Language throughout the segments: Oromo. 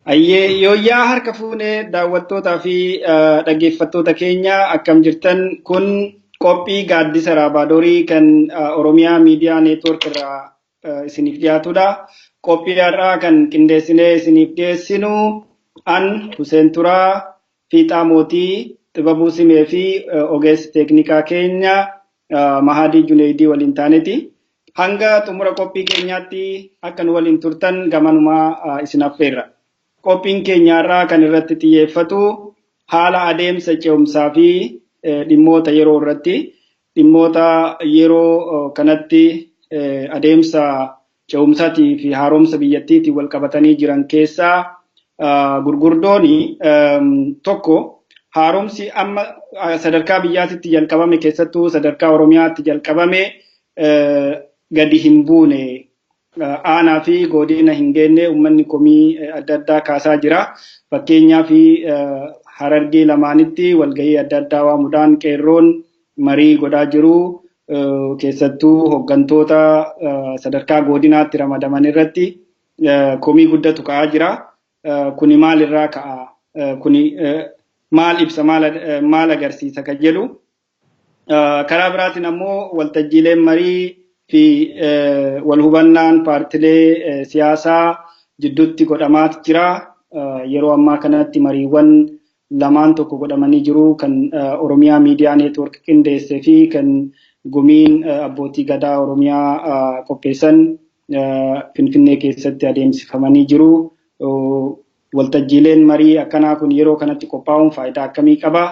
Ayyee, yooyyaa, harka fuunee daawwattootaa fi dhaggeeffattoota keenya, akkam jirtan? Kun qophii Gaaddisa Raabaadorii kan Oromiyaa Miidiyaa Neetwoork irraa isiniif dhiyaatudha. Qophii har'aa kan qindeessinee isiniif dhiyeessinu an Huseen Turaa, Fiixaa Mootii, Xibabuu Simee fi ogeessi teeknikaa keenya Mahadii Juneydii waliin taaneti. Hanga xumura qophii keenyaatti akka nu waliin turtan gamanumaa isin affeerra. Qophiin keenya har'aa kan irratti xiyyeeffatu haala adeemsa ce'umsaa fi dhimmoota yeroo irratti, dhimmoota yeroo kanatti adeemsa ce'umsaatii fi haaromsa biyyattiitiin wal qabatanii jiran keessaa gurguddoon tokko, haaromsi amma sadarkaa biyyaatitti jalqabame, keessattuu sadarkaa Oromiyaatti jalqabame, gadi hin buune, aanaa fi godina hin geenne, uummanni komii adda addaa kaasaa jira. Fakkeenyaaf, Harargee lamaanitti walgahii adda addaa waamuudhaan qeerroon marii godhaa jiru. Keessattuu hooggantoota sadarkaa godinaatti ramadaman irratti komii guddatu ka'aa jira. Kuni maalirraa ka'a? Kuni maal ibsa? Maal agarsiisa kan jedhu. Karaa biraatiin ammoo waltajjiileen marii fi wal hubannaan paartilee siyaasaa jidduutti godhamaat jira. Yeroo ammaa kanatti mariiwwan lamaan tokko godhamanii jiru, kan Oromiyaa Miidiyaa Neetwoork qindeessee fi kan gumiin abbootii gadaa Oromiyaa qopheessan Finfinnee keessatti adeemsifamanii jiru. Waltajjiileen marii akkanaa kun yeroo kanatti qophaa'uun faayidaa akkamii qaba?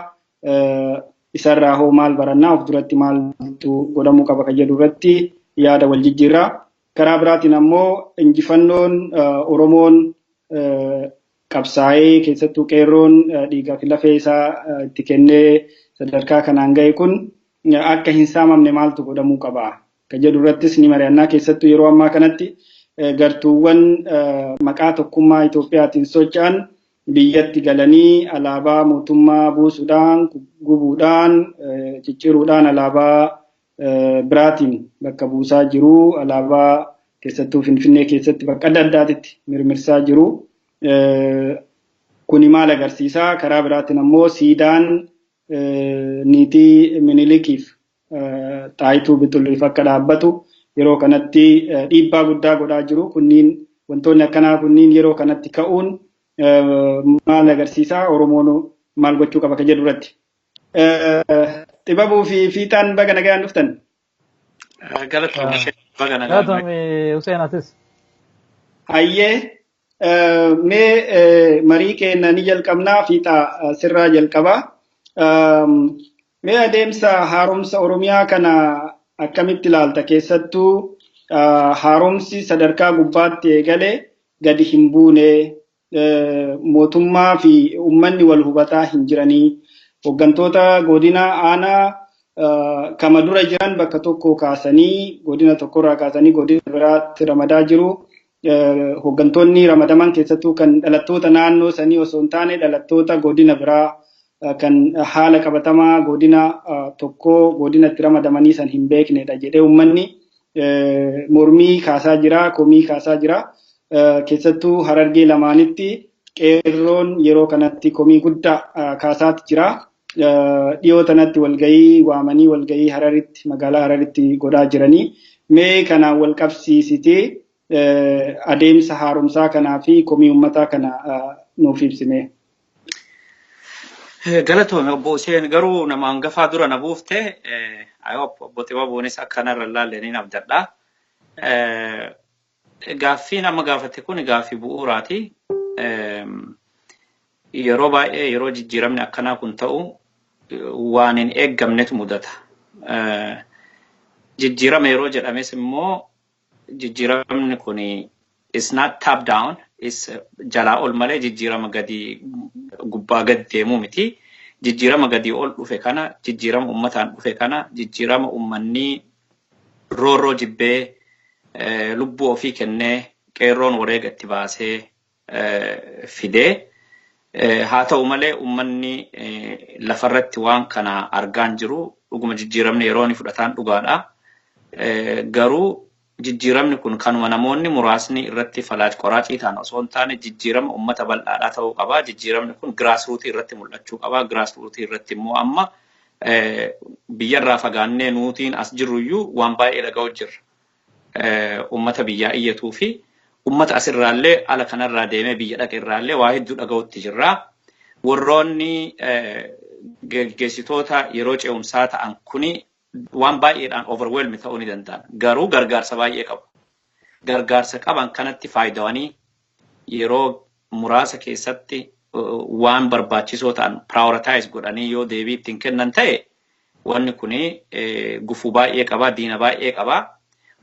Isarraa hoo maal barannaa? Of duratti maaltu godhamuu qaba kan jedhu irratti yaada wal jijjiirraa. Karaa biraatiin ammoo injifannoon Oromoon qabsaa'ee, keessattuu qeerroon dhiigaa fi lafee isaa itti kennee sadarkaa kanaan gahe kun akka hin saamamne maaltu godhamuu qaba kan jedhu irrattis ni mari'annaa. Keessattuu yeroo ammaa kanatti gartuuwwan maqaa tokkummaa Itoophiyaatiin socho'an biyyatti galanii alaabaa mootummaa buusuudhaan, gubuudhaan, cicciruudhaan alaabaa biraatiin bakka buusaa jiru. Alaabaa keessattuu Finfinnee keessatti bakka adda addaatitti mirmirsaa jiru. Kuni maal agarsiisa? Karaa biraatiin ammoo siidaan niitii Minilikiif Xaayituu Bixuliif akka dhaabbatu yeroo kanatti dhiibbaa guddaa godhaa jiru. Kunniin, wantoonni akkanaa kunniin yeroo kanatti ka'uun maal agarsiisa? Oromoon maal gochuu qaba kan jedhu irratti. Xibabuu fi Fiixaan, baga nagaan dhuftan. Galatoomii, baga nagaan. Galatoomii Hussein, atis. Hayyee, mee marii keenya ni jalqabnaa. Fiixaa, sirraa jalqabaa. Mee adeemsa haaromsa Oromiyaa kana akkamitti ilaalta? Keessattuu haaromsi sadarkaa gubbaatti eegale gadi hin buune, mootummaa fi uummanni wal hubataa hin jiranii. Hooggantoota godina aanaa kama dura jiran bakka tokko kaasanii, godina tokkorraa kaasanii godina biraatti ramadaa jiru. Hooggantoonni ramadaman keessattuu kan dhalattoota naannoo sanii osoo hin taane dhalattoota godina biraa kan haala qabatamaa godina tokkoo, godina itti ramadamanii san hin beeknedha jedhee uummanni mormii kaasaa jira, komii kaasaa jira. Keessattuu Harargee lamaanitti qeerroon yeroo kanatti komii guddaa kaasaati jira. Dhiyoo tanatti walgahii waamanii walgahii Hararitti, magaalaa Hararitti godhaa jiranii. Mee kanaan wal qabsiisitee adeemsa haaromsaa kanaa fi komii uummataa kana nuuf ibsime. Galatoome, obbo Hussein. Garuu nama hangafaa dura na buufte. I hope obbo Xibabuunis akkanarra ilaalle ni abdadha. Gaaffiin amma gaafate kun gaaffii bu'uuraati. Yeroo baay'ee yeroo jijjiiramni akkanaa kun ta'u waan hin eeggamnetu mudata. Jijjiirama yeroo jedhames immoo jijjiiramni kun is not top down, is jalaa ol malee jijjiirama gadi gubbaa gadi deemuu miti. Jijjiirama gadi ol dhufe kana, jijjiirama uummataan dhufe kana, jijjiirama uummanni roorroo jibbee lubbuu ofii kennee, qeerroon wareega itti baasee fidee, haa ta'u malee uummanni lafarratti waan kana argaan jiru. Dhuguma jijjiiramni yeroo inni fudhataan dhugaadha. Garuu Jijjiiramni kun kanuma namoonni muraasni irratti falaaj qoraacii ta'an osoo hin taane, jijjiirama uummata bal'aadhaa ta'uu qaba. Jijjiiramni kun grassrootii irratti mul'achuu qaba. Grassrootii irratti immoo amma biyyarraa fagaannee nuutiin as jirruyyuu waan baay'ee dhaga'u jirra. Uummata biyyaa iyyatuu fi uummata asirraallee, ala kanarraa deemee biyya dhaqe irraallee waa hedduu dhaga'utti jirra. Warroonni geggeessitoota yeroo ce'umsaa ta'an kuni waan baay'eedhaan overwhelm ta'uu ni danda'an. Garuu gargaarsa baay'ee qabu. Gargaarsa qaban kanatti faayidawanii yeroo muraasa keessatti waan barbaachisoo ta'an prioritize godhanii yoo deebii ittiin kennan ta'e, wanni kuni gufuu baay'ee qaba, diina baay'ee qaba.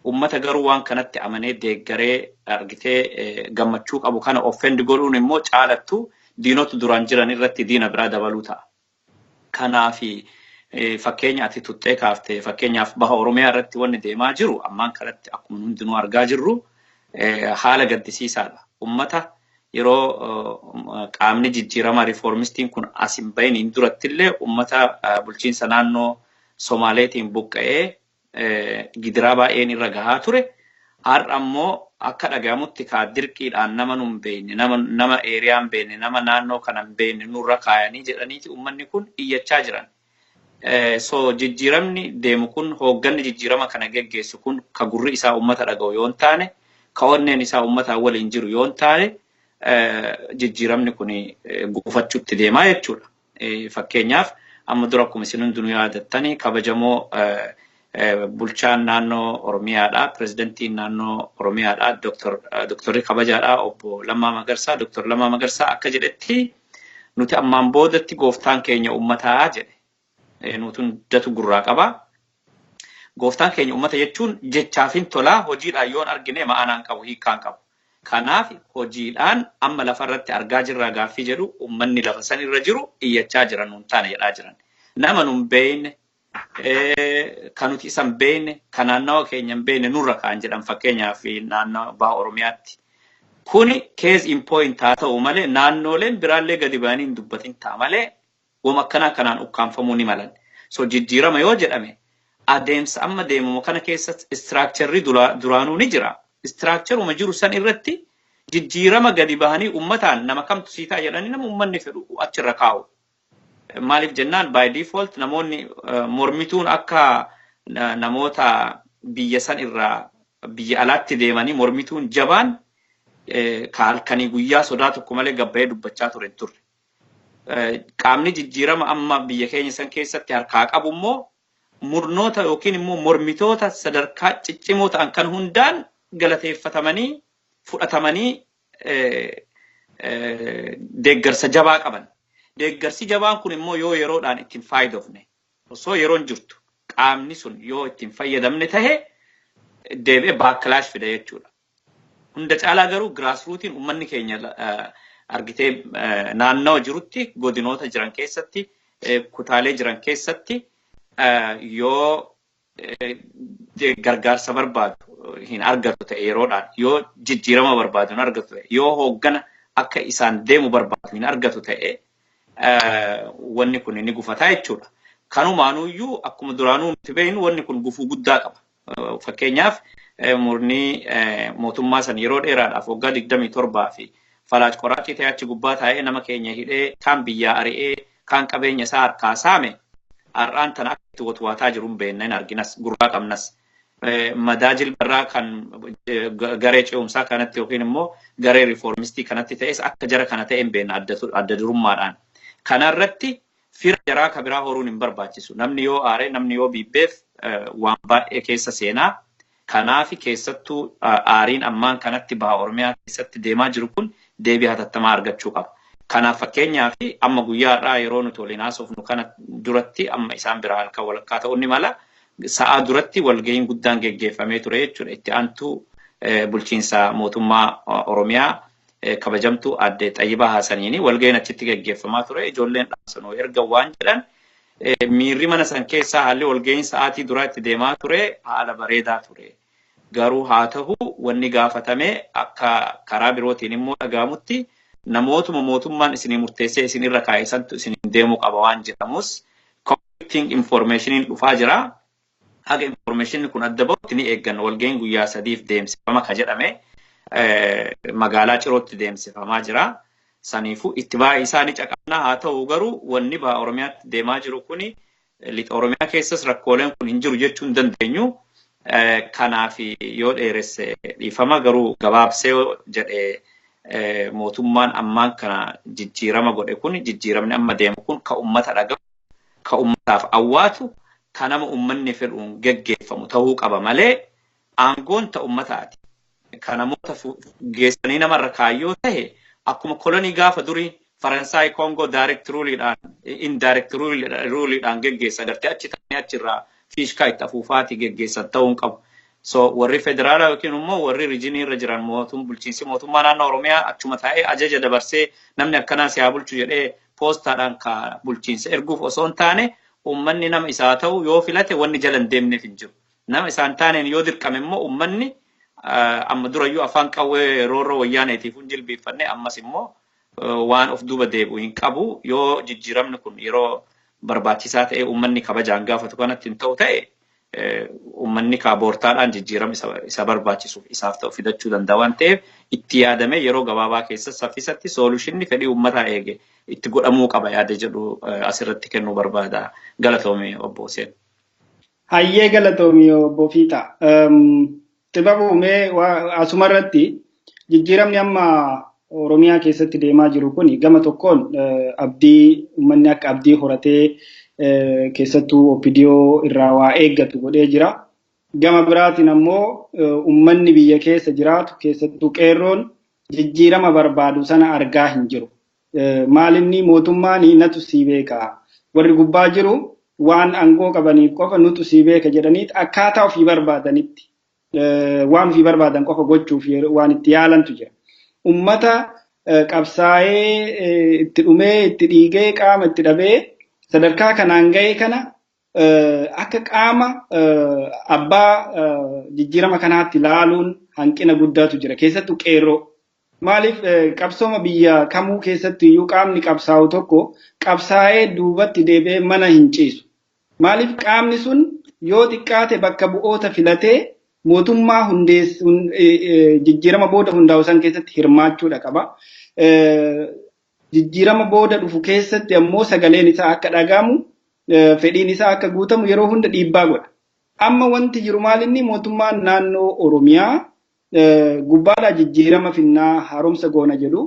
Uummata garuu waan kanatti amanee deeggaree argitee gammachuu qabu kana offend godhuun immoo caalattu diinota duraan jiran irratti diina biraa dabaluu ta'a. Kanaafi fakkeenya ati tuttee kaaftee, fakkeenyaaf baha Oromiyaa irratti wanni deemaa jiru ammaan kanatti akkuma hundinuu argaa jirru haala gaddisiisaadha. Uummata yeroo qaamni jijjiirama reformistiin kun as hin bahiniin durattillee uummata bulchiinsa naannoo Somaaleetiin buqqa'ee gidiraa baay'een irra gahaa ture. Har'a ammoo akka dhagahamutti kaa dirqiidhaan nama nu hin beekne, nama area hin beekne, nama naannoo kana hin beekne nurra kaayanii jedhaniiti uummanni kun iyyachaa jiran. So jijjiiramni deemu kun, hoogganni jijjiirama kana geggeessu kun ka gurri isaa uummata dhaga'u yoo hin taane, ka onneen isaa uummata waliin jiru yoo hin taane, jijjiiramni kun gufachuutti deemaa jechuudha. Fakkeenyaaf, amma dura akkuma isin hundinuu yaadattanii, kabajamoo bulchaan naannoo Oromiyaadha. Pirezidantiin naannoo Oromiyaadha. Doktorri kabajaadha. Obbo Lammaa Magarsaa. Doktor Lammaa Magarsaa akka jedhetti, nuti ammaan boodatti gooftaan keenya uummataa jedhe. Nuti hundatu gurraa qaba. Gooftaan keenya uummata jechuun jechaafin tolaa, hojiidhaan yoon argine ma'anaan qabu, hiikkaan qabu. Kanaaf hojiidhaan amma lafarratti argaa jirraa gaaffii jedhu uummanni lafa san irra jiru iyyachaa jiran, nuun taane jedhaa jiran. Nama nun beekne, kan nuti isa hin beekne, kan naannawa keenya hin beekne nurra kaan jedhan fakkeenyaaf naannawa baha Oromiyaatti. Kuni case in point haa ta'u malee, naannooleen biraallee gadi ba'anii hin dubbatin ta'a malee, wama akkanaa kanaan ukkaanfamuu ni malan. So jijjiirama yoo jedhame, adeemsa amma deemamu kana keessatti structureri duraanuu ni jira. Structureuma jiru san irratti jijjiirama gadi bahanii uummataan nama kamtu siitaa jedhanii nama uummanni fedhu achirra kaa'u. Maaliif jennaan, by default namoonni mormituun akka namoota biyya san irraa biyya alaatti deemanii mormituun jabaan ka halkanii guyyaa sodaa tokko malee gabbayee dubbachaa ture turre. Qaamni jijjiirama amma biyya keenya san keessatti harkaa qabu immoo murnoota yookiin immoo mormitoota sadarkaa ciccimoo ta'an kan hundaan galateeffatamanii fudhatamanii deeggarsa jabaa qaban. Deeggarsi jabaan kun immoo yoo yeroodhaan ittiin faayidofne, osoo yeroon jirtu qaamni sun yoo ittiin fayyadamne tahe, deebi'ee backlash fida jechuudha. Hunda caalaa garuu grassrootiin uummanni keenya argitee naannawa jirutti, godinoota jiran keessatti, kutaalee jiran keessatti yoo gargaarsa barbaadu hin argatu ta'e yeroodhaan, yoo jijjiirama barbaadu hin argatu ta'e, yoo hooggana akka isaan deemu barbaadu hin argatu ta'e, wanni kun ni gufataa jechuudha. Kanumaanuyyuu akkuma duraanuu nuti beeknu wanni kun gufuu guddaa qaba. Fakkeenyaaf, murni mootummaa san yeroo dheeraadhaaf waggaa 27 fi falaaj qoraacii ta'e achi gubbaa taa'ee nama keenya hidhee, kaan biyyaa ari'ee, kaan qabeenya isaa harkaa saame, har'aan tana akka itti watwaataa jiru hin beekna, hin arginas, gurraa qabnas. Madaa jilbarraa kan garee ce'umsaa kanatti yookiin immoo garee reformistii kanatti ta'es akka jara kana ta'e hin beekna adda durummaadhaan. Kanarratti fira jaraa ka biraa horuun hin barbaachisu. Namni yoo aaree, namni yoo biibbeef waan baay'ee keessa seenaa. Kanaaf keessattuu aariin ammaan kanatti baha Oromiyaa keessatti deemaa jiru kun deebii hatattamaa argachuu qaba. Kanaaf fakkeenyaaf amma guyyaa har'aa yeroo nuti waliin haasofnu kana duratti, amma isaan biraa halkan walakkaa ta'uu ni mala. Sa'aa duratti walgahiin guddaan geggeeffamee ture jechuudha. Itti aantuu bulchiinsa mootummaa Oromiyaa kabajamtuu aadde Xayyibaa Haasaniini walgahiin achitti geggeeffamaa ture. Ijoolleen dhaamsanuu erga waan jedhan, miirri mana san keessaa, haalli walgahiin sa'aatii duraa itti deemaa ture haala bareedaa ture. Garuu haa ta'u, wanni gaafatame akka karaa birootiin immoo dhagahamutti namootuma mootummaan isinii murteessee isin irra kaa'e santu isin deemuu qaba waan jedhamus conflicting informationiin dhufaa jira. Haga information kun adda bahutti ni eegganna. Walga'iin guyyaa 3f deemsifama ka jedhame magaalaa Cirootti deemsifamaa jira. Saniifuu itti baay'ee isaa ni caqabna. Haa ta'u garuu wanni baha Oromiyaatti deemaa jiru kuni lixa Oromiyaa keessas rakkooleen kun hin jiru jechuu hin dandeenyu. Kanaaf yoo dheeresse dhiifama, garuu gabaabsee jedhee mootummaan ammaan kana jijjiirama godhe kun, jijjiiramni amma deemu kun ka ummata dhagahu, ka ummataaf awwaatu, ka nama ummanni fedhuun geggeeffamu ta'uu qaba malee aangoon ta ummataati. Ka namoota geessanii namarra kaayyoo ta'e akkuma kolonii gaafa durii Faransaay Koongoo direct ruleidhaan, indirect ruleidhaan geggeessan gartee achi ta'anii achirraa fiishkaa itti afuufaati geggeessan ta'uu hin qabu. So warri federaalaa yookiin immoo warri regionii irra jiran mootum bulchiinsi mootummaa naannoo Oromiyaa achuma taa'ee ajaja dabarsee namni akkanaa si haa bulchu jedhee poostaadhaan ka bulchiinsa erguuf osoo hin taane, uummanni nama isaa ta'u yoo filate wanni jala hin deemneef hin jiru. Nama isaan taaneen yoo dirqame immoo uummanni amma durayyuu afaan qawwee roorroo wayyaaneetiif hin jilbiiffanne, ammas immoo waan of duuba deebi'u hin qabu. Yoo jijjiiramni kun yeroo barbaachisaa ta'e uummanni kabajaan gaafatu kanatti hin ta'u ta'e, uummanni kaaboortaadhaan jijjiirama isa barbaachisuuf isaaf ta'u fidachuu danda'a waan ta'eef, itti yaadamee yeroo gabaabaa keessa saffisatti solutionni fedhii uummataa eege itti godhamuu qaba yaada jedhu asirratti kennuu barbaada. Galatoome, obbo Hussein. Hayyee, galatoomi, obbo Fiixa. Xibabuu, mee asumarratti jijjiiramni amma Oromiyaa keessatti deemaa jiru kun gama tokkoon abdii uummanni akka abdii horatee keessattuu OPDO irraa waa eeggatu godhee jira. Gama biraatiin ammoo uummanni biyya keessa jiraatu, keessattuu qeerroon, jijjiirama barbaadu sana argaa hin jiru. Maalinni mootummaan natu sii beeka. Warri gubbaa jiru waan aangoo qabaniif qofa nutu sii beeka jedhaniit akkaataa ofii barbaadanitti waan ofii barbaadan qofa gochuuf waan itti yaalantu jira. Ummata qabsaa'ee itti dhumee, itti dhiigee, qaama itti dhabee sadarkaa kanaan ga'e kana akka qaama abbaa jijjiirama kanaatti ilaaluun hanqina guddaatu jira. Keessattuu qeerroo. Maaliif, qabsooma biyya kamuu keessatti iyyuu qaamni qabsaa'u tokko qabsaa'ee duubatti deebi'ee mana hin ciisu. Maaliif, qaamni sun yoo xiqqaate bakka bu'oota filatee mootummaa jijjiirama booda hundaa'u san keessatti hirmaachuudha qaba. Jijjiirama booda dhufu keessatti ammoo sagaleen isaa akka dhagahamu, fedhiin isaa akka guutamu yeroo hunda dhiibbaa godha. Amma wanti jiru maalinni, mootummaan naannoo Oromiyaa gubbaadhaa jijjiirama finnaa, haaromsa goona jedhu,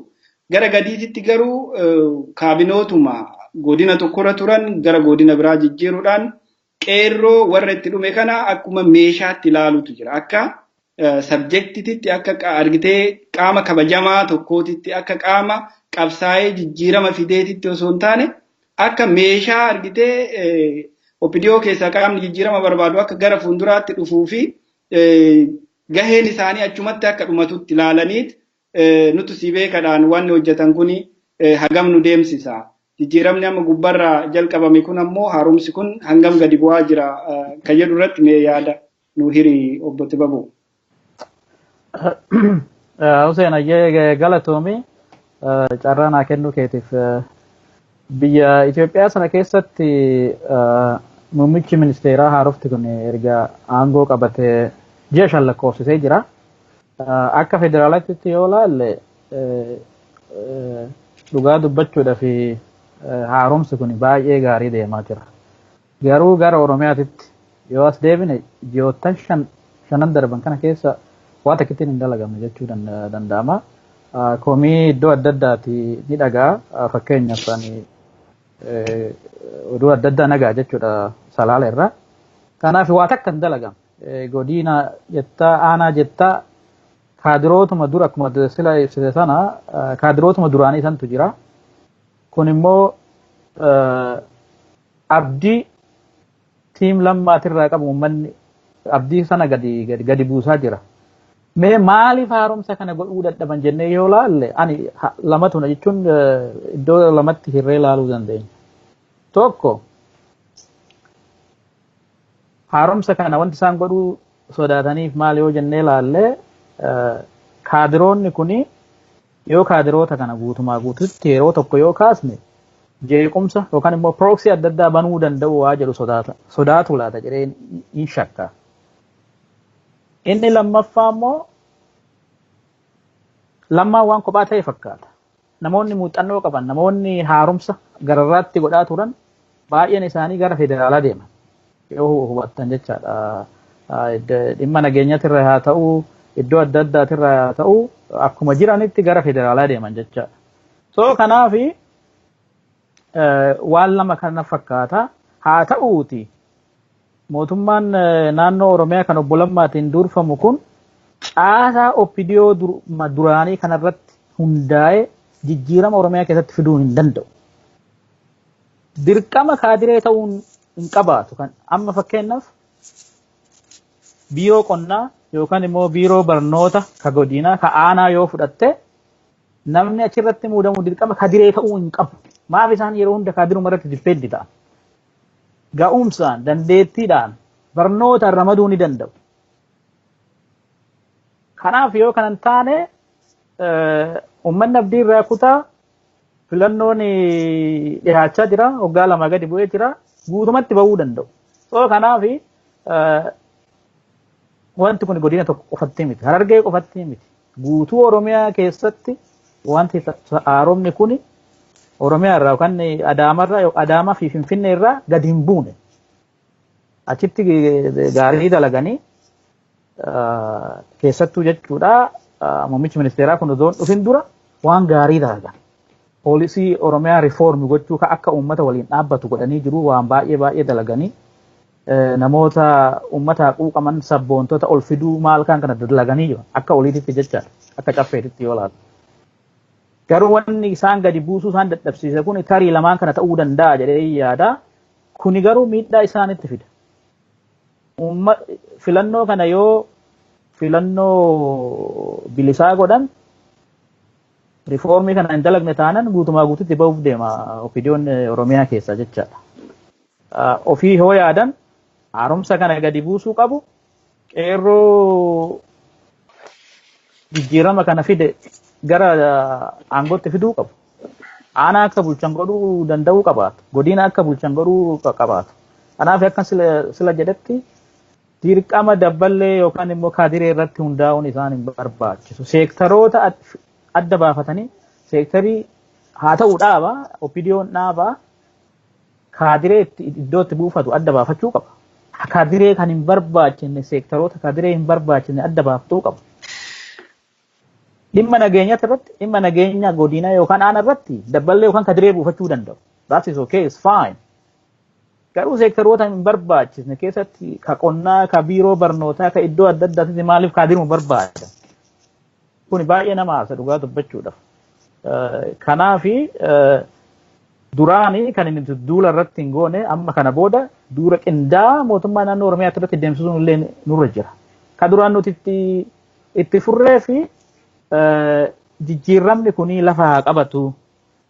gara gadiititti garuu kaabinootuma godina tokkorra turan gara godina biraa jijjiiruudhaan qeerroo warra itti dhume kana akkuma meeshaatti ilaalutu jira. Akka subjectititti, akka argitee qaama kabajamaa tokkootitti, akka qaama qabsaa'ee jijjiirama fideetitti osoo hin taane, akka meeshaa argitee OPDO keessaa qaamni jijjiirama barbaadu akka gara fuulduraatti dhufuu fi gaheen isaanii achumatti akka dhumatutti ilaalaniit nutu si beekadhaan wanni hojjetan kuni hagam nu deemsisa? Jijjiiramni amma gubbarraa jalqabame kun ammoo, haaromsi kun hangam gadi bu'aa jira kan jedhu irratti mee yaada nu hiri, obbo Xibabuu. Hussein, ayyee, galatoomi carraa naa kennuu keetiif. Biyya Itoophiyaa sana keessatti muummichi ministeeraa haarofti kun erga aangoo qabatee ji'a 5 lakkoofsisee jira. Akka federaalaatti yoo laalle, dhugaa dubbachuudhaa fi haaromsi kun baay'ee gaarii deemaa jira. Garuu gara Oromiyaatitti yoo as deebine, ji'oottan shanan darban kana keessa waa takkittiin hin dalagamne jechuu danda'ama. Komii iddoo adda addaati ni dhagaa. Fakkeenyaaf ani oduu adda addaa nagaa jechuudha Salaala irraa. Kanaaf waa takka hin dalagamne. Godina jettaa, aanaa jettaa, kaadirootuma dura akkuma sila ibsite sana kaadirootuma duraanii santu jira. Kun immoo abdii team Lammaatirraa qabu uummanni abdii sana gadi gadi buusaa jira. Mee maaliif haaromsa kana godhuu dadhaban jennee yoo laalle, ani lamatu jechuun iddoo lamatti hirree laaluu dandeenya. Tokko, haaromsa kana wanti isaan godhuu sodaataniif maal yoo jennee laalle, kaadiroonni kuni yoo kaadiroota kana guutumaa guututti yeroo tokko yoo kaasne Jeequmsa yookaan immoo proxy adda addaa banuu danda'u waa jedhu sodaatu laata jedhee hin shakka. Inni lammaffaa immoo Lammaan waan kophaa ta'e fakkaata. Namoonni muuxannoo qaban, namoonni haaromsa gararraatti godhaa turan baay'een isaanii gara federaalaa deeman. Yoo hubattan jechaadha. Dhimma nageenyatirra haa ta'u, iddoo adda addaatirra haa ta'u, akkuma jiranitti gara federaalaa deeman jechaadha. So kanaafi waan lama kana fakkaata. Haa ta'uuti mootummaan naannoo Oromiyaa kan obbo Lammaatiin durfamu kun caasaa OPDO duraanii kanarratti hundaa'ee jijjiirama Oromiyaa keessatti fiduu hin danda'u. Dirqama kaadiree ta'uun hin qabaatu. Kan amma fakkeenyaaf biiroo qonnaa yookaan immoo biiroo barnoota ka godinaa ka aanaa yoo fudhatte, namni achirratti muudamu dirqama kaadiree ta'uu hin qabu. Maaf isaan yeroo hunda kaadiruma irratti depend ta'an? Ga'umsaan, dandeettiidhaan, barnootaan ramaduu ni danda'u. Kanaaf yoo kanan taane, uummanni abdii irraa kutaa. Filannoon dhiyaachaa jira, waggaa 2 gadi bu'ee jira, guutumatti bahuu danda'u. So kanaaf wanti kun godina tokko qofatti miti, Harargee qofatti miti. Guutuu Oromiyaa keessatti wanti haaromni kun Oromiyaa irraa yookaan Adaamarraa, Adaamaa fi Finfinnee irraa gadi hin buune. Achitti gaarii dalaganii, keessattuu jechuudha, muummichi ministeeraa kun osoo dhufin dura waan gaarii dalagan. Poolisii Oromiyaa reform gochuu ka akka uummata waliin dhaabbatu godhanii jiru, waan baay'ee baay'ee dalaganii, namoota uummata quuqaman, sabboontota ol fiduu maal kan kana dalaganii jiru akka oliititti jechaadha, akka caffeetitti yoo laatu. Garuu wanni isaan gadi buusuu isaan dadhabsiise kun tarii lamaan kana ta'uu danda'a jedhee yaada. Kuni garuu miidhaa isaanitti fida. Filannoo kana yoo filannoo bilisaa godhan, rifoormii kana hin dalagne taanan, guutumaa guututti bahuuf deema OPDOn Oromiyaa keessa jechaadha. Ofii hoo yaadan haaromsa kana gadi buusuu qabu. Qeerroo jijjiirama kana fide gara aangootti fiduu qabu. Aanaa akka bulchan godhuu danda'uu qabaatu. Godina akka bulchan godhuu qabaatu. Kanaaf akka sila jedhetti, dirqama dabballee yookaan immoo kaadiree irratti hundaa'uun isaan hin barbaachisu. Seektaroota adda baafatanii, seektarii haa ta'u dhaaba, OPDOn dhaaba, kaadiree iddoo itti buufatu adda baafachuu qaba. Kaadiree kan hin barbaachisne, seektaroota kaadiree hin barbaachisne adda baafachuu qaba. Dhimma nageenyaa irratti, dhimma nageenya godinaa yookaan aanaa irratti dabballee yookaan kaadiree buufachuu danda'u. That is okay, it's fine. Garuu seektaroota hin barbaachisne keessatti, ka qonnaa, ka biiroo barnootaa, ka iddoo adda addaatti maaliif kaadiruma barbaada? Kuni baay'ee nama haasa dhugaa dubbachuudhaaf. Kanaafi duraanii kan inni duula irratti hin goone, amma kana booda duula qindaa'aa mootummaa naannoo Oromiyaa irratti deemsisuun illee nurra jira. Ka duraan nuti itti furree fi jijjiiramni kuni lafa haa qabatu.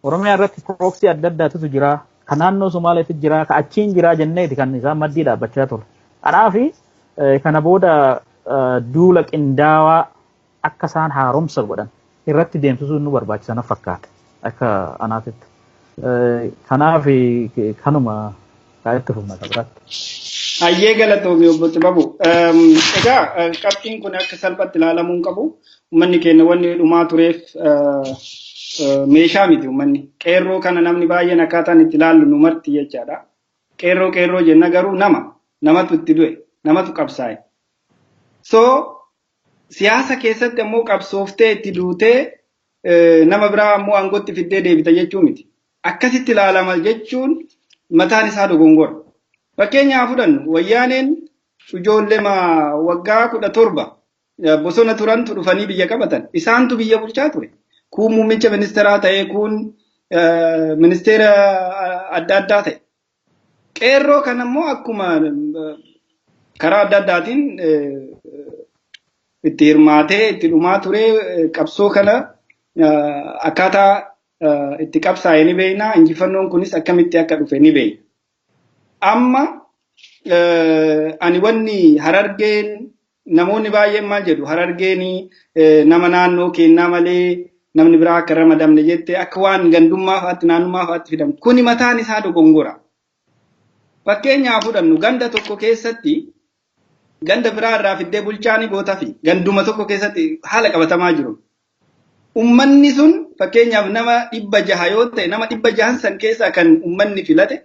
Oromiyaa irratti proxy adda addaatu jira. Ka naannoo Somaaleetti jira, ka achiin jira jenneeti kan isaan maddii dhaabbachaa ture. Kanaafi kana booda duula qindaawaa akka isaan haaromsa godhan irratti deemsisuun nu barbaachisa na fakkaata akka anaatitti. Kanaaf kanuma itti fufna biraatti. Hayyee, galatoomi obbo Xibabu. Egaa qabxiin kun akka salphatti ilaalamuu hin qabu. Uummanni keenya wanni dhumaa tureef meeshaa miti uummanni. Qeerroo kana namni baay'een akkaataan itti ilaallu nu marti jechaadha. Qeerroo qeerroo jenna, garuu namatu itti du'e, namatu qabsaa'e. So siyaasa keessatti ammoo qabsooftee itti duutee nama biraa ammoo aangootti fiddee deebita jechuu miti. Akkasitti ilaalama jechuun mataan isaa dogongora. Fakkeenyaaf fudhannu, Wayyaaneen ijoollee waggaa 17 bosona turantu dhufanii biyya qabatan. Isaantu biyya bulchaa ture. Kuun muummicha ministeeraa ta'ee, kuun ministeera adda addaa ta'e. Qeerroo kan ammoo akkuma karaa adda addaatiin itti hirmaatee itti dhumaa ture, qabsoo kana akkaataa itti qabsaa'e ni beekna. Injifannoon kunis akkamitti akka dhufe ni beekna. Amma ani wanni Harargeen, namoonni baay'een maal jedhu, Harargeen nama naannoo kennaa malee Namni biraa akka ramadamne jettee akka waan gandummaa fa'aatti, naannummaa fa'aatti fidamu. Kuni mataan isaa dogongora. Fakkeenyaaf fudhannu, ganda tokko keessatti ganda biraa irraa fiddee bulchaa ni gootaa fi ganduma tokko keessatti haala qabatamaa jiru. Ummanni sun fakkeenyaaf nama 600 yoo ta'e, nama 600n san keessaa kan ummanni filate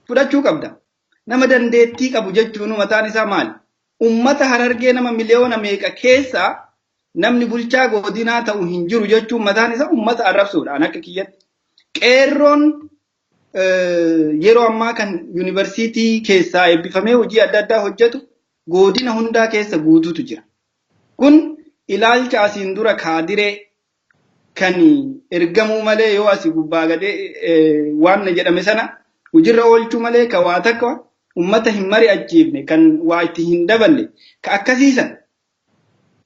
fudhachuu qabda. Nama dandeettii qabu jechuun mataan isaa maali? Ummata Harargee nama miliyoona meeqa keessaa namni bulchaa godinaa ta'u hin jiru jechuun mataan isaa ummata arrabsuudha an akka kiyyatti. Qeerroon yeroo ammaa kan yuunivarsiitii keessaa eebbifamee hojii adda addaa hojjetu godina hundaa keessa guutuutu jira. Kun ilaalcha asiin dura kaadiree kan ergamuu malee, yoo asii gubbaa gadee waan jedhame sana hojiirra oolchuu malee, ka waa takka ummata hin mari'achiifne, kan waa itti hin daballe, ka akkasiisan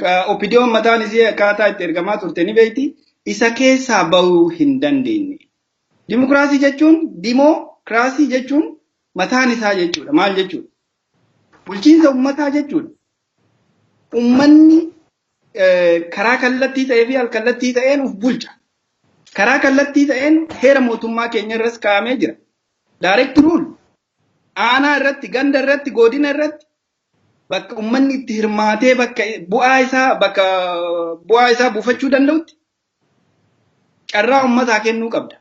ka OPDOn mataan isii akkaataa itti ergamaa turte ni beekti, isa keessaa bahuu hin dandeenye. Dimokiraasii jechuun, dimookiraasii jechuun mataan isaa jechuudha. Maal jechuudha? Bulchiinsa ummataa jechuudha. Ummanni karaa kallattii ta'ee fi alkallattii ta'een uf bulcha. Karaa kallattii ta'een heera mootummaa keenya irras kaa'amee jira. Direct rule. Aanaa irratti, ganda irratti, godina irratti bakka ummanni itti hirmaatee bakka bu'aa isaa buufachuu danda'utti carraa ummataa kennuu qabda.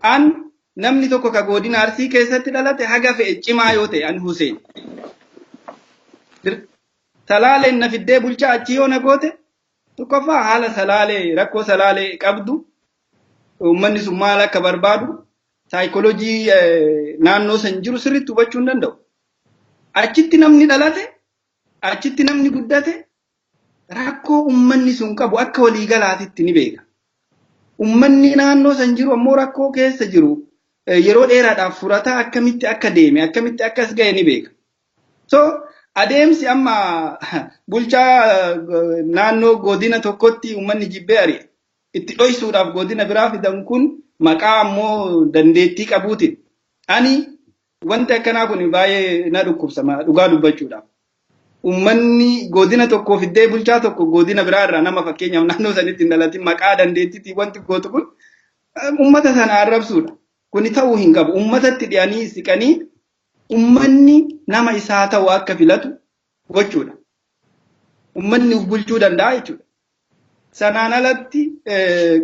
An namni tokko ka godina Arsii keessatti dhalate haga fe'e cimaa yoo ta'e, ani Huseen. Salaaleen na fiddee bulchaa achii yoo na goote, tokkoffaa haala Salaalee, rakkoo Salaalee qabdu, uummanni sun maal akka barbaadu, saayikooloojii naannoo san jiru sirriitti hubachuu hin danda'u. Achitti namni dhalate, achitti namni guddate rakkoo uummanni sun qabu akka waliigalaatitti ni beeka. Uummanni naannoo san jiru ammoo rakkoo keessa jiru yeroo dheeraadhaaf furataa akkamitti akka deeme, akkamitti akkas ga'e ni beeka. So adeemsi amma bulchaa naannoo godina tokkotti uummanni jibbee ari'e itti dhoysuudhaaf godina biraa fidan kun maqaa ammoo dandeettii qabuutiin. Ani wanti akkanaa kun baay'ee na dhukkubsa dhugaa dubbachuudhaaf. Uummanni godina tokkoo fiddee bulchaa tokko godina biraa irraa, nama fakkeenyaaf naannoo sanitti hin dhalatin, maqaa dandeettiitiin wanti gootu kun uummata sana arrabsuudha. Kuni ta'uu hin qabu. Uummatatti dhi'anii siqanii uummanni nama isaa ta'u akka filatu gochuudha. Uummanni of bulchuu danda'a jechuudha. Sanaan alatti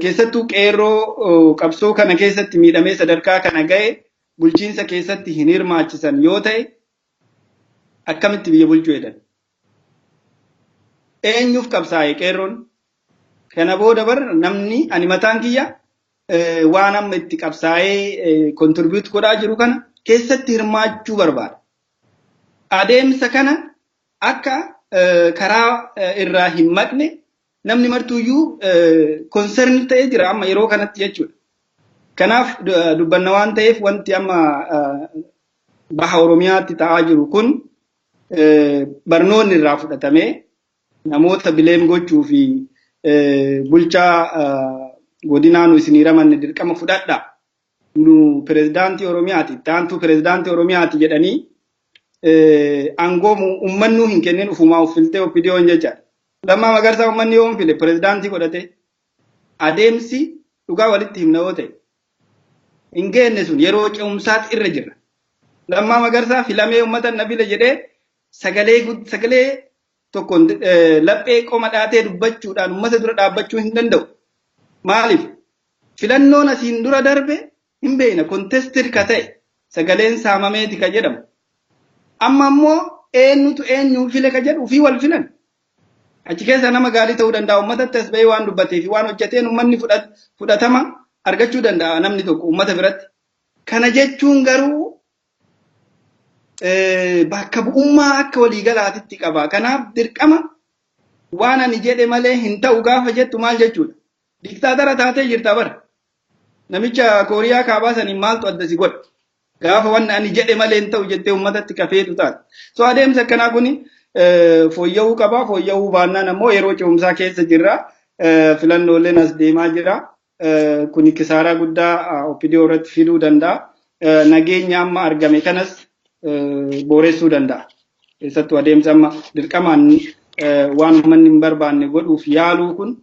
keessattuu qeerroo qabsoo kana keessatti miidhamee sadarkaa kana ga'e bulchiinsa keessatti hin hirmaachisan yoo ta'e, akkamitti biyya bulchuu jedhan? Eenyuuf qabsaa'e qeerroon? Kana booda bar namni ani mataan kiyya waan amma itti qabsaa'ee contribute godhaa jiru kana keessatti hirmaachuu barbaada. Adeemsa kana akka karaa irraa hin maqne namni martuuyyuu concern ta'ee jira amma yeroo kanatti jechuudha. Kanaaf dubbanna waan ta'eef, wanti amma baha Oromiyaatti ta'aa jiru kun barnoonni irraa fudhatamee namoota blame gochuu fi bulchaa godinaa nu isinii ramanne dirqama fudhadha. Nu pirezidaantii Oromiyaati, itti aantuu pirezidaantii Oromiyaati jedhanii aangoo ummannuu hin kennin, ufumaa of filtee OPDOn jechaadha. Lammaa Magarsaa uummanni yoo file pirezidaantii godhate, adeemsi dhugaa walitti himna yoo ta'e hin geenne sun yeroo ce'umsaatti irra jirra. Lammaa Magarsaa filamee uummata na file jedhee sagalee tokkoon laphee qoma dhaatee dubbachuudhaan uummata dura dhaabbachuu hin danda'u. Maaliif? Filannoon asiin dura darbe hin beekna, contested ka ta'e, sagaleen saamameeti ka jedhamu. Amma ammoo eenyutu eenyuu file ka jedhu ofii wal filan. Achi keessa nama gaarii ta'uu danda'a, uummatatti as bahee waan dubbatee fi waan hojjeteen uummanni fudhatama argachuu danda'a namni tokko uummata biratti. Kana jechuun garuu bakka bu'ummaa akka waliigalaatitti qaba. Kanaaf dirqama waan ani jedhe malee hin ta'u gaafa jettu maal jechuudha? Diktaatara taatee jirta bara. Namicha Kooriyaa kaabaa saniin maaltu adda si godha? Gaafa wanni ani jedhe malee hin ta'u jettee uummatatti kafeetu taate. So adeemsi akkanaa kuni fooyya'uu qaba. Fooyya'uu baannaan ammoo yeroo ce'umsaa keessa jirra. Filannooleen as deemaa jira. Kuni kisaaraa guddaa OPDO irratti fiduu danda'a. Nageenya amma argame kanas booressuu danda'a. Keessattuu adeemsa amma dirqamaan waan uummanni hin barbaanne godhuuf yaaluu kun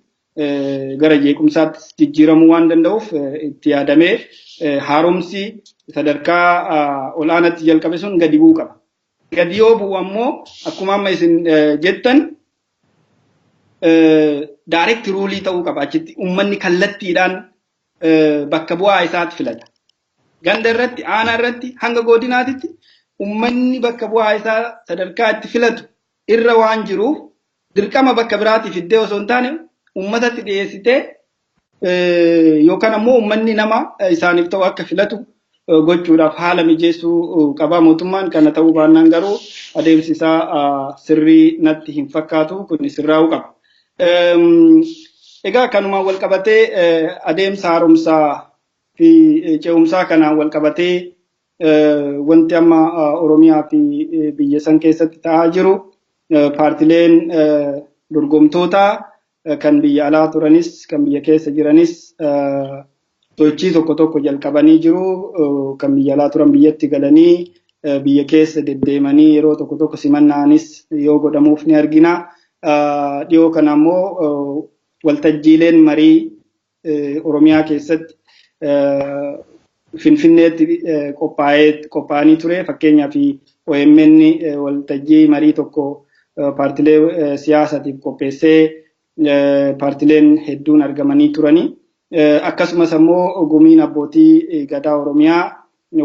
gara jeequmsaatti jijjiiramuu waan danda'uuf itti yaadamee haaromsi sadarkaa olaanaatti jalqabe sun gadi bu'uu qaba. Gadi yoo bu'u ammoo akkuma amma isin jettan direct rule ta'uu qaba, achitti uummanni kallattiidhaan bakka bu'aa isaatti filata. Ganda irratti, aanaa irratti, hanga godinaatitti uummanni bakka bu'aa isaa sadarkaa itti filatu irra waan jiruuf, dirqama bakka biraatiif fiddee osoo hin taane uummatatti dhiyeessitee yookaan ammoo uummanni nama isaaniif ta'u akka filatu gochuudhaaf haala mijeessuu qaba mootummaan. Kana ta'uu baannaan garuu adeemsi isaa sirrii natti hin fakkaatu, kun sirraa'uu qaba. Egaa kanumaan wal qabatee, adeemsa haaromsaa fi ce'umsaa kanaan wal qabatee, wanti amma Oromiyaa fi biyya san keessatti ta'aa jiru, paartileen dorgomtoota kan biyya alaa turanis kan biyya keessa jiranis sochii tokko tokko jalqabanii jiru. Kan biyya alaa turan biyyatti galanii biyya keessa deddeemanii yeroo tokko tokko simannaanis yoo godhamuuf ni argina. Dhiyoo kana ammoo waltajjiileen marii Oromiyaa keessatti Finfinneetti qophaa'anii ture. Fakkeenyaaf, OMN waltajjii marii tokko paartilee siyaasaatiif qopheessee paartileen hedduun argamanii turani. Akkasumas ammoo gumiin abbootii gadaa Oromiyaa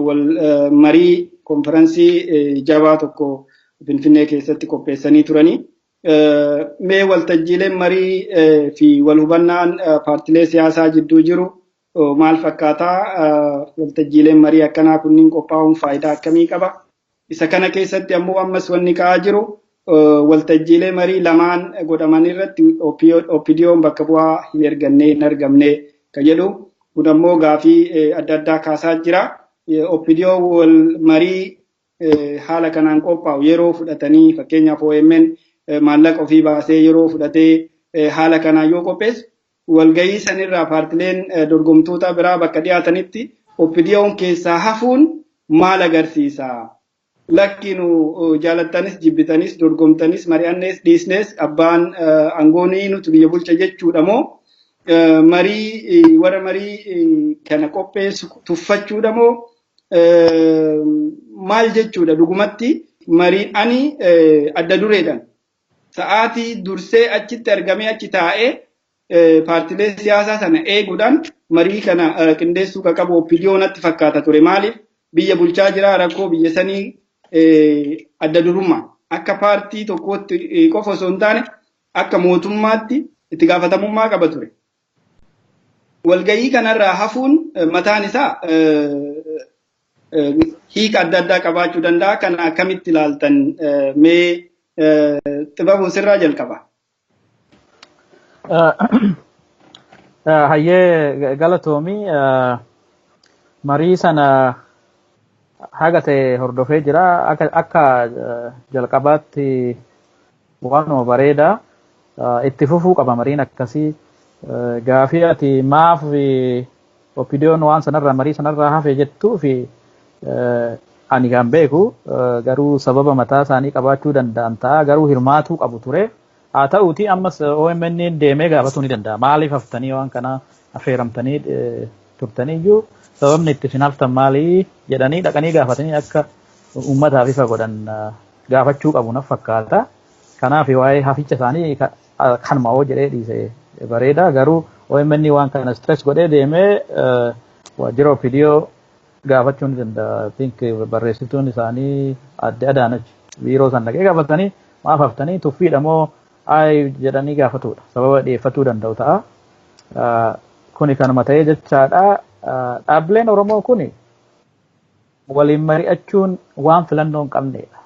wal marii konferansii jabaa tokko Finfinnee keessatti qopheessanii turani. Mee waltajjiileen marii fi wal hubannaan paartilee siyaasaa jidduu jiru maal fakkaataa? Waltajjiileen marii akkanaa kunniin qophaa'uun faayidaa akkamii qaba? Isa kana keessatti ammoo ammas wanni ka'aa jiru, waltajjiilee marii lamaan godhaman irratti OPDO'n bakka bu'aa hin erganne, hin argamne ka jedhu kun ammoo gaafii adda addaa kaasaa jira. OPDO wal marii haala kanaan qophaa'u yeroo fudhatanii, fakkeenyaaf OMN maallaqa ofii baasee yeroo fudhatee haala kanaan yoo qopheessu, walgahii sanirraa paartileen dorgomtoota biraa bakka dhiyaatanitti OPDO'n keessaa hafuun maal agarsiisa? Lakki, nu jaalattanis jibbitanis, dorgomtanis mari'annees dhiisnees, abbaan aangoonii nuti biyya bulcha jechuudha moo, marii warra marii kana qopheessu tuffachuudha moo, maal jechuudha dhugumatti mariin? Ani adda dureedhaan sa'aatii dursee achitti argamee achi taa'ee paartilee siyaasaa sana eeguudhaan marii kana qindeessuu kan qabu OPDO natti fakkaata ture. Maaliif? Biyya bulchaa jira, rakkoo biyya sanii adda durummaa akka paartii tokkootti qofa osoo hin taane akka mootummaatti itti gaafatamummaa qaba ture. Walgahii kanarraa hafuun mataan isaa hiika adda addaa qabaachuu danda'a. Kana akkamitti ilaaltan? Mee Xibabuu, sirraa jalqaba. Hayyee, galatoomii. Marii sana haga ta'e hordofee jira. Akka jalqabaatti waanuma bareedaa, itti fufuu qaba mariin akkasii. Gaafii ati maaf OPDO'n waan sanarraa marii sanarraa hafe jettuu fi ani kan beeku garuu sababa mataa isaanii qabaachuu danda'an ta'a, garuu hirmaatuu qabu ture. Haa ta'uuti ammas OMN deemee gaafatuu ni danda'a. Maaliif haftanii? Waan kana affeeramtanii turtaniyyuu sababni itti isin haftan maalii jedhanii dhaqanii gaafatanii akka uummataaf ifa godhan gaafachuu qabu naf fakkaata. Kanaaf waa'ee haficha isaanii kanuma hoo jedhee dhiise bareeda, garuu OMN waan kana stress godhee deemee waajjira OPDO gaafachuu ni danda'a. Think barreessituun isaanii adde Adaanach biiroo san dhaqee gaafatanii maaf haftanii, tuffiidha moo ay jedhanii gaafatudha. Sababa dhiyeeffatuu danda'u ta'a. Kuni kanuma ta'ee jechaadha. Dhaabbileen Oromoo kuni waliin mari'achuun waan filannoo hin qabnedha.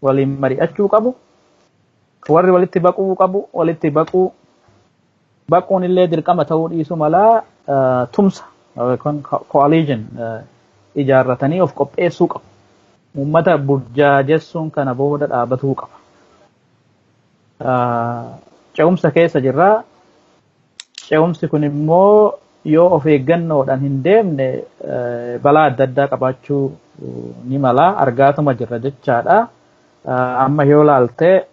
Waliin mari'achuu qabu. Warri walitti baquu qabu walitti baquu, baquun illee dirqama ta'uu dhiisuu malaa, tumsa yookaan coalition ijaarratanii of qopheessuu qabu. Uummata burjaajessuun kana booda dhaabatuu qaba. Ce'umsa keessa jirraa. Ce'umsi kun immoo yoo of eeggannoodhaan hin deemne balaa adda addaa qabaachuu ni mala, argaatuma jirra jechaadha. Amma yoo laaltee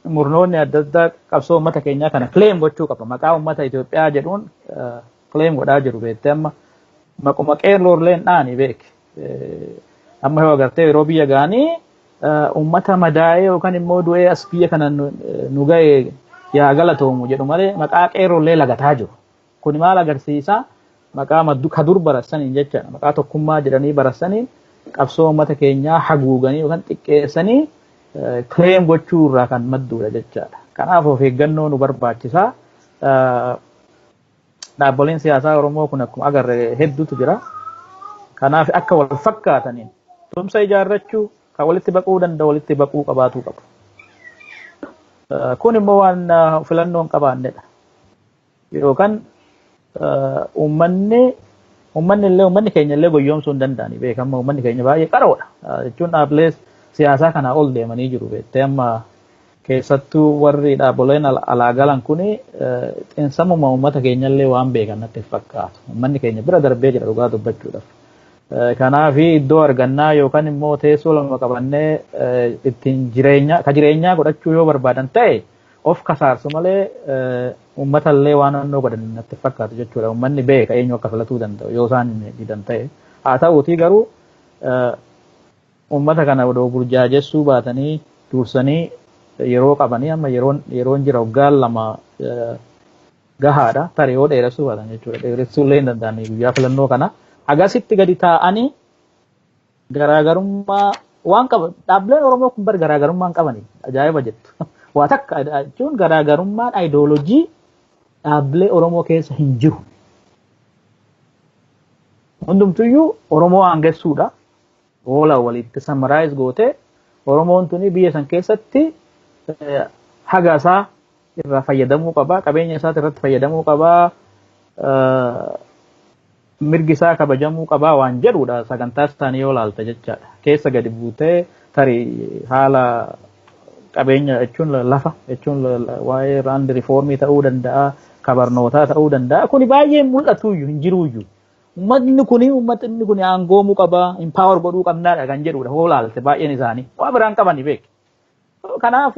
Murnoonni adda addaa qabsoo uummata keenyaa kana claim gochuu qaba. Maqaa uummata Itoophiyaa jedhuun claim godhaa jiru beektee, amma maquma qeerroolleen dhaani beek. Amma yoo agartee yeroo biyya ga'anii uummata madaa'ee yookaan immoo du'ee as biyya kana nu ga'e yaa galatoomu jedhu malee maqaa qeerroollee lagataa jiru. Kuni maal agarsiisa? Maqaa ka dur barassaniin jechaadha. Maqaa tokkummaa jedhanii barassaniin qabsoo uummata keenyaa haguuganii yookaan xiqqeessanii claim gochuu irraa kan madduudha jechaadha. Kanaaf of eeggannoo nu barbaachisa. Dhaabboleen siyaasaa Oromoo kun akkuma agarre hedduutu jira. Kanaaf akka wal fakkaataniin tumsa ijaarrachuu, kan walitti baquu danda'u walitti baquu qabaatuu qabu. Kun immoo waan filannoo hin qabaannedha. Yookaan uummanni keenya illee goyyoomsuu hin danda'ani beekama, uummanni keenya baay'ee qaroodha. Jechuun dhaabbilee siyaasaa kanaa ol deemanii jiru beektee, amma keessattuu warri dhaabboleen alaa galan kuni xiinsammuma uummata keenya illee waan beekan natti fakkaatu. Uummanni keenya bira darbee jira dhugaa dubbachuudhaaf. Kanaaf iddoo argannaa yookaan immoo teessoo lama qabannee ittiin jireenya ka jireenyaa godhachuu yoo barbaadan ta'e of kasaarsu malee uummata illee waan naannoo godhan natti fakkaatu jechuudha. Uummanni beeka eenyu akka filatuu danda'u yoo isaan didan ta'e. Haa ta'uutii garuu uummata kana odoo burjaajessuu baatanii dursanii yeroo qabanii, amma yeroon jira, waggaan 2 gahaadha, tarii yoo dheeressuu baatan jechuudha. Dheeressuu illee hin danda'anii guyyaa filannoo kana. Agasitti gadi taa'anii garaagarummaa waan qaba dhaabbileen Oromoo kun bar garaagarummaa hin qabani, ajaa'iba jettu. Waa takka jechuun garaagarummaan ayidooloojii dhaabbilee Oromoo keessa hin jiru. Hundumtuyyuu Oromoo aangessuudha. Oola walitti summarize gootee Oromoon tuni biyya san keessatti haga isaa irraa fayyadamuu qaba, qabeenya isaa irratti fayyadamuu qaba, mirgi isaa kabajamuu qaba waan jedhudha sagantaa isaanii yoo laalta jechaadha. Keessa gadi buutee tarii haala qabeenya jechuun lafa jechuun waa'ee land reformii ta'uu danda'a, kabarnootaa ta'uu danda'a. Kuni baay'ee mul'atuyyuu hin jiruyyuu. Uummatni kuni aangoomuu qaba, empower godhuu qabnaadha kan jedhudha hoo laalte baay'een isaanii. Waa biraan qabani beek. Kanaaf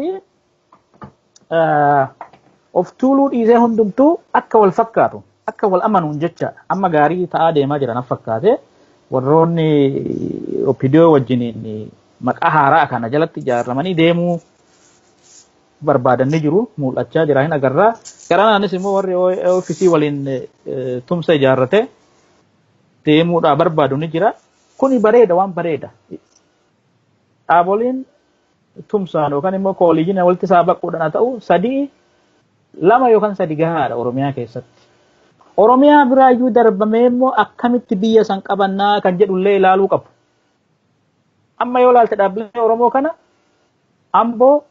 of tuuluu dhiisee hundumtuu akka wal fakkaatu, akka wal amanuun jechaadha. Amma gaarii ta'aa deemaa jiran fakkaate, warroonni OPDO wajjiniin maqaa haaraa kana jalatti ijaaramanii deemuu barbaadan ni jiru, mul'achaa jira, hin agarraa. Garanaanis immoo warri OFC waliin tumsa ijaarrate deemuudhaa barbaadu ni jira. Kuni bareeda, waan bareeda. Dhaaboliin tumsaan yookaan immoo coalition walitti saabaquudhaan haa ta'u, sadii, lama yookaan sadi gahaadha Oromiyaa keessatti. Oromiyaa biraayyuu darbamee immoo akkamitti biyya san qabannaa kan jedhullee ilaaluu qabu. Amma yoo ilaalte dhaabbilee Oromoo kana Amboo,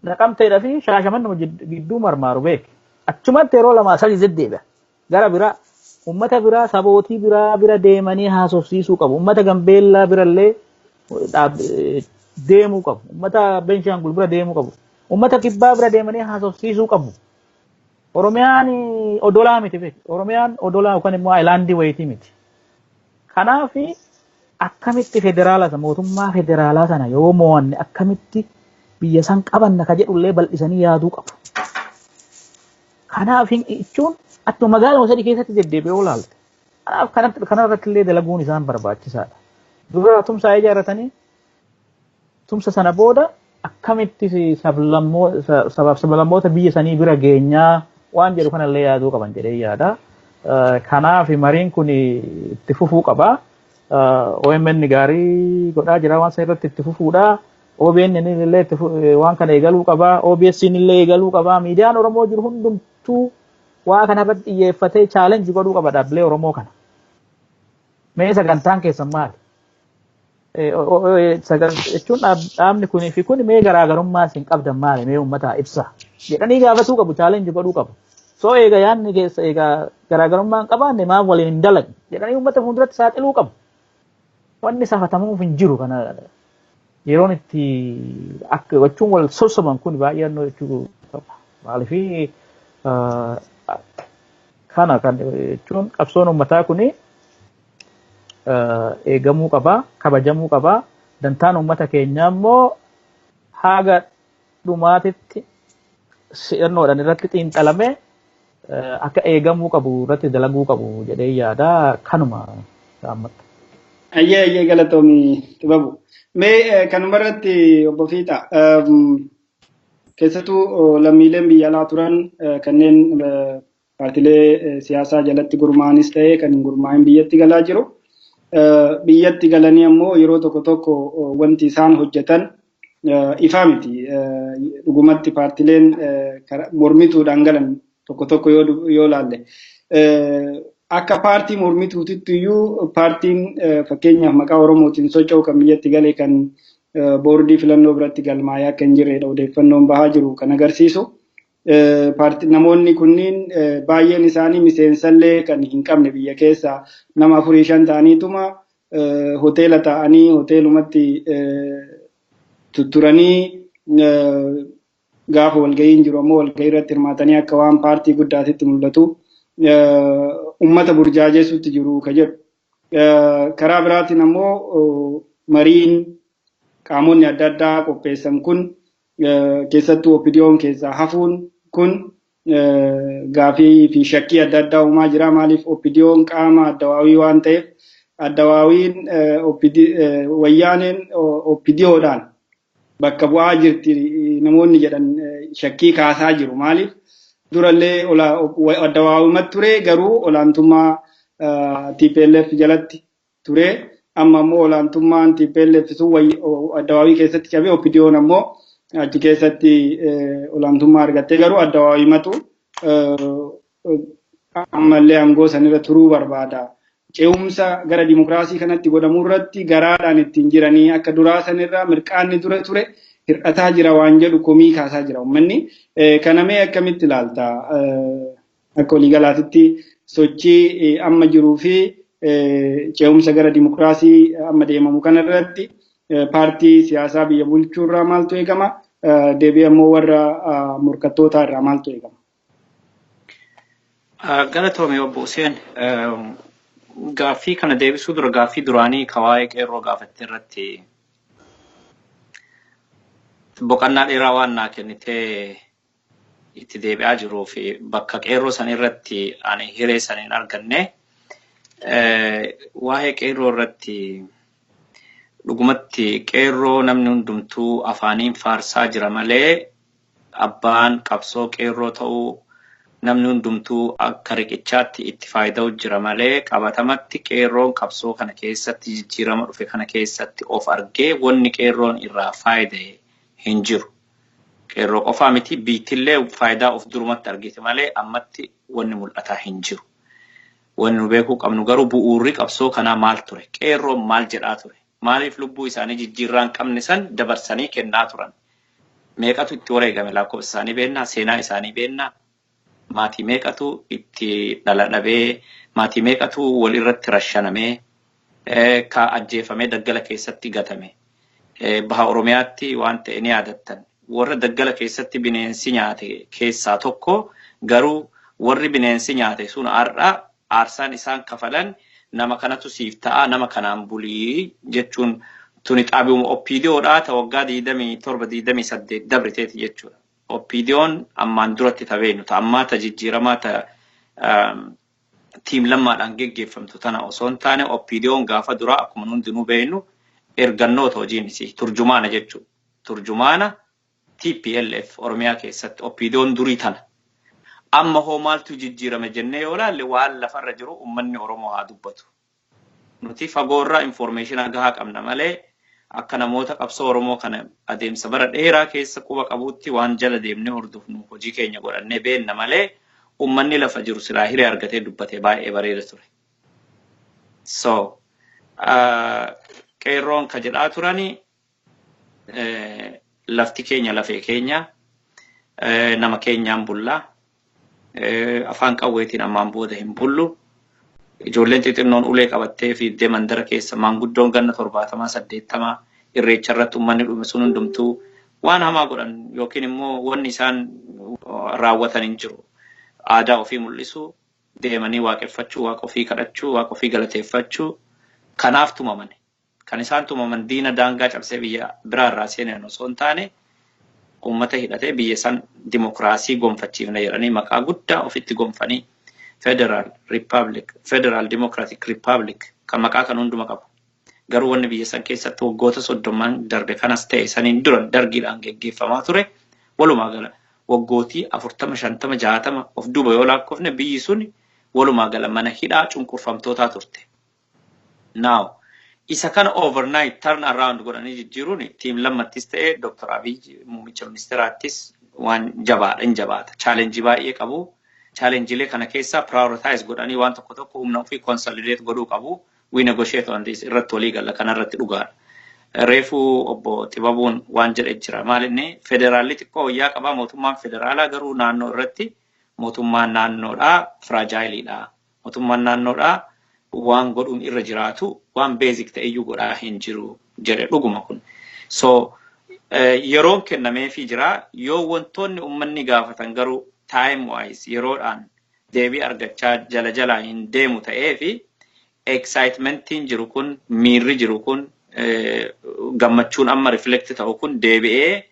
Naqamteedhaa fi Shaashamannuma gidduu marmaaru beek. Achumatti yeroo lamaa sadi deddeebi'a. Gara biraa uummata biraa, sabootii biraa bira deemanii haasofsiisuu qabu. Uummata Gambeellaa birallee deemuu qabu. Uummata Beenshaangul bira deemuu qabu. Uummata Kibbaa bira deemanii haasofsiisuu qabu. Oromiyaan odolaa miti beek. Oromiyaan odolaa yookaan immoo islandii wayitii miti. Kanaaf akkamitti federaala mootummaa federaalaa sana yoo mo'anne akkamitti biyya san qabanna ka jedhullee bal'isanii yaaduu qabu. Kanaaf jechuun akkuma magaaluma sadii keessatti deddeebi'ee olaalte. Kanaaf kanarratti illee dalaguun isaan barbaachisaadha. Dura tumsaa ijaarratanii tumsa sana booda akkamitti sabaaf sablammoota biyya sanii bira geenyaa waan jedhu kanallee yaaduu qaban jedhee yaada. Kanaaf mariin kun itti fufuu qaba. OMN gaarii godhaa jira, waan sana irratti itti fufuudha. OBN illee waan kana eegaluu qaba. OBS illee eegaluu qaba. Miidiyaan Oromoo jiru hundumtuu waa kanarratti xiyyeeffatee challenge godhuu qaba dhaabbilee Oromoo kana. Mee sagantaan keessan maali? Jechuun dhaabni kunii fi kun mee garaagarummaa isin qabdan maali? Mee uummataa ibsa jedhanii gaafatuu qabu, challenge godhuu qabu. So eega yaadni keessa egaa garaagarummaa hin qabaanne maaf waliin hin dalagne jedhanii uummata fuulduratti saaxiluu qabu. Wanni safatamuuf hin jiru, kana yeroon itti akka gochuun wal sossoban kun baay'ee jechuu qaba. Maaliif kana kan jechuun qabsoon uummataa kuni eegamuu qaba, kabajamuu qaba. Dantaan uummata keenyaa immoo haga dhumaatitti si'annoodhaan irratti xiinxalamee akka eegamuu qabu irratti dalaguu qabu jedhee yaada kanuma ammatti. Ayyee ayyee, galatoomii Xibabu. Mee kanuma irratti, obbo Fiixa, keessattuu lammiileen biyya alaa turan kanneen paartilee siyaasaa jalatti gurmaa'anis ta'ee kan hin gurmaa'in biyyatti galaa jiru. Biyyatti galanii ammoo yeroo tokko tokko wanti isaan hojjetan ifaa miti. Dhugumatti paartileen mormituudhaan galan tokko tokko yoo laalle, akka paartii mormituutitti iyyuu paartiin fakkeenyaaf maqaa Oromootiin socho'u kan biyyatti gale kan boordii filannoo biratti galmaa'ee akka hin jirredha odeeffannoon bahaa jiru kan agarsiisu. Namoonni kunniin baay'een isaanii miseensallee kan hin qabne, biyya keessa nama afurii shan ta'aniituma hoteela ta'anii hoteelumatti tutturanii, gaafa walga'iin jiru ammoo walga'ii irratti hirmaatanii akka waan paartii guddaatitti mul'atu ummata burjaajessuutti jiru ka jedhu. Karaa biraatiin ammoo mariin qaamonni adda addaa qopheessan kun, keessattuu OPDO'n keessaa hafuun kun, gaafii fi shakkii adda addaa uumaa jira. Maaliif? OPDO'n qaama addawaawii waan ta'eef, addawaawiin wayyaaneen OPDOdhaan bakka bu'aa jirti namoonni jedhan shakkii kaasaa jiru. Maaliif? Durallee addawaawimatti ture, garuu olaantummaa TPLF jalatti ture. Amma ammoo olaantummaan TPLF sun addawaawii keessatti cabee, OPDO'n ammoo achi keessatti olaantummaa argattee, garuu addawaawimatu ammallee aangoo sanirra turuu barbaada. Ce'umsa gara dimokiraasii kanatti godhamuu irratti garaadhaan ittiin jiranii akka duraa sanirraa mirqaanni dura ture hir'ataa jira waan jedhu komii kaasaa jira uummanni. Kana mee akkamitti ilaalta? Akka waliigalaatitti sochii amma jiruu fi ce'umsa gara dimokiraasii amma deemamu kanarratti paartii siyaasaa biyya bulchuu irraa maaltu eegama? Deebi'ee ammoo warra morkattootaa irraa maaltu eegama? Galatoomii, obbo Hussein. Gaaffii kana deebisuu dura gaaffii duraanii ka waa'ee qeerroo gaafatte irratti boqonnaa dheeraa waan naa kennitee itti deebi'aa jiruu fi bakka qeerroo san irratti ani hiree san hin arganne. Waa'ee qeerroo irratti dhugumatti qeerroo namni hundumtuu afaaniin faarsaa jira malee, abbaan qabsoo qeerroo ta'uu namni hundumtuu akka riqichaatti itti fayyadamu jira malee, qabatamatti qeerroon qabsoo kana keessatti jijjiirama dhufe kana keessatti of argee wanni qeerroon irraa fayyade hin jiru. Qeerroo qofaa miti, biittillee faayidaa of durumatti argite malee ammatti wanni mul'ataa hin jiru. Wanni nu beekuu qabnu garuu bu'uurri qabsoo kanaa maal ture? Qeerroon maal jedhaa ture? Maaliif lubbuu isaanii jijjiirraa hin qabne san dabarsanii kennaa turan? Meeqatu itti wareegame? Lakkoofsa isaanii beennaa? Seenaa isaanii beennaa? Maatii meeqatu itti dhala dhabee, maatii meeqatu wal irratti rashanamee, ka ajjeefamee daggala keessatti gatame? Baha Oromiyaatti waan ta'e ni yaadattan. Warra daggala keessatti bineensi nyaate keessaa tokko, garuu warri bineensi nyaate sun har'a aarsaan isaan kafalan nama kanatu siif ta'a, nama kanaan bulii jechuun tuni xaabiuma OPDOdhaa ta waggaa 27, 28 dabriteeti jechuudha. OPDOn ammaan duratti ta beeknu ta ammaa ta jijjiiramaa ta tiim lammaadhaan geggeeffamtu tana osoo hin taane, OPDOn gaafa duraa akkuma hundinuu beeknu ergannoota hojiin isii turjumaana jechuudha. Turjumaana TPLF Oromiyaa keessatti OPDOn durii tana. Amma hoo maaltu jijjiirame jennee yoo ilaalle, waan lafarra jiru uummanni Oromoo haa dubbatu. Nuti fagoorraa information gahaa qabna malee, akka namoota qabsoo Oromoo kana adeemsa bara dheeraa keessa quba qabuutti waan jala deemnee hordofnu hojii keenya godhannee beenna malee, uummanni lafa jiru silaa hiree argatee dubbatee baay'ee bareeda ture. So, qeerroon ka jedhaa turani lafti keenya lafee keenya, nama keenyaan bullaa, afaan qawweetiin ammaan booda hin bullu. Ijoolleen xixinnoon ulee qabattee fiiddee mandara keessa, maanguddoon ganna 70, 80, irreecha irratti uummanni dhume sun hundumtuu waan hamaa godhan yookiin immoo wanni isaan raawwatan hin jiru. Aadaa ofii mul'isuu, deemanii waaqeffachuu, waaqa ofii kadhachuu, waaqa ofii galateeffachuu kanaaf tumaman. Kan isaan tumaman diina daangaa cabsee biyya biraarraa seenan osoo hin taane. Uummata hidhatee biyya san dimokiraasii gonfachiifna jedhanii maqaa guddaa ofitti gonfanii Federal Republic, Federal Democratic Republic kan maqaa kan hunduma qabu. Garuu wanni biyya san keessatti waggoota 30n darbe kanas ta'e saniin dura dargiidhaan geggeeffamaa ture, walumaa gala waggootii 40, 50, 60 of duuba yoo lakkoofne, biyyi sun walumaa gala mana hidhaa cunqurfamtootaa turte. Now, isa kana overnight turn around godhanii jijjiiruun Team Lammattis ta'e Dr. Abiy muummicha ministeeraattis waan jabaadha, hin jabaata. Challenge baay'ee qabu. Challengelee kana keessaa prioritize godhanii waan tokko tokko humna ofii consolidate godhuu qabu. We negotiate on this, irratti walii galla, kanarratti dhugaadha. Reefuu obbo Xibabuun waan jedhe jira. Maal inni? Federaalli xiqqoo wayyaa qabaa, mootummaan federaalaa garuu naannoo irratti mootummaan naannoodhaa fragileiidha. Mootummaan naannoodhaa waan godhuun irra jiraatu waan basic ta'eyyuu godhaa hin jiru jedhe, dhuguma kun. So yeroon kennameefii jira. Yoo wantoonni uummanni gaafatan garuu time wise yeroodhaan deebii argachaa jala jalaa hin deemu ta'ee fi excitementiin jiru kun, miirri jiru kun, gammachuun amma reflect ta'u kun deebi'ee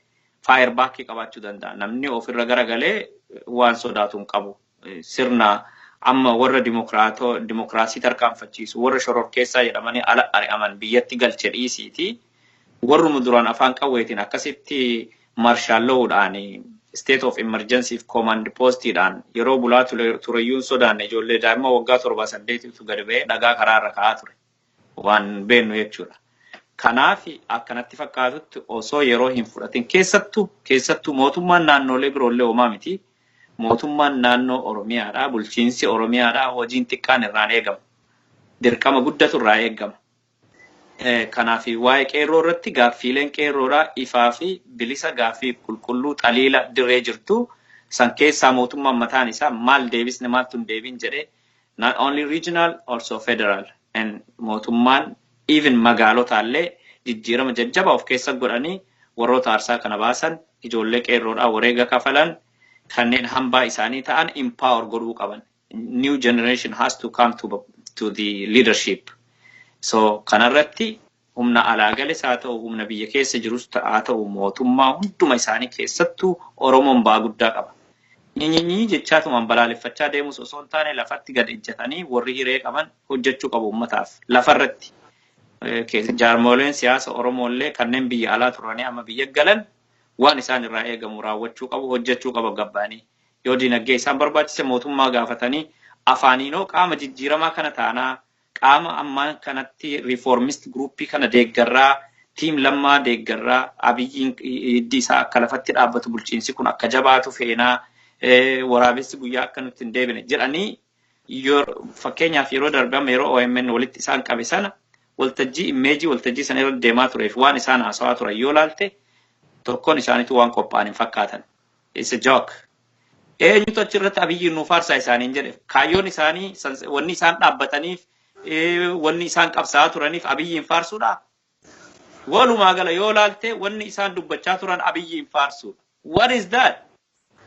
fire backii qabaachuu danda'a. Namni ofirra garagalee waan sodaatu hin qabu. Sirna amma warra dimokiraasii tarkaanfachiisu, warra shororkeessaa jedhamanii ala ari'aman biyyatti galche dhiisiiti. Warruma duraan afaan qawweetiin akkasitti martial lawudhaan, state of emergency fi command postiidhaan yeroo bulaa tureyyuun sodaanne, ijoollee daa'ima waggaa 7, 8tu gadi ba'ee dhagaa karaarra kaa'aa ture. Waan beennu jechuudha. Kanaaf akkanatti fakkaatutti osoo yeroo hin fudhatin, keessattuu mootummaan naannolee biroollee homaa miti. Mootummaan naannoo Oromiyaadhaa, bulchiinsi Oromiyaadhaa hojiin xiqqaan irraan eegamu. Dirqama guddatu irraa eegama. Kanaaf waa'ee qeerroo irratti gaaffiileen qeerroodhaa ifaa fi bilisa, gaaffii qulqulluu xaliila dirree jirtu san keessaa mootummaan mataan isaa maal deebisne, maaltu hin deebiin jedhee, not only regional, also federal and mootummaan even magaalotaallee jijjiirama jajjabaa of keessa godhanii warroota aarsaa kana baasan, ijoollee qeerroodhaa wareega kafalan, kanneen hambaa isaanii ta'an empower godhuu qaban. New generation has to come to the leadership. So kanarratti humna alaa gales haa ta'u, humna biyya keessa jirus haa ta'u, mootummaa hunduma isaanii keessattuu Oromoon ba'aa guddaa qaba. Nyinyinyi jechaatumaan balaaleffachaa deemus osoo hin taane, lafatti gad ejjatanii warri hiree qaban hojjechuu qabu uummataaf lafarratti. Jaarmoleen siyaasa Oromoollee kanneen biyya alaa turanii amma biyya galan waan isaan irraa eegamu raawwachuu qabu, hojjechuu qabu gabbaanii. Yoo dinagdee isaan barbaachise mootummaa gaafatanii, afaaniinoo qaama jijjiiramaa kana taanaa, qaama ammaa kanatti reformist groupii kana deeggarraa, Team Lammaa deeggarraa, Abiyyiin hiddi isaa akka lafatti dhaabbatu, bulchiinsi kun akka jabaatu feenaa, waraabessi guyyaa akka nutti hin deebine jedhanii, fakkeenyaaf yeroo darbe amma yeroo OMN walitti isaan qabe sana waltajjii imageii waltajjii sana irra deemaa tureef waan isaan haasawaa turan yoo laalte, tokkoon isaaniitu waan qophaa'an hin fakkaatan. It's a joke. Eenyutu achirratti Abiyyiin nuuf faarsaa isaaniin jedhe? Kaayyoon isaanii, wanni isaan dhaabbataniif, wanni isaan qabsaa'aa turaniif Abiyyiin faarsuudha. Walumaa gala yoo laalte wanni isaan dubbachaa turan Abiyyiin faarsuudha. What is that?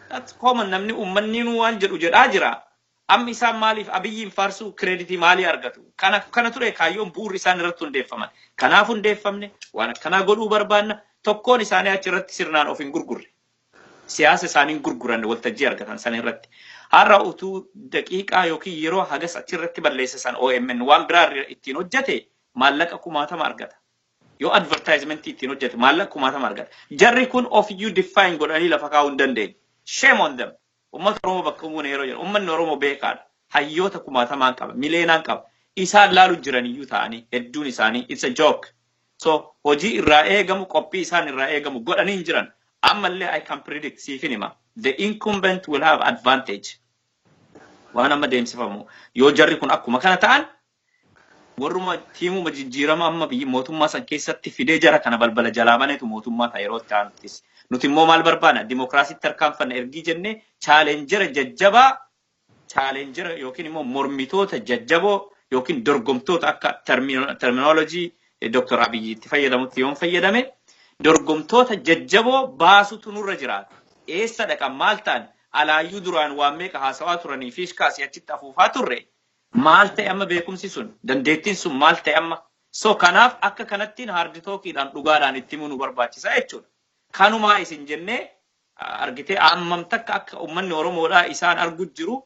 That's common, namni uummanni waan jedhu jedhaa jira. Amma isaan maaliif Abiyyiin faarsuu, creditii maalii argatu? Kana ture kaayyoon bu'uurri isaan irratti hundeeffaman. Kanaaf hundeeffamne, waan akkanaa godhuu barbaanna, tokkoon isaanii achirratti sirnaan of hin gurgurre. Siyaasa isaanii hin gurguranne waltajjii argatan san irratti. Har'a utuu daqiiqaa yookiin yeroo hagas achirratti balleessa san OMN waan biraa ittiin hojjete maallaqa kumaatama argata. Yoo advertisementii ittiin hojjete maallaqa kumaatama argata. Jarri kun ofiyyuu define godhanii lafa kaa'uu hin dandeenye. Shame on them. Uummata Oromoo bakka bu'uun yeroo jedhu, uummanni Oromoo beekaadha. Hayyoota kumaatamaan qaba, mileenaan qaba. Isaan laalu jiraniyyuu ta'anii hedduun isaanii, it's a joke. So hojii irraa eegamu, qophii isaan irraa eegamu godhanii hin jiran. Ammallee I can predict, siifin hima. The incumbent will have advantage. Waan amma deemsifamu yoo jarri kun akkuma kana ta'an, warruma teamuma jijjiirama amma biyyi mootummaa san keessatti fidee jara kana balbala jalaa baneetu mootummaa ta'a yeroo itti aanuttis. Nuti immoo maal barbaadna? Dimokiraasiitti tarkaanfanna ergii jennee challengera jajjabaa, challengera yookiin immoo mormitoota jajjaboo yookiin dorgomtoota, akka terminology Dr. Abiyyi itti fayyadamutti yoon fayyadame, dorgomtoota jajjaboo baasutu nurra jiraata. Eessa dhaqan, maal ta'an? Alaayyuu duraan waan meeqa haasawaa turanii fi kaasii achitti afuufaa turre, maal ta'e amma beekumsi sun, dandeettiin sun maal ta'e amma? So kanaaf akka kanattiin hard talkiidhaan dhugaadhaan itti himuu nu barbaachisa jechuudha. Kanumaa isin jennee argitee ammam takka akka uummanni Oromoodhaa isaan argu jiru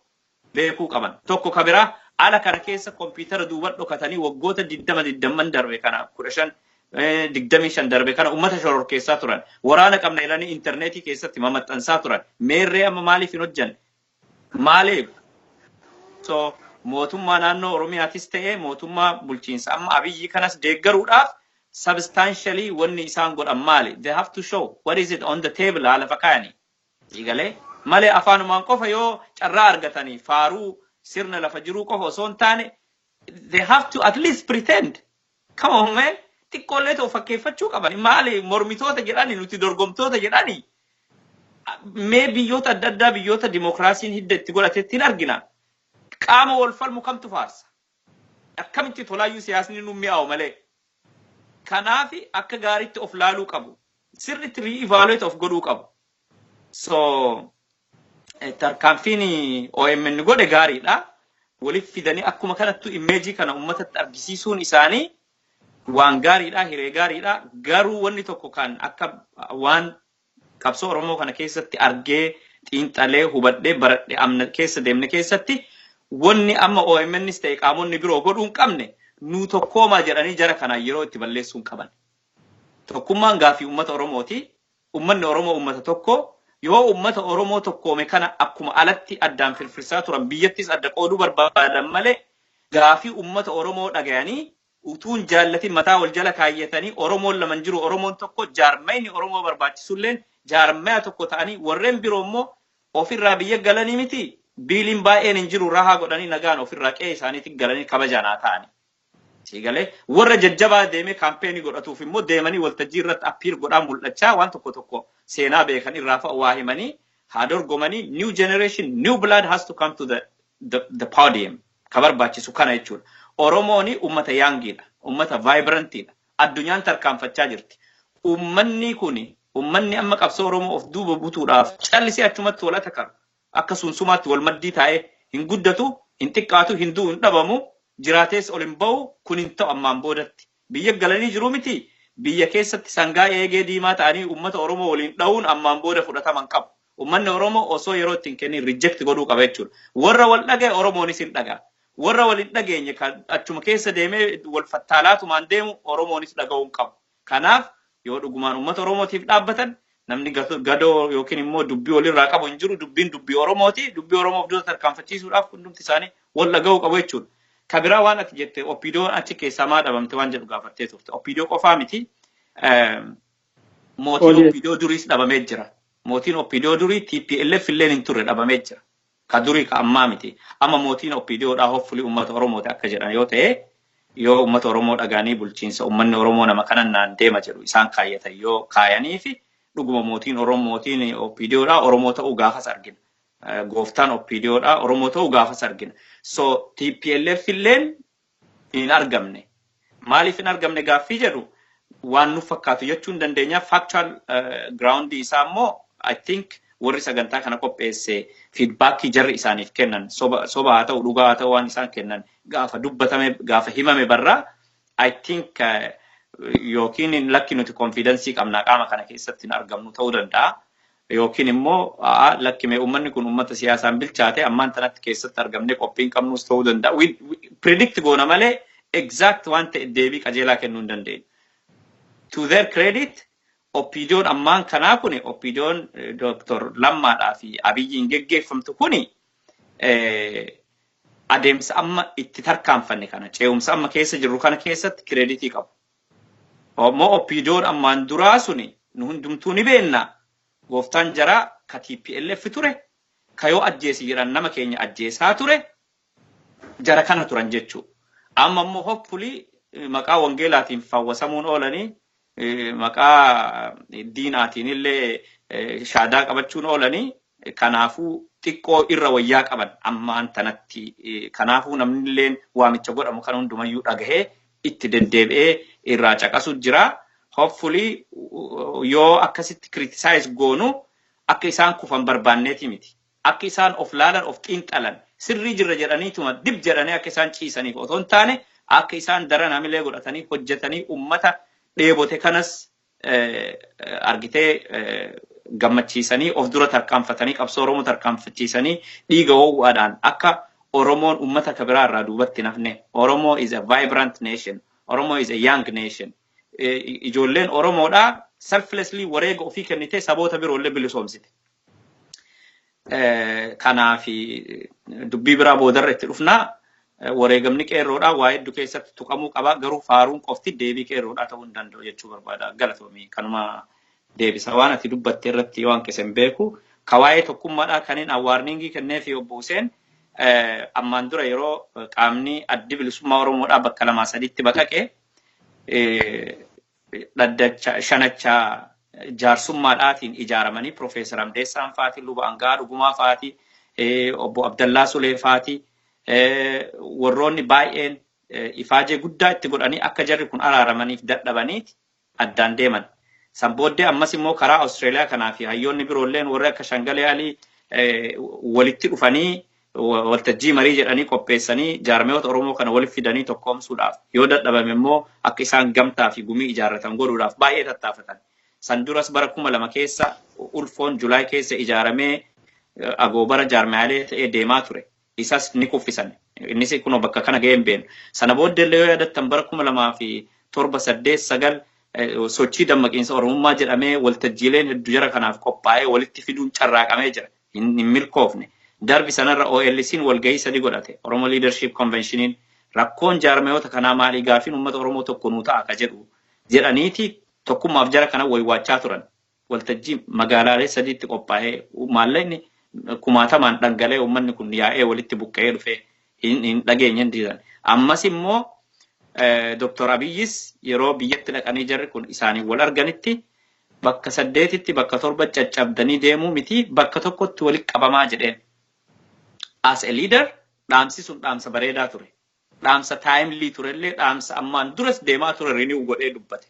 beekuu qaban. Tokko ka biraa, ala kana keessa kompiitara duuba dhokatanii waggoota 20 20 darbe kana, 15 25 darbe kana uummata shororkeessaa turan. Waraana qabna jedhanii intarneetii keessatti mamaxxansaa turan. Meerree amma maaliif hin hojjanne? Maaliif? So mootummaa naannoo Oromiyaatis ta'ee mootummaa bulchiinsa amma Abiyyi kanas deeggaruudhaaf substantially wanni isaan godhan maali? They have to show what is it on the table, lafa kaayanii. Galee malee afaanumaan qofa yoo carraa argatanii faaruu sirna lafa jiruu qofa osoo hin taane, they have to at least pretend. Come on, man. Xiqqoollee ta'u fakkeeffachuu qaban. Maali, mormitoota jedhani, nuti dorgomtoota jedhani. Mee biyyoota adda addaa, biyyoota dimokiraasiin hidda itti godhatetti hin argina. Qaama wal falmu kamtu faarsa? Akkamitti tolaayyuu siyaasni nu mi'aawu malee. Kanaaf akka gaariitti of laaluu qabu. Sirriitti re-evaluate of godhuu qabu. So tarkaanfiin OMN godhe gaariidha. Waliif fidanii akkuma kanattu image kana uummatatti argisiisuun isaanii waan gaariidha, hiree gaariidha. Garuu wanni tokko kan akka waan qabsoo Oromoo kana keessatti argee, xiinxalee, hubadhee, baradhee amna keessa deemne keessatti, wanni amma OMNs ta'e qaamonni biroo godhuu hin qabne, nu tokkoomaa jedhanii jara kanaan yeroo itti balleessuu hin qaban. Tokkummaan gaafii uummata Oromooti. Uummanni Oromoo uummata tokko. Yoo uummata Oromoo tokkoome kana akkuma alatti addaan firfirsaa turan biyyattis adda qooduu barbaadan malee, gaafii uummata Oromoo dhagayanii utuun jaallatin mataa wal jala kaayyatanii, Oromoon lama jiru, Oromoon tokko, jaarmayni Oromoo barbaachisulleen jaarmaya tokko ta'anii, warreen biroo immoo ofirraa biyya galanii miti, biiliin baay'een hin jiru, rahaa godhanii nagaan ofirraa qe'ee isaaniitti galanii kabajaan haa ta'ani. Siigalee warra jajjabaa deemee campaign godhatuuf immoo deemanii waltajjii irratti appear godhaa mul'achaa, waan tokko tokko seenaa beekan irraa fa'a waa himanii haa dorgomanii. New generation, new blood has to come to the podium ka barbaachisu kana jechuudha. Oromooni ummata youngiidha. Ummata vibrantiidha. Addunyaan tarkaanfachaa jirti. Ummanni kuni, ummanni amma qabsoo Oromoo of duuba butuudhaaf callisee achumatti wal atakaru. Akka sunsumaatti wal maddii taa'ee hin guddatu, hin xiqqaatu, hin du'u, hin dhabamu, jiraatees ol hin ba'u, kun hin ta'u ammaan boodatti. Biyya galanii jiru miti, biyya keessatti sangaa eegee diimaa ta'anii uummata Oromoo waliin dha'uun ammaan booda fudhataman qabu. Uummanni Oromoo osoo yeroo ittiin kennin reject godhuu qaba jechuudha. Warra wal dhagaye Oromoonis hin dhaga'a. Warra wal hin dhageenye kan achuma keessa deemee wal fattaalaatumaan deemu Oromoonis dhaga'uu hin qabu. Kanaaf yoo dhugumaan uummata Oromootiif dhaabbatan, namni gadoo yookiin immoo dubbii walirraa qabu hin jiru. Dubbiin dubbii Oromooti. Dubbii Oromoof dura tarkaanfachiisuudhaaf hundumti isaanii wal dhaga'uu qabu jechuudha. Kabiraa waan ati jette, OPDOn achi keessaa maa dhabamte waan jedhu gaafattee turte. OPDO qofaa miti. Mootiin OPDO duriis dhabamee jira. Mootiin OPDO durii TPLF illee hin turre, dhabamee jira. Ka durii, ka ammaa miti. Amma mootiin OPDOdhaa hopefully uummata Oromooti akka jedhan yoo ta'e, yoo uummata Oromoo dhagaanii bulchiinsa uummanni Oromoo nama kanan naan deema jedhu isaan kaayyatan yoo kaayanii fi dhuguma mootiin Oromoo, mootiin OPDOdhaa Oromoo ta'uu gaafas argina. Gooftaan OPDOdhaa Oromoo ta'uu gaafas argina. So TPLF illeen hin argamne. Maaliif hin argamne gaaffii jedhu waan nu fakkaatu jechuu hin dandeenya. Factual ground isaa immoo I think warri sagantaa kana qopheesse feedbackii jarri isaaniif kennan, soba haa ta'u dhugaa haa ta'u, waan isaan kennan gaafa dubbatame, gaafa himame barraa, I think yookiin lakki nuti confidence qabnaa qaama kana keessatti hin argamnu ta'uu danda'a. Yookiin immoo lakki, mee uummanni kun uummata siyaasaan bilchaate, ammaan tanatti keessatti argamne qophiin qabnus ta'uu danda'a. Predict goona malee exact waan ta'e deebii qajeelaa kennuu hin dandeenyu. To their credit, OPDOn ammaan kanaa kuni, OPDOn Dr. Lammaadhaa fi Abiyyiin geggeeffamtu kuni, adeemsa amma itti tarkaanfanne kana, ce'umsa amma keessa jirru kana keessatti credit qabu. Ammoo OPDOn ammaan duraa suni nu hundumtuu ni beenna. Gooftaan jaraa ka TPLF ture, ka yoo ajjeesi jedhan nama keenya ajjeesaa ture, jara kana turan jechuudha. Amma immoo hopefully maqaa wangeelaatiin fawwasamuun oolanii, maqaa diinaatiin illee shaadaa qabachuun oolanii, kanaafuu xiqqoo irra wayyaa qaban ammaan tanatti. Kanaafuu namni illee waamicha godhamu kan hundumayyuu dhagahee itti deddeebi'ee irraa caqasu jira. Hopefully yoo akkasitti criticize goonu akka isaan kufan barbaanneeti miti. Akka isaan of laalan, of xiinxalan, sirrii jirra jedhaniituma dib jedhanii akka isaan ciisaniif otoo hin taane, akka isaan daran hamilee godhatanii hojjetanii ummata dheebote kanas Argitee, gammachiisanii of dura tarkaanfatanii, qabsoo Oromoo tarkaanfachiisanii, dhiiga ho'uudhaan akka Oromoon uummata kabiraa irraa duubatti nafne. Oromoo is a vibrant nation. Oromoo is a young nation. Ijoolleen Oromoodhaa selflessly wareega ofii kennitee saboota biroollee bilisoomsite. Kanaaf dubbii biraa boodarra itti dhufnaa, wareegamni qeerroodhaa waa hedduu keessatti tuqamuu qaba, garuu faaruun qofti deebii qeerroodhaa ta'uu hin danda'u jechuu barbaada. Galatoomii, kanuma deebisa. Waan ati dubbatte irratti waan qisen beeku ka waa'ee tokkummaadhaa kanneen warning kennee fi obbo Hussein ammaan dura yeroo qaamni Addi Bilisummaa Oromoodhaa bakka lamaa sadiitti baqaqe, dhaddacha shanacha jaarsummaadhaatiin ijaaramanii, Profeesar Hamdeessaan faati, Luba Angaa Dhugumaa faati, obbo Abdallaa Sulee faati, warroonni baay'een ifaajee guddaa itti godhanii akka jarri kun araaramaniif dadhabaniiti addaan deeman. San booddee ammas immoo karaa Awustreeliyaa kanaa fi hayyoonni biroolleen warri akka Shangalee Alii walitti dhufanii waltajjii marii jedhanii qopheessanii jaarmiyoota Oromoo kana walitti fidanii tokkoomsuudhaaf, yoo dadhabame immoo akka isaan gamtaa fi gumii ijaarratan godhuudhaaf baay'ee tattaafatan. San duras bara 2000 keessa ulfoon Julaay keessa ijaaramee agoobara jaarmiyaalee ta'ee deemaa ture. Isas ni kuffisan. Innis kunoo bakka kana ga'ee hin beeknu. Sana booddee illee yoo yaadattan, bara 2007, 8, 9 sochii dammaqiinsa Oromummaa jedhamee waltajjiileen hedduu jara kanaaf qophaa'ee walitti fiduun carraaqamee jira. Hin milkoofne. Darbi sanarra OLC'n walgahii sadi godhate. Oromo Leadership Conventioniin rakkoon jaarmiyoota kanaa maalii, gaafiin uummata Oromoo tokko nuu ta'a ka jedhu jedhaniiti tokkummaaf jara kana waywaachaa turan. Waltajjii magaalaalee sadiitti qophaa'ee maallaqni kumaatamaan dhangala'ee, uummanni kun yaa'ee walitti buqqa'ee dhufee hin dhageenye hin diidan. Ammas immoo Dr. Abiyyis yeroo biyyatti dhaqanii jarri kun isaanii wal arganitti, bakka saddeetitti, bakka torba caccabdanii deemuu miti, bakka tokkotti walitti qabamaa jedheen. As a leader, dhaamsi sun dhaamsa bareedaa ture. Dhaamsa timely turellee, dhaamsa ammaan duras deemaa ture renew godhee dubbate.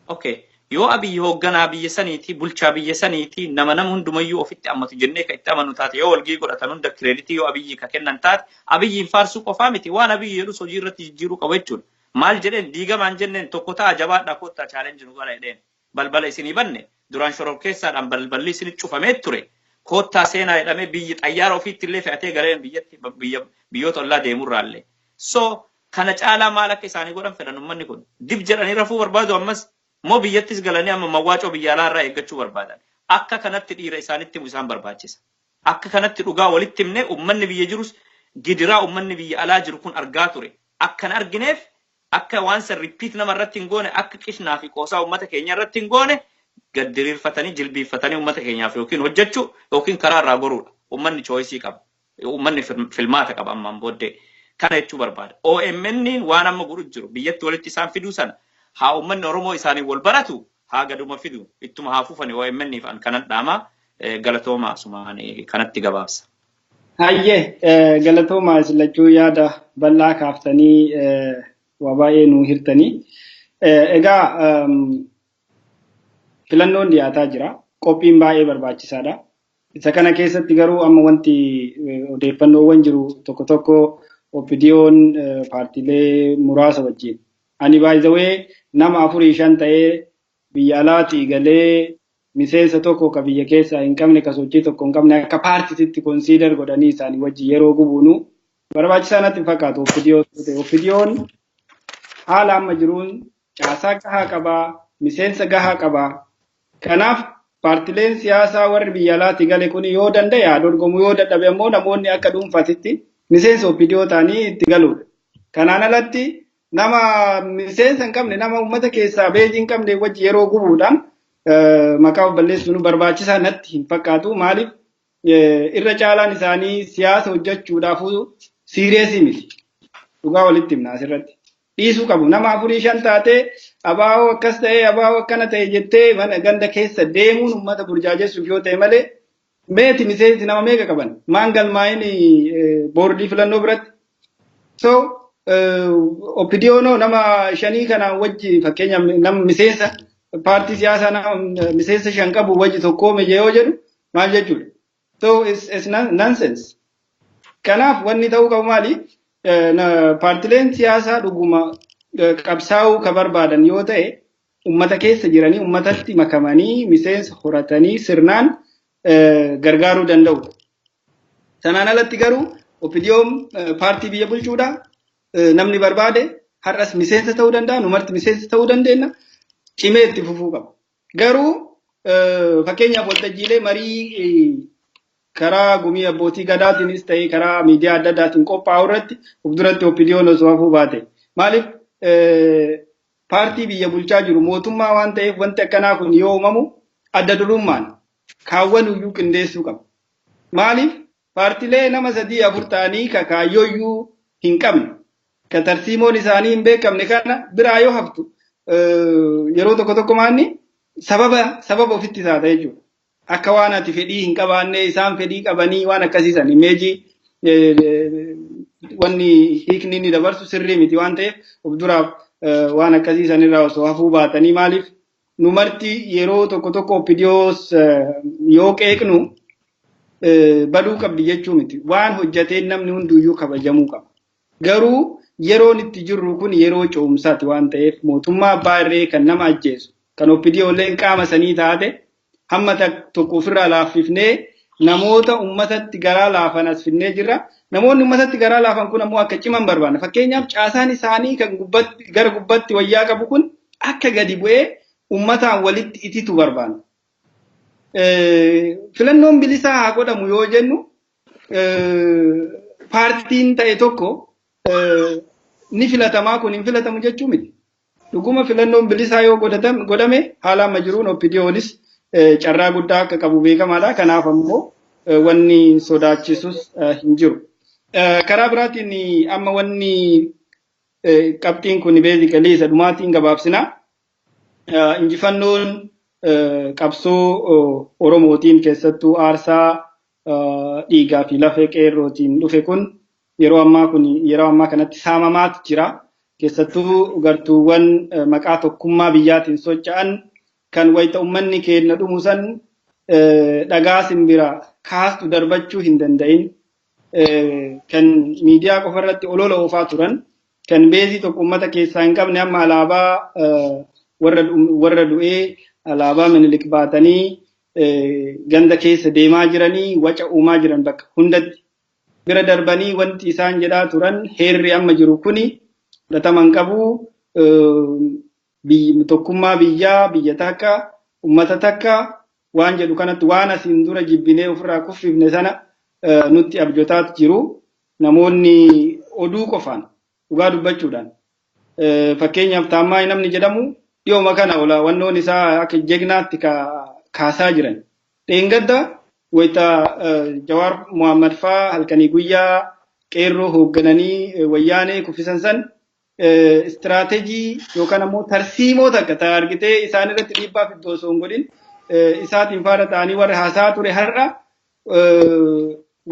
Okay. Yoo Abiyyi hoogganaa biyya saniiti, bulchaa biyya saniiti, nama nama hundumayyuu ofitti ammatu jennee kan itti amanu taate, yoo walgahii godhatan hunda credit yoo Abiyyi ka kennan taate, Abiyyiin faarsuu qofaa miti, waan Abiyyi jedhus hojii irratti jijjiiruu qaba jechuudha. Maal jedheen? Diigamaan jenneen, tokko ta'a, jabaadhaa, kottaa challenge nu godha jedheen. Balbala isinii banne, duraan shororkeessaadhaan balballi isinii cufamee ture. Kottaa seenaa jedhamee biyyi xayyaara ofiitti illee fe'atee galee biyyatti biyya biyyoota ollaa deemurraallee. So kana caalaa maal akka isaanii godhan fedhan uummanni kun? Dib jedhanii rafuu barbaadu ammas moo biyyattis galanii amma mawwaacoo biyya alaa irraa eeggachuu barbaadan? Akka kanatti dhiira isaanitti himu isaan barbaachisa. Akka kanatti dhugaa walitti himnee, uummanni biyya jirus gidiraa uummanni biyya alaa jiru kun argaa ture. Akkan argineef akka waan san repeat nama irratti hin goone, akka qishnaa fi qoosaa uummata keenya irratti hin goone, gad diriirfatanii jilbiiffatanii uummata keenyaaf yookiin hojjechuu yookiin karaa irraa goruudha. Uummanni choice qaba. Uummanni filmaata qaba ammaan booddee. Kana jechuu barbaada. OMN waan amma godhu jiru biyyatti walitti isaan fiduu sana, haa uummanni Oromoo isaanii wal baratu, haa gaduma fidu, ittuma haa fufani. OMN fi kanan dhaamaa. Galatooma, asumaan kanatti gabaabsa. Hayyee, galatooma isin lachuu, yaada bal'aa kaaftanii waa baay'ee nuu hirtanii. Egaa filannoon dhiyaataa jira. Qophiin baay'ee barbaachisaadha. Isa kana keessatti garuu amma wanti odeeffannoowwan jiru tokko tokko, OPDO'n paartiilee muraasa wajjin. Ani baay'ee nama afurii shan ta'ee biyya alaatii galee miseensa tokko ka biyya keessaa hin qabne, ka sochii tokko hin qabne, akka paartiitti consider godhanii isaanii wajjin yeroo gubuunu barbaachisaa natti hin fakkaatu OPDO ta'e. OPDO'n haala amma jiruun caasaa gahaa qabaa, miseensa gahaa qabaa. Kanaaf paartileen siyaasaa warri biyya alaatii gale kun yoo danda'e haa dorgomu, yoo dadhabe ammoo namoonni akka dhuunfaatitti miseensa OPDO ta'anii itti galuudha. Kanaan alatti nama miseensa hin qabne, nama uummata keessaa base hin qabne wajji yeroo gubuudhaan maqaa of balleessuun barbaachisaa natti hin fakkaatu. Maaliif, irra caalaan isaanii siyaasa hojjechuudhaafuu serious miti. Dhugaa walitti himna asirratti. Dhiisuu qabu. Nama afurii shan taatee abaa'oo akkas ta'ee, abaa'oo akkana ta'e jettee mana ganda keessa deemuun uummata burjaajessuuf yoo ta'e malee, meeti miseensi nama meeqa qaban maan galmaa'in boordii filannoo biratti. So OPDO'n nama shanii kana wajji, fakkeenyaaf nama miseensa paartii siyaasaa nama miseensa shan qabu wajji tokkoome yoo jedhu maal jechuudha? So it's nonsense. Kanaaf wanni ta'uu qabu maali? Paartileen siyaasaa dhuguma qabsaa'uu ka barbaadan yoo ta'e, Uummata keessa jiranii uummatatti makamanii miseensa horatanii sirnaan gargaaruu danda'u. Sanaan alatti garuu OPDO'n paartii biyya bulchuudha. Namni barbaade har'as miseensa ta'uu danda'a, numarti miseensa ta'uu dandeenya. Cimee itti fufuu qaba. Garuu fakkeenyaaf waltajjiilee marii karaa gumii abbootii gadaatiinis ta'ee karaa miidiyaa adda addaatiin qophaa'u irratti of duratti OPDO'n osoo hafuu baate. Maaliif paartii biyya bulchaa jiru mootummaa waan ta'eef wanti akkanaa kun yoo uumamu adda durummaan kaawwan iyyuu qindeessuu qaba. Maaliif paartilee nama sadii afur ta'anii ka kaayyoo iyyuu hin qabne ka tarsiimoon isaanii hin beekamne kana biraa yoo haftu yeroo tokko tokko maanni sababa ofitti taata jechuudha. Akka waan ati fedhii hin qabaanne isaan fedhii qabanii waan akkasiisan imeejii wanni hiikni inni dabarsu sirrii miti waan ta'eef of duraaf waan akkasiisan irraa osoo hafuu baatanii. Maaliif nu marti yeroo tokko tokko OPDOs yoo qeeqnu baduu qabdi jechuu miti. Waan hojjateen namni hunduyyuu kabajamuu qaba. Garuu yeroon itti jirru kun yeroo ce'umsaati waan ta'eef mootummaa abbaa irree kan nama ajjeesu kan OPDO illee qaama sanii taate hamma tokko ofirraa laaffifnee namoota uummatatti garaa laafan as finnee jirra. Namoonni uummatatti garaa laafan kun ammoo akka ciman barbaanna. Fakkeenyaaf caasaan isaanii kan gubbatti gara gubbatti wayyaa qabu kun akka gadi bu'ee uummataan walitti ititu barbaanna. Filannoon bilisaa haa godhamu yoo jennu paartiin ta'e tokko ni filatamaa kun hin filatamu jechuu miti. Dhuguma filannoon bilisaa yoo godhame haala amma jiruun OPDOnis carraa guddaa akka qabu beekamaadha. Kanaaf ammoo wanni sodaachisus hin jiru. Karaa biraatiin amma wanni qabxiin kun basically isa dhumaatiin gabaabsina. Injifannoon qabsoo Oromootiin keessattuu aarsaa dhiigaa fi lafee qeerrootiin dhufe kun yeroo ammaa kanatti saamamaatu jira. Keessattuu gartuuwwan maqaa tokkummaa biyyaatiin socho'an kan wayita uummanni keenya dhumu san dhagaa simbira kaastu darbachuu hin danda'in, kan miidiyaa qofa irratti olola oofaa turan, kan beezii tokko uummata keessaa hin qabne, amma alaabaa warra du'ee, alaabaa Minilik baatanii ganda keessa deemaa jiranii waca uumaa jiran bakka hundatti bira darbanii wanti isaan jedhaa turan heerri amma jiru kuni fudhatama hin qabu, tokkummaa biyyaa, biyya takka, ummata takka waan jedhu kanatti waan asiin dura jibbinee ofirraa kuffifne sana nutti abjotaatu jiru. Namoonni oduu qofaan dhugaa dubbachuudhaan, fakkeenyaaf Taammaay namni jedhamu dhiyooma kana ola wannoon isaa akka jegnaatti kaasaa jiran. Dheengadda wayita Jawaar Muhammad faa halkanii guyyaa qeerroo hooggananii wayyaanee kuffisan san istiraateejii yookaan ammoo tarsiimoo takka ta argitee isaan irratti dhiibbaa fiddu osoo hin godhin isaatiin faana ta'anii warra haasaa ture har'a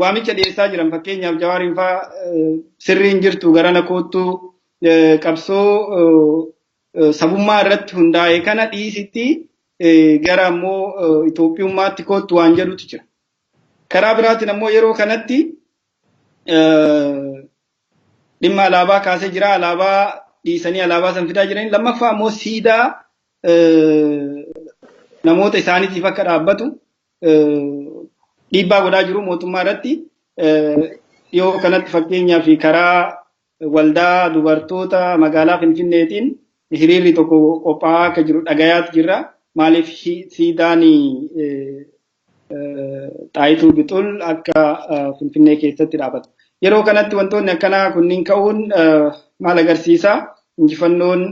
waamicha dhiyeessaa jiran. Fakkeenyaaf Jawaariin faa sirriin jirtu garana koottuu, qabsoo sabummaa irratti hundaa'e kana dhiisitti gara ammoo Itoophiyummaatti koottu waan jedhutu jira. Karaa biraatiin ammoo yeroo kanatti dhimma alaabaa kaasee jira. Alaabaa dhiisanii alaabaa san fidaa jiranii. Lammaffaa ammoo siidaa namoota isaaniitiif akka dhaabbatu dhiibbaa godhaa jiru mootummaa irratti. Dhiyoo kanatti fakkeenyaaf karaa waldaa dubartoota magaalaa Finfinneetiin hiriirri tokko qophaa'aa akka jiru dhagayaatu jira. Maaliif siidaan Xaayituu Bixul akka Finfinnee keessatti dhaabatu. Yeroo kanatti wantoonni akkanaa kunniin ka'uun maal agarsiisa? Injifannoon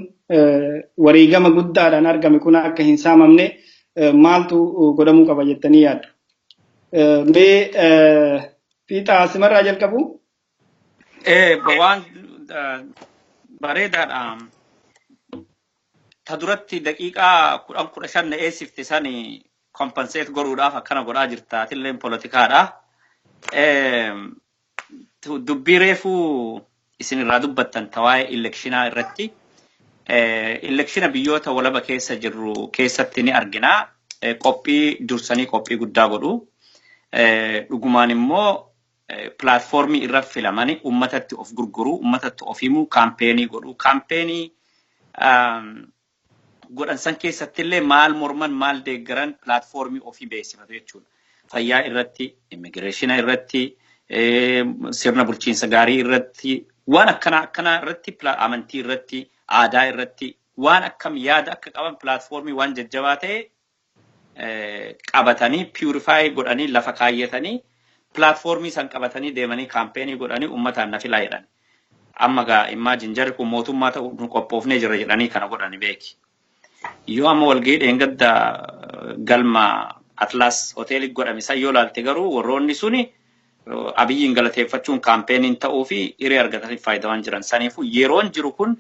wareegama guddaadhaan argame kun akka hin saamamne maaltu godhamuu qaba jettanii yaaddu? Mee fiixaa simarraa jalqabu? Waan bareedaadha. Ta duratti daqiiqaa 10 15 na eessifte sani compensate godhuudhaaf akkana godhaa jirta. Atilleen poolitikaadha. Dubbii reefuu isin irraa dubbattan ta waa'ee election irratti. Election biyyoota walaba keessa jirru keessatti ni argina. Qophii dursanii qophii guddaa godhu. Dhugumaan immoo platform irra filamanii uummatatti of gurguru, uummatatti of himu, campaign godhu. Campaign godhan san keessatti illee maal morman, maal deeggaran, platformii ofii beeksifatu jechuudha. Fayyaa irratti, immigration irratti, sirna bulchiinsa gaarii irratti, waan akkanaa akkanaa irratti, amantii irratti, aadaa irratti, waan akkam yaada akka qaban platformii waan jajjabaa ta'e qabatanii, purify godhanii, lafa kaayyatanii, platformii san qabatanii deemanii campaignii godhanii uummataan na filaa jedhan. Amma gaa imagine, jarri kun mootummaa ta'u nu qophoofnee jira jedhanii kana godhani beeki. Yoo amma walgahii dheengadda galma Atlas hoteelii godhame san yoo laalte garuu, warroonni suni Abiyyiin galateeffachuun campaigniin ta'uu fi hiree argatanii faayidawaan jiran. Saniifuu yeroon jiru kun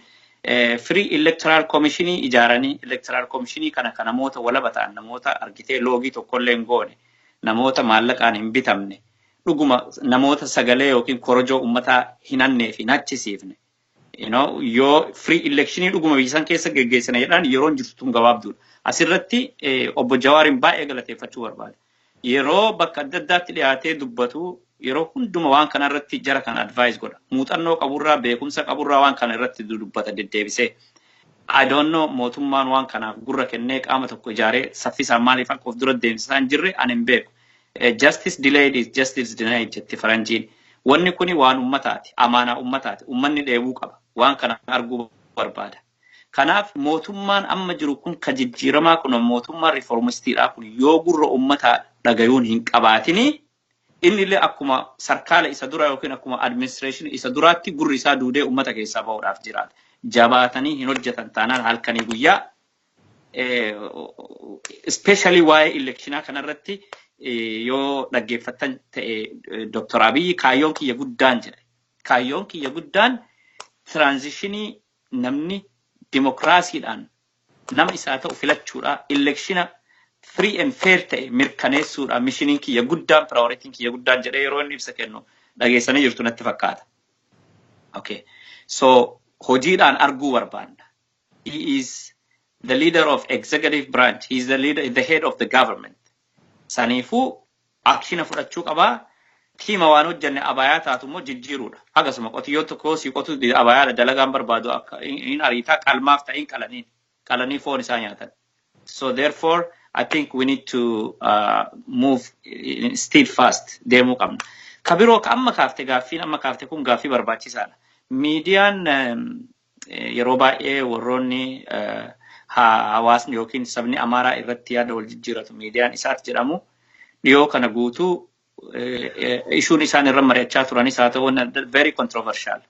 free electoral commissionii ijaaranii, electoral commissionii kana kan namoota walaba ta'an, namoota argitee loogii tokkollee hin goone, namoota maallaqaan hin bitamne, dhuguma namoota sagalee yookiin korojoo uummataa hin hannee fi hin hachisiifne. Yoo free electionii dhuguma biyya san keessa geggeessina jedhan, yeroon jirtu tun gabaabduudha. Asirratti obbo Jawaariin baay'ee galateeffachuu barbaada. Yeroo bakka adda addaatti dhiyaatee dubbatu yeroo hunduma waan kana irratti jara kana advice godha. Muuxannoo qaburraa, beekumsa qaburraa waan kana irratti dubbata deddeebisee. I don't know, mootummaan waan kanaaf gurra kennee qaama tokko ijaaree saffisaan maaliif akka of dura deemsisaa hin jirre ani hin beeku. Justice delayed is justice denied jetti faranjiin. Wanni kuni waan ummataati, amaanaa ummataati. Ummanni dheebuu qaba. Waan kana arguu barbaada. Kanaaf mootummaan amma jiru kun ka jijjiiramaa kun, mootummaan reformistiidhaa kun, yoo gurra ummataa dhagayuun hin qabaatini, inni illee akkuma sarkaala isa dura yookiin akkuma administration isa duraatti gurri isaa duudee ummata keessaa bahuudhaaf jiraata. Jabaatanii hin hojjetan taanaan halkanii guyyaa, especially waa'ee electionaa kanarratti yoo dhaggeeffattan ta'e, Dr. Abiyyi "kaayyoon kiyya guddaan" jedhe. "Kaayyoon kiyya guddaan transitionii namni dimokiraasiidhaan nama isaa ta'u filachuudha. Electiona free and fair ta'e mirkaneessuudha. Missioniin kiyya guddaan, priorityn kiyya guddaan" jedhee yeroo inni ibsa kennu dhageessanii jirtu natti fakkaata. Okay. So hojiidhaan arguu barbaanna. He is the leader of executive branch. He is the leader, the head of the government. Saniifuu actiona fudhachuu qabaa. Tiima waan hojjenne abayaa taatu immoo jijjiiruudha. Akkasuma qotiyyoo tokko si qotu abayaadha, dalagaan barbaadu akka hin ariitaa qalmaaf ta'in qalaniin qalanii foon isaa nyaatan. So therefore I think we need to move still fast deemuu qabna. Ka biroo ka amma kaafte, gaaffiin amma kaafte kun gaaffii barbaachisaadha. Miidiyaan yeroo baay'ee warroonni hawaasni yookiin sabni Amaaraa irratti yaada wal jijjiiratu miidiyaan isaat jedhamu dhiyoo kana guutuu issueun isaan irra mari'achaa turanis haa ta'u, very controversial.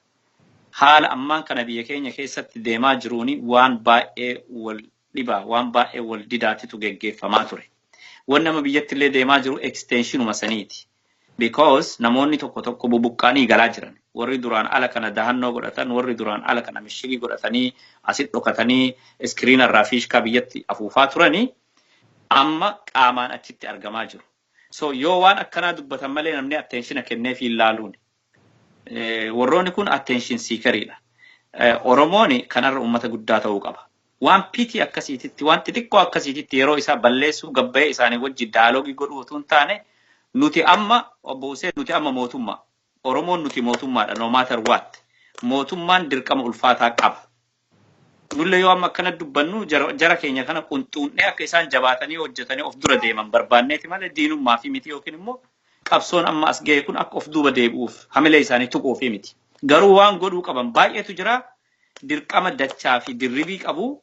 Haala ammaan kana biyya keenya keessatti deemaa jiruuni waan baay'ee wal dhibaa, waan baay'ee wal didaatitu geggeeffamaa ture. Wanni nama biyyatti illee deemaa jiru extensionuma saniiti. Because namoonni tokko tokko bubuqqaanii galaa jiran. Warri duraan ala kana dahannoo godhatan, warri duraan ala kana mishigii godhatanii, asit dhokatanii, screena irraa fiishkaa biyyatti afuufaa turanii amma qaamaan achitti argamaa jiru. So yoo waan akkanaa dubbatan malee namni attentiona kenneef hin laaluun. Warroonni kun attention seekeriidha. Oromoon kanarra uummata guddaa ta'uu qaba. Waan pity akkasiititti, waan xixiqqoo akkasiititti yeroo isaa balleessuu gabbayee isaanii wajji dialogueii godhuu otoo hin taane, nuti amma, obbo Hussein, nuti amma mootummaa. Oromoon nuti mootummaadha, no matter what. Mootummaan dirqama ulfaataa qaba. Nullee yoo amma akkana dubbannu jara keenya kana qunxuunnee akka isaan jabaatanii hojjetanii of dura deeman barbaanneeti malee diinummaa fi miti, yookiin immoo qabsoon amma as ga'e kun akka of duuba deebi'uuf hamilee isaanii tuquufi miti. Garuu waan godhuu qaban baay'eetu jira. Dirqama dachaa fi dirribii qabu,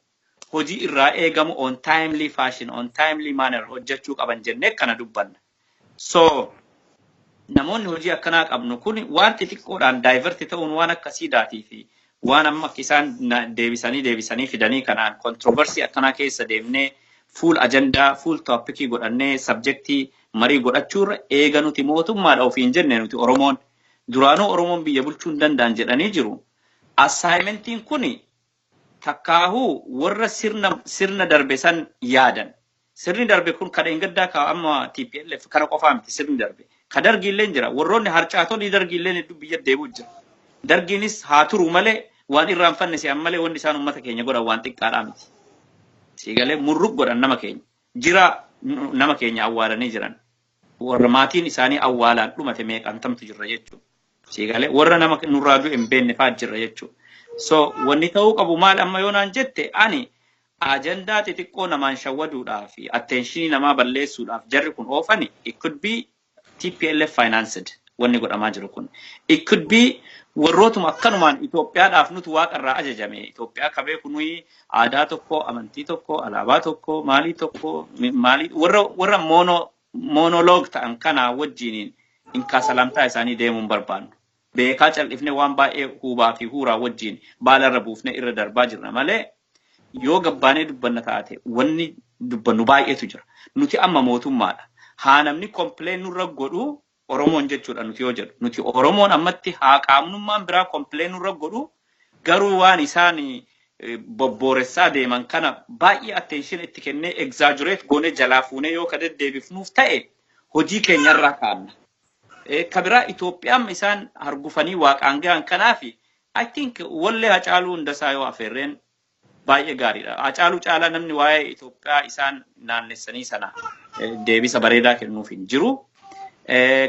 hojii irraa eegamu on timely fashion, on timely manner hojjechuu qaban jennee kana dubbanna. So namoonni hojii akkanaa qabnu kun waan xixiqqoodhaan divert ta'uun, waan akkasiidhaatii fi waan amma akka isaan deebisanii deebisanii fidanii kanaan controversy akkanaa keessa deemnee full ajandaa, full topicii godhannee subjectii marii godhachuurra, eega nuti mootummaadha ofiin jenne, nuti Oromoon duraanuu Oromoon biyya bulchuu hin danda'an jedhanii jiru. Assignmentiin kuni takkaahuu warra sirna darbe san yaadan. Sirni darbe kun kan gaddaa ka amma TPLF kana qofaa miti sirni darbe. Ka dargiillee jira. Warroonni harcaatonni dargiillee hedduu biyya deebi'u jira. Dargiinis haa turu malee, waan irraanfanne si'an malee, wanni isaan uummata keenya godhan waan xiqqaadhaa miti. Siigalee murruq godhan nama keenya. Jira, nama keenya awwaalanii jiran. Warra maatiin isaanii awwaalaan dhumate meeqantamtu jirra jechuudha. Siigalee warra nama nurraa du'e hin beekne fa'aa jirra jechuudha. So wanni ta'uu qabu maal amma yoo naan jette, ani Ajandaa xixiqqoo namaan shawwaduudhaa fi attention namaa balleessuudhaaf jarri kun oofani, it could be TPLF financed wanni godhamaa jiru kun. It could be warrootuma akkanumaan Itoophiyaadhaaf nuti waaqarraa ajajame. Itoophiyaa kabee kunuyi aadaa tokko, amantii tokko, alaabaa tokko, maalii tokko, maalii warra monologue ta'an kana wajjiniin inkaa salaamtaa isaanii deemuun barbaannu. Beekaa cal'ifnee waan baay'ee huubaa fi huuraa wajjin baalarra buufnee irra darbaa jirra malee, yoo gabbaanee dubbanna taate wanni dubbannu baay'eetu jira. Nuti amma mootummaadha. Haa namni complain nurra godhu, Oromoon jechuudha nuti yoo jedhu. Nuti Oromoon ammatti haa qaamnummaan biraa complain nurra godhu, garuu waan isaan bobbooressaa deeman kana baay'ee attention itti kennee, exaggerate goonee, jalaa fuunee yoo ka deddeebifnuuf ta'e, hojii keenyarraa kaa'amna. Ka biraa, Itoophiyaan isaan hargufanii waaqaan gahan kanaafi I think wallee Hacaaluu Hundasaa yoo afeerreen baay'ee gaariidha. Hacaaluu caalaa namni waa'ee Itoophiyaa isaan naannessanii sana deebisa bareedaa kennuuf hin jiru.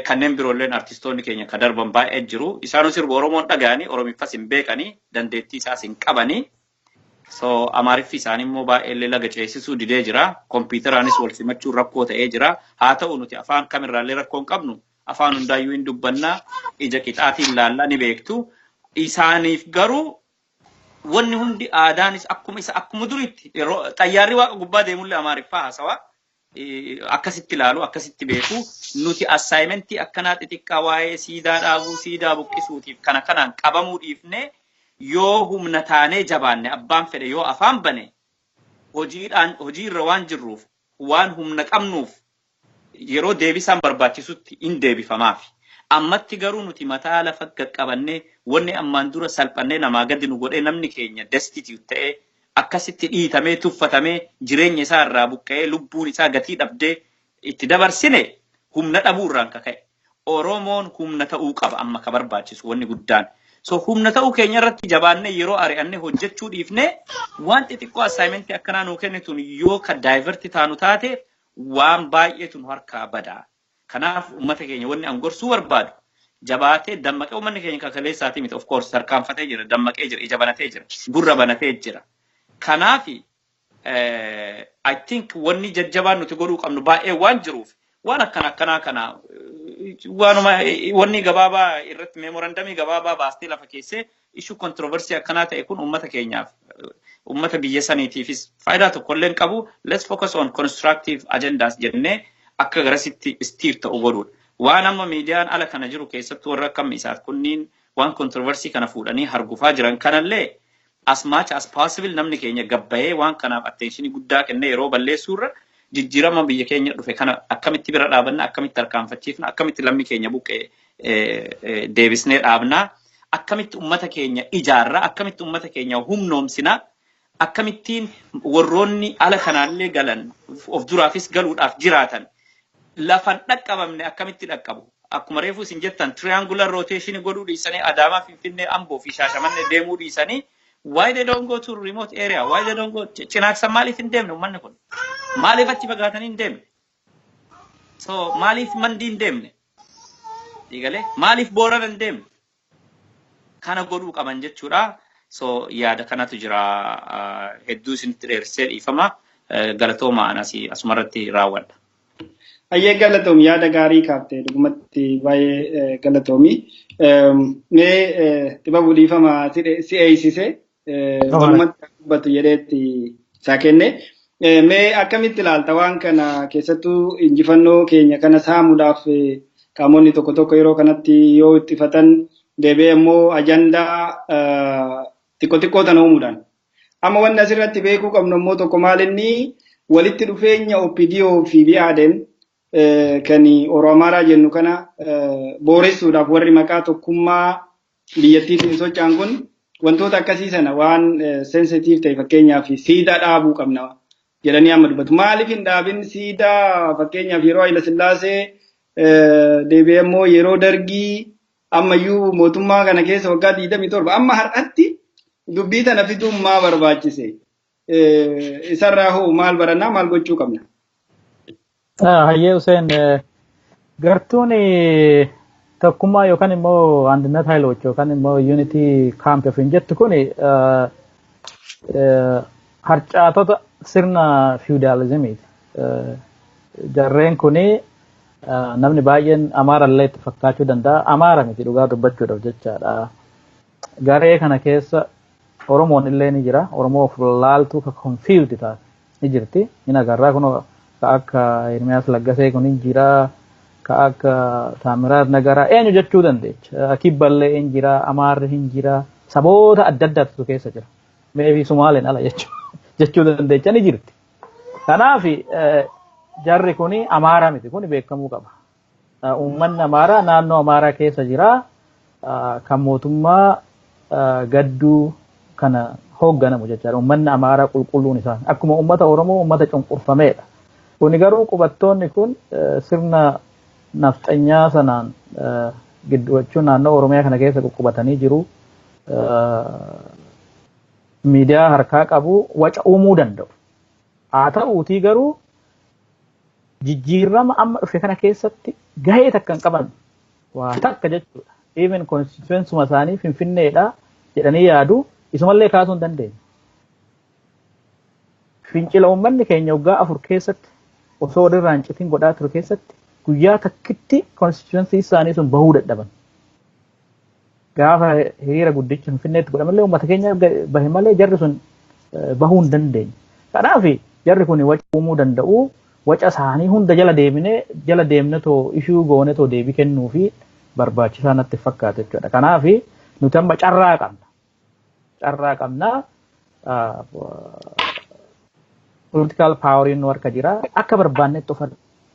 Kanneen biroolleen artistoonni keenya ka darban baay'ee jiru. Isaanuu sirba Oromoon dhaga'anii, Oromiffas hin beekanii, dandeettii isaas hin qabanii. So Amaariffi isaanii immoo baay'eellee laga ceesisuu didee jira. Kompiitaraanis wal simachuun rakkoo ta'ee jira. Haa ta'u, nuti afaan kamirraallee rakkoo hin qabnu. Afaan hundaayyuu hin dubbannaa. Ija qixaatiin laallaa ni beektu. Isaaniif garuu wanni hundi aadaanis akkuma isa akkuma duritti yeroo xayyaarri waaqa gubbaa deemullee Amaariffaa haasawaa. Akkasitti ilaalu, akkasitti beeku. Nuti assignmentii akkanaa xixiqqaa waa'ee siidaa dhaabuu, siidaa buqqisuutiif kana kanaan qabamuu dhiifnee, yoo humna taanee jabaanne, abbaan fedhe yoo afaan bane, hojiidhaan hojiirra waan jirruuf, waan humna qabnuuf, yeroo deebisaan barbaachisutti in deebifamaaf. Ammatti garuu nuti mataa lafa qaqqabannee, wanni ammaan dura salphannee namaa gadi nu godhee, namni keenya destitute ta'ee, akkasitti dhiitamee, tuffatamee, jireenya isaa irraa buqqa'ee, lubbuun isaa gatii dhabdee itti dabarsine humna dhabuu irraan kaka'e. Oromoon humna ta'uu qaba amma ka barbaachisu wanni guddaan. So humna ta'uu keenya irratti jabaannee, yeroo ari'annee hojjechuu dhiifnee, waan xixiqqoo assignmentii akkanaa nuu kennituun yoo ka divert taanu taate, waan baay'eetu nu harkaa badaa. Kanaaf uummata keenya wanni an gorsuu barbaadu, jabaatee dammaqee, uummanni keenya kakaleessaatii miti, of course tarkaanfatee jira, dammaqee jira, ija banatee jira, gurra banatee jira. Kanaaf I think wanni jajjabaan nuti godhuu qabnu baay'ee waan jiruuf, waan akkana akkanaa kana waanuma wanni gabaabaa irratti memorandumii gabaabaa baastee lafa keessee, issue controversy akkanaa ta'e kun uummata keenyaaf, uummata biyya saniitiifis faayidaa tokkollee hin qabu. Let's focus on constructive agendas jennee akka garasitti steer ta'u godhuudha. Waan amma miidiyaan ala kana jiru, keessattuu warra akka isaaf kunniin waan controversy kana fuudhanii hargufaa jiran kanallee, as much as possible namni keenya gabbayee waan kanaaf attention guddaa kennee yeroo balleessuurra, jijjiirama biyya keenya dhufe kana akkamitti bira dhaabanna, akkamitti tarkaanfachiifna, akkamitti lammii keenya buqqee deebisnee dhaabnaa, akkamitti ummata keenya ijaarra, akkamitti ummata keenya humnoomsina, akkamittiin warroonni ala kanaallee galan of duraafis galuudhaaf jiraatan lafan dhaqqabamne akkamitti dhaqqabu. Akkuma reefu isin jettan, triangular rotation godhuu dhiisanii, Adaamaa, Finfinnee, Amboo fi Shaashamannee deemuu dhiisanii, why they don't go to remote area? Why they don't go Cinaaksan? Maaliif hin deemne uummanni kun? Maaliif achi fagaatanii hin deemne? So maaliif Mandii hin deemne? Digalee maaliif Boorana hin deemne? Kana godhuu qaban jechuudha. So yaada kanatu jira. Hedduu isinitti dheersee dhiifama. Galatooma, anas asumarratti raawwadha. Ayyee, galatoomi, yaada gaarii kaaftee, dhugumatti baay'ee galatoomi. Mee Xibabuu, dhiifama si eeysise, walumatti dubbatu jedheetti isaa kenne. Mee akkamitti ilaalta waan kana? Keessattuu injifannoo keenya kana saamuudhaaf qaamonni tokko tokko yeroo kanatti yoo ittifatan, deebi'ee immoo ajandaa xiqqoo xiqqoo tana uumuudhaan. Amma wanni asirratti beekuu qabnu immoo tokko maal inni, walitti dhufeenya OPDO fi BADN kan Oromo Amaaraa jennu kana booressuudhaaf warri maqaa tokkummaa biyyattiitiin socho'an kun wantoota akkasii sana waan sensitiif ta'e, fakkeenyaaf siidaa dhaabuu qabna jedhanii amma dubbatu. Maaliif hin dhaabin siidaa? Fakkeenyaaf yeroo Hayila Sillaasee, deebi'ee immoo yeroo Dargii, ammayyuu mootummaa kana keessa waggaa 27, amma har'atti dubbii tana fiduun maa barbaachise? Isarraa hoo maal barannaa, maal gochuu qabna? Hayyee Hussein, gartuun tokkummaa yookaan immoo አንድነት ኃይሎች yookaan immoo unity camp of jettu kun Harcaatota sirna fiwudaalizimiiti. Jarreen kuni namni baay'een Amaara illee itti fakkaachuu danda'a. Amaara miti dhugaa dubbachuudhaaf jechaadha. Garee kana keessa Oromoon illee ni jira. Oromoo of laaltuu ka confused taate ni jirti. Ni agarraa kun ka akka Hirmiyaas Laggasee kun ni jira. Ka akka Taamiraat Nagaraa eenyu jechuu dandeecha. Kibballee hin jira, Amaarri hin jira. Saboota adda addaatu keessa jira. Maybe Sumaaleen ala jechuu dandeecha ni jirti. Kanaaf jarri kuni Amaaraa miti, kuni beekamuu qaba. Uummanni Amaaraa naannoo Amaaraa keessa jira. Kan mootummaa gadduu kana hoogganamu jechaadha. Uummanni Amaaraa qulqulluun isaan akkuma uummata Oromoo uummata cunqurfameedha. Kuni garuu qubattoonni kun sirna nafxanyaa sanaan gidduu jechuun naannoo Oromiyaa kana keessa qubatanii jiru. Miidiyaa harkaa qabu, waca uumuu danda'u. Haa ta'uutii garuu jijjiirama amma dhufe kana keessatti gahee takka hin qaban, waa takka jechuudha. Even constituency isaanii Finfinneedha jedhanii yaadu, isumallee kaasuu hin dandeenye. Fincila uummanni keenya waggaa 4 keessatti osoo walirraa hin citin godhaa ture keessatti guyyaa takkitti constituency isaanii sun bahuu dadhaban. Gaafa hiriira guddicha Finfinneetti godhamallee uummata keenya bahe malee jarri sun bahuu hin dandeenye. Kanaaf jarri kun waca uumuu danda'u, waca isaanii hunda jala deemnee jala deemne too ishuu goone too deebii kennuu fi barbaachisaa natti fakkaata jechuudha. Kanaaf nuti amma carraa qabna. Carraa qabna. Political poweriin nu harka jira. Akka barbaannetti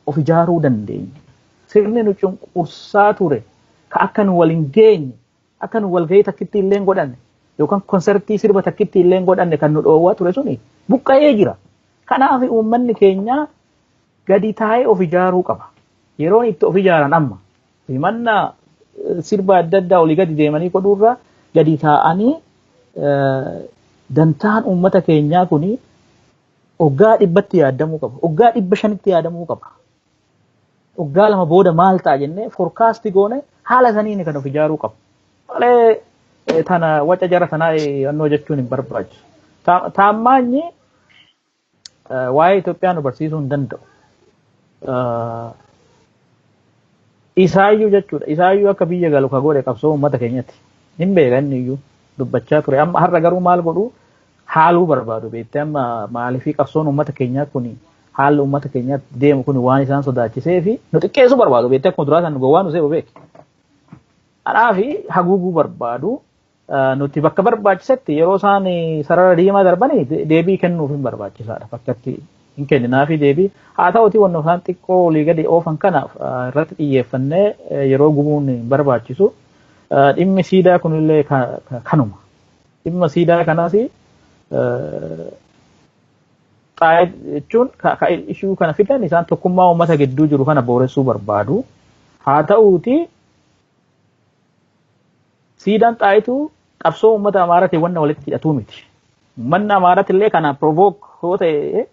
of ijaaruu dandeenya. Sirni nu cunqursaa ture ka akka nu wal hin geenye, akka nu walgahii takkitti illee hin godhanne yookaan konsertii sirba takkitti illee hin godhanne kan nu dhoowwaa ture suni buqqa'ee jira. Kanaaf uummanni keenya gadi taa'ee of ijaaruu qaba. Yeroon itti of ijaaran amma. Himannaa sirba adda addaa olii gadi deemanii godhuurra gadi taa'anii dantaan uummata keenyaa kuni waggaa 100tti yaadamuu qaba. Waggaa 500tti yaadamuu qaba. Waggaa 2 booda maal ta'a jennee forecast goone haala saniin kan of ijaaruu qaba. Malee tana waca jara tanaa annoo jechuun hin barbaachisu. Taammaanyi waa'ee Itoophiyaa nu barsiisuu hin danda'u. Isaayyuu jechuudha. Isaayyuu akka biyya galu ka godhe qabsoo uummata keenyatti. Hin beeka, inni iyyuu dubbachaa ture. Amma har'a garuu maal godhu haaluu barbaadu beektee, amma maaliifii qabsoon uummata keenyaa kun haalli uummata keenyaatti deemu kun waan isaan sodaachisee fi nu xiqqeessuu barbaadu beektee, akkuma duraa san gowwaa nu seebu beeki. Kanaafi haguuguu barbaadu. Nuti bakka barbaachisetti yeroo isaan sarara diimaa darbanii deebii kennuuf hin barbaachisaadha. Bakka itti hin kenninaafi deebii. Haa ta'uti wanni isaan xiqqoo olii gadi oofan kanaaf irratti xiyyeeffannee yeroo gubuun hin barbaachisu. Dhimmi siidaa kunillee kanuma. Dhimma siidaa kanas xaa'ee jechuun ka ishuu kana fidan isaan tokkummaa uummata gidduu jiru kana booressuu barbaadu. Haa ta'uuti siidaan Xaayituu qabsoo uummata Amaaraatiin wanna walitti hidhatuu miti. Uummanni Amaaraati illee kana provoke yoo ta'e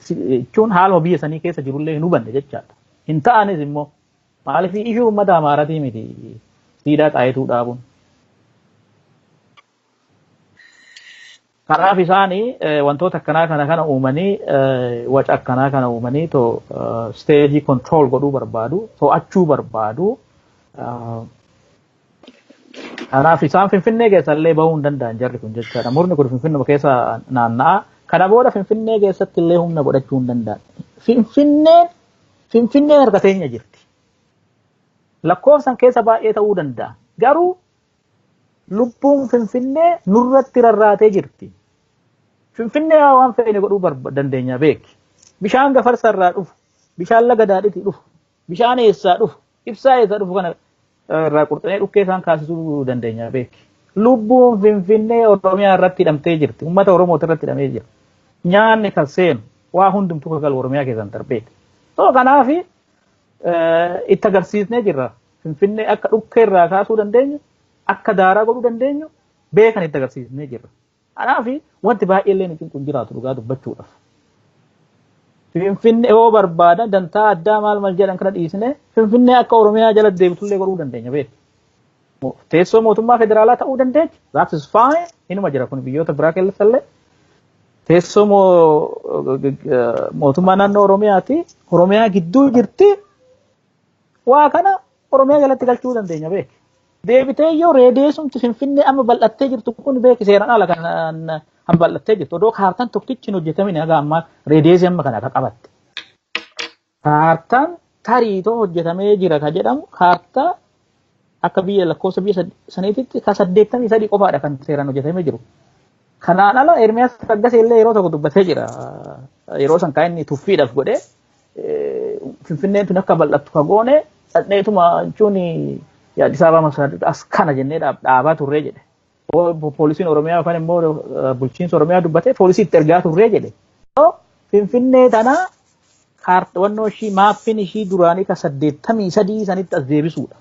jechuun haaluma biyya sanii keessa jirullee hin hubanne jechaadha. Hin ta'anis immoo maaliif ishuu uummata Amaaraatii miti siidaa Xaayituu dhaabuun. Kanaaf isaanii wantoota akkanaa kana kana uumanii, waca akkanaa kana uumanii too stage control godhuu barbaadu, to'achuu barbaadu. Kanaaf isaan Finfinnee keessa illee bahuu hin danda'an jarri kun jechaadha. Murni kun Finfinnuma keessa naanna'a. Kana booda Finfinnee keessatti illee humna godhachuu hin danda'an. Finfinneen harka teenya jirti. Lakkoofsan keessa baay'ee ta'uu danda'a. Garuu lubbuun Finfinnee nurratti rarraatee jirti. Finfinnee waan feene godhuu dandeenya beeki. Bishaan Gafarsa irraa dhufu, bishaan laga Daadhiitii dhufu, bishaan eessaa dhufu, ibsaa eessaa dhufu kana irraa qurxinee dhukkee isaan kaasisuu dandeenya beeki. Lubbuun Finfinnee Oromiyaa irratti hidhamtee jirti. Uummata Oromoo irratti hidhamee jira. Nyaanni kan seenu waa hundumtuu kan galu Oromiyaa keessan darbeeti. So kanaaf itti agarsiisnee jirra. Finfinnee akka dhukkee irraa kaasuu dandeenyu, akka daaraa godhuu dandeenyu beekan itti agarsiisnee jirra. Kanaaf wanti baay'ee illee nu cinqu hin jiraatu dhugaa dubbachuudhaaf. Finfinnee yoo barbaadan dantaa addaa maal maal jedhan kana dhiisnee Finfinnee akka Oromiyaa jala deebitullee godhuu dandeenya beeku. Teessoo mootummaa federaalaa ta'uu dandeechi. That is fine. Inuma jira kun biyyoota biraa keessallee. Teessoo mootummaa naannoo Oromiyaati. Oromiyaa gidduu jirti. Waa kana Oromiyaa jalatti galchuu dandeenya beeki. Deebitee yoo radiusumti Finfinnee amma bal'attee jirtu kun beeki, seeraan ala kan bal'attee jirtu. Odoo kaartaan tokkichi hin hojjetamin haga ammaa radiusii amma kana akka qabatte. Kaartaan tariitoo hojjetamee jira ka jedhamu kaartaa akka biyya lakkoofsa biyya saniititti ka 83 qofaadha kan seeraan hojjetamee jiru. Kanaan ala Ermiyaas Laggasee illee yeroo tokko dubbatee jira. Yeroo san kan inni tuffiidhaaf godhee Finfinneen tun akka bal'attu ka goone dhaqneetuma jechuun Addis Ababa masaraa as kana jennee dhaabaa turree jedhe. Poolisiin Oromiyaa yookaan immoo bulchiinsa Oromiyaa dubbatee poolisii itti ergaa turree jedhe. Finfinnee tana kaartawannoo ishii, maappiin ishii duraanii ka 83 sanitti as deebisuudha.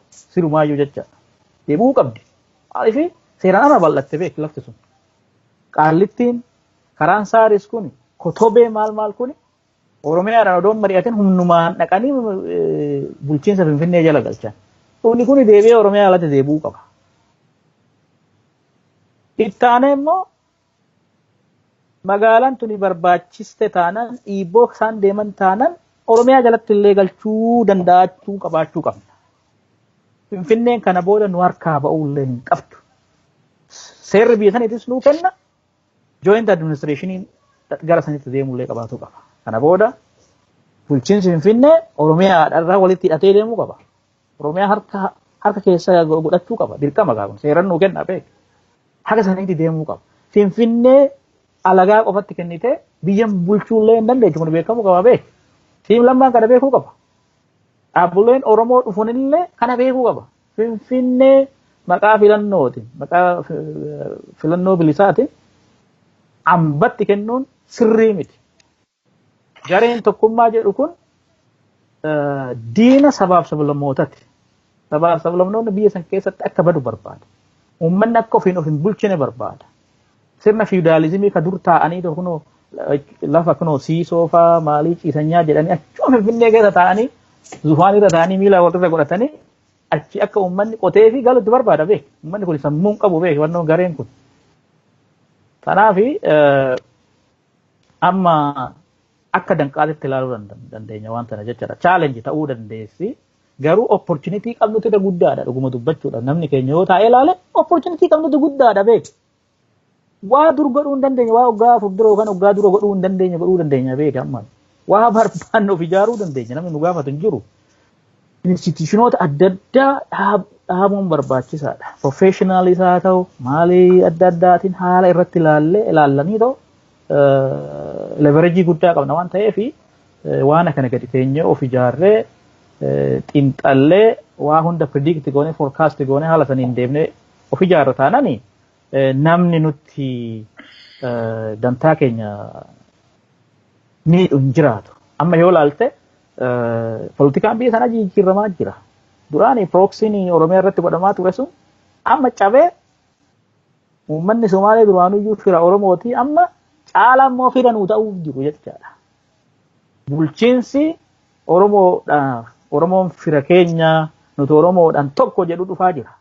Sirumaayyuu jecha. Deebi'uu qabdi. Maaliif seeraan ala bal'atte beek lafti sun. Qaallittiin, karaan Saaris kun, Kotobee, maal maal kun Oromiyaadhaan odoon mari'atin humnumaan dhaqanii bulchiinsa Finfinnee jala galchan. Inni kun deebi'ee Oromiyaa alatti deebi'uu qaba. Ittaanee immoo magaalaan tuni barbaachiste taanaan, dhiibboo isaan deeman taanaan, Oromiyaa jalatti illee galchuu danda'achuu qabaachuu qabna. Finfinneen kana booda nu harkaa ba'uu illee hin qabdu. Seerri biyya saniitis nuu kenna. Joint administrationiin gara sanitti deemuu illee qabaachuu qaba. Kana booda bulchiinsi Finfinnee Oromiyaadhaan walitti hidhatee deemuu qaba. Oromiyaa harka keessa godhachuu qaba. Dirqama qaba. Seeraan nuu kenna beek. Haga sanitti deemuu qaba. Finfinnee alagaa qofatti kennitee biyya bulchuu illee hin dandeechu, kun beekamuu qaba beek. Team Lammaan kana beekuu qaba. Dhaabbileen Oromoo dhufunillee kana beekuu qaba. Finfinnee maqaa filannootiin, maqaa filannoo bilisaatiin hambatti kennuun sirrii miti. Gareen tokkummaa jedhu kun diina sabaaf sablammootaati. Sabaaf sablammoonni biyya san keessatti akka badu barbaada. Uummanni akka ofiin of hin bulchine barbaada. Sirna fiwudaalizimii ka dur taa'anii kunoo lafa kunoo siisoo faa maalii ciisanyaa jedhanii achuma Finfinnee keessa taa'anii, zufaan irra taa'anii, miila walirra godhatanii achi akka uummanni qotee fi galutti barbaada beek. Uummanni kun sammuu hin qabu beek wannoon gareen kun. Kanaafi amma akka danqaatitti ilaaluu dandeenya waan tana jechaadha. Challenge ta'uu dandeessi. Garuu opportunity qabnutu irra guddaadha dhuguma dubbachuudha. Namni keenya yoo taa'ee ilaale opportunity qabnutu guddaadha beek. Waa dur godhuu hin dandeenye, waa waggaa 4 dura yookaan waggaa dura godhuu hin dandeenye godhuu dandeenya beek amma. Waa barbaannu of ijaaruu dandeenya, namni nu gaafatu hin jiru. Institutionoota adda addaa dhaabuun barbaachisaadha. Professionalis haa ta'u, maalii adda addaatiin haala irratti ilaallee ilaallanii ta'u, leverage guddaa qabna waan ta'eef waan akkana gadi teenyee of ijaarree, xiinxallee, waa hunda predict goonee, forecast goonee, haala saniin deemnee of ijaarra taanani namni nutti dantaa keenya miidhu hin jiraatu. Amma yoo ilaalte poolitikaan biyya sanaa jijjiiramaa jira. Duraan proxyn Oromiyaa irratti godhamaa ture sun amma cabee, uummanni Somaalee duraanuyyuu fira Oromooti, amma caalaa immoo fira nuu ta'uuf jiru jechaadha. Bulchiinsi Oromoodhaaf, Oromoon fira keenya, nuti Oromoodhaan tokko jedhu dhufaa jira.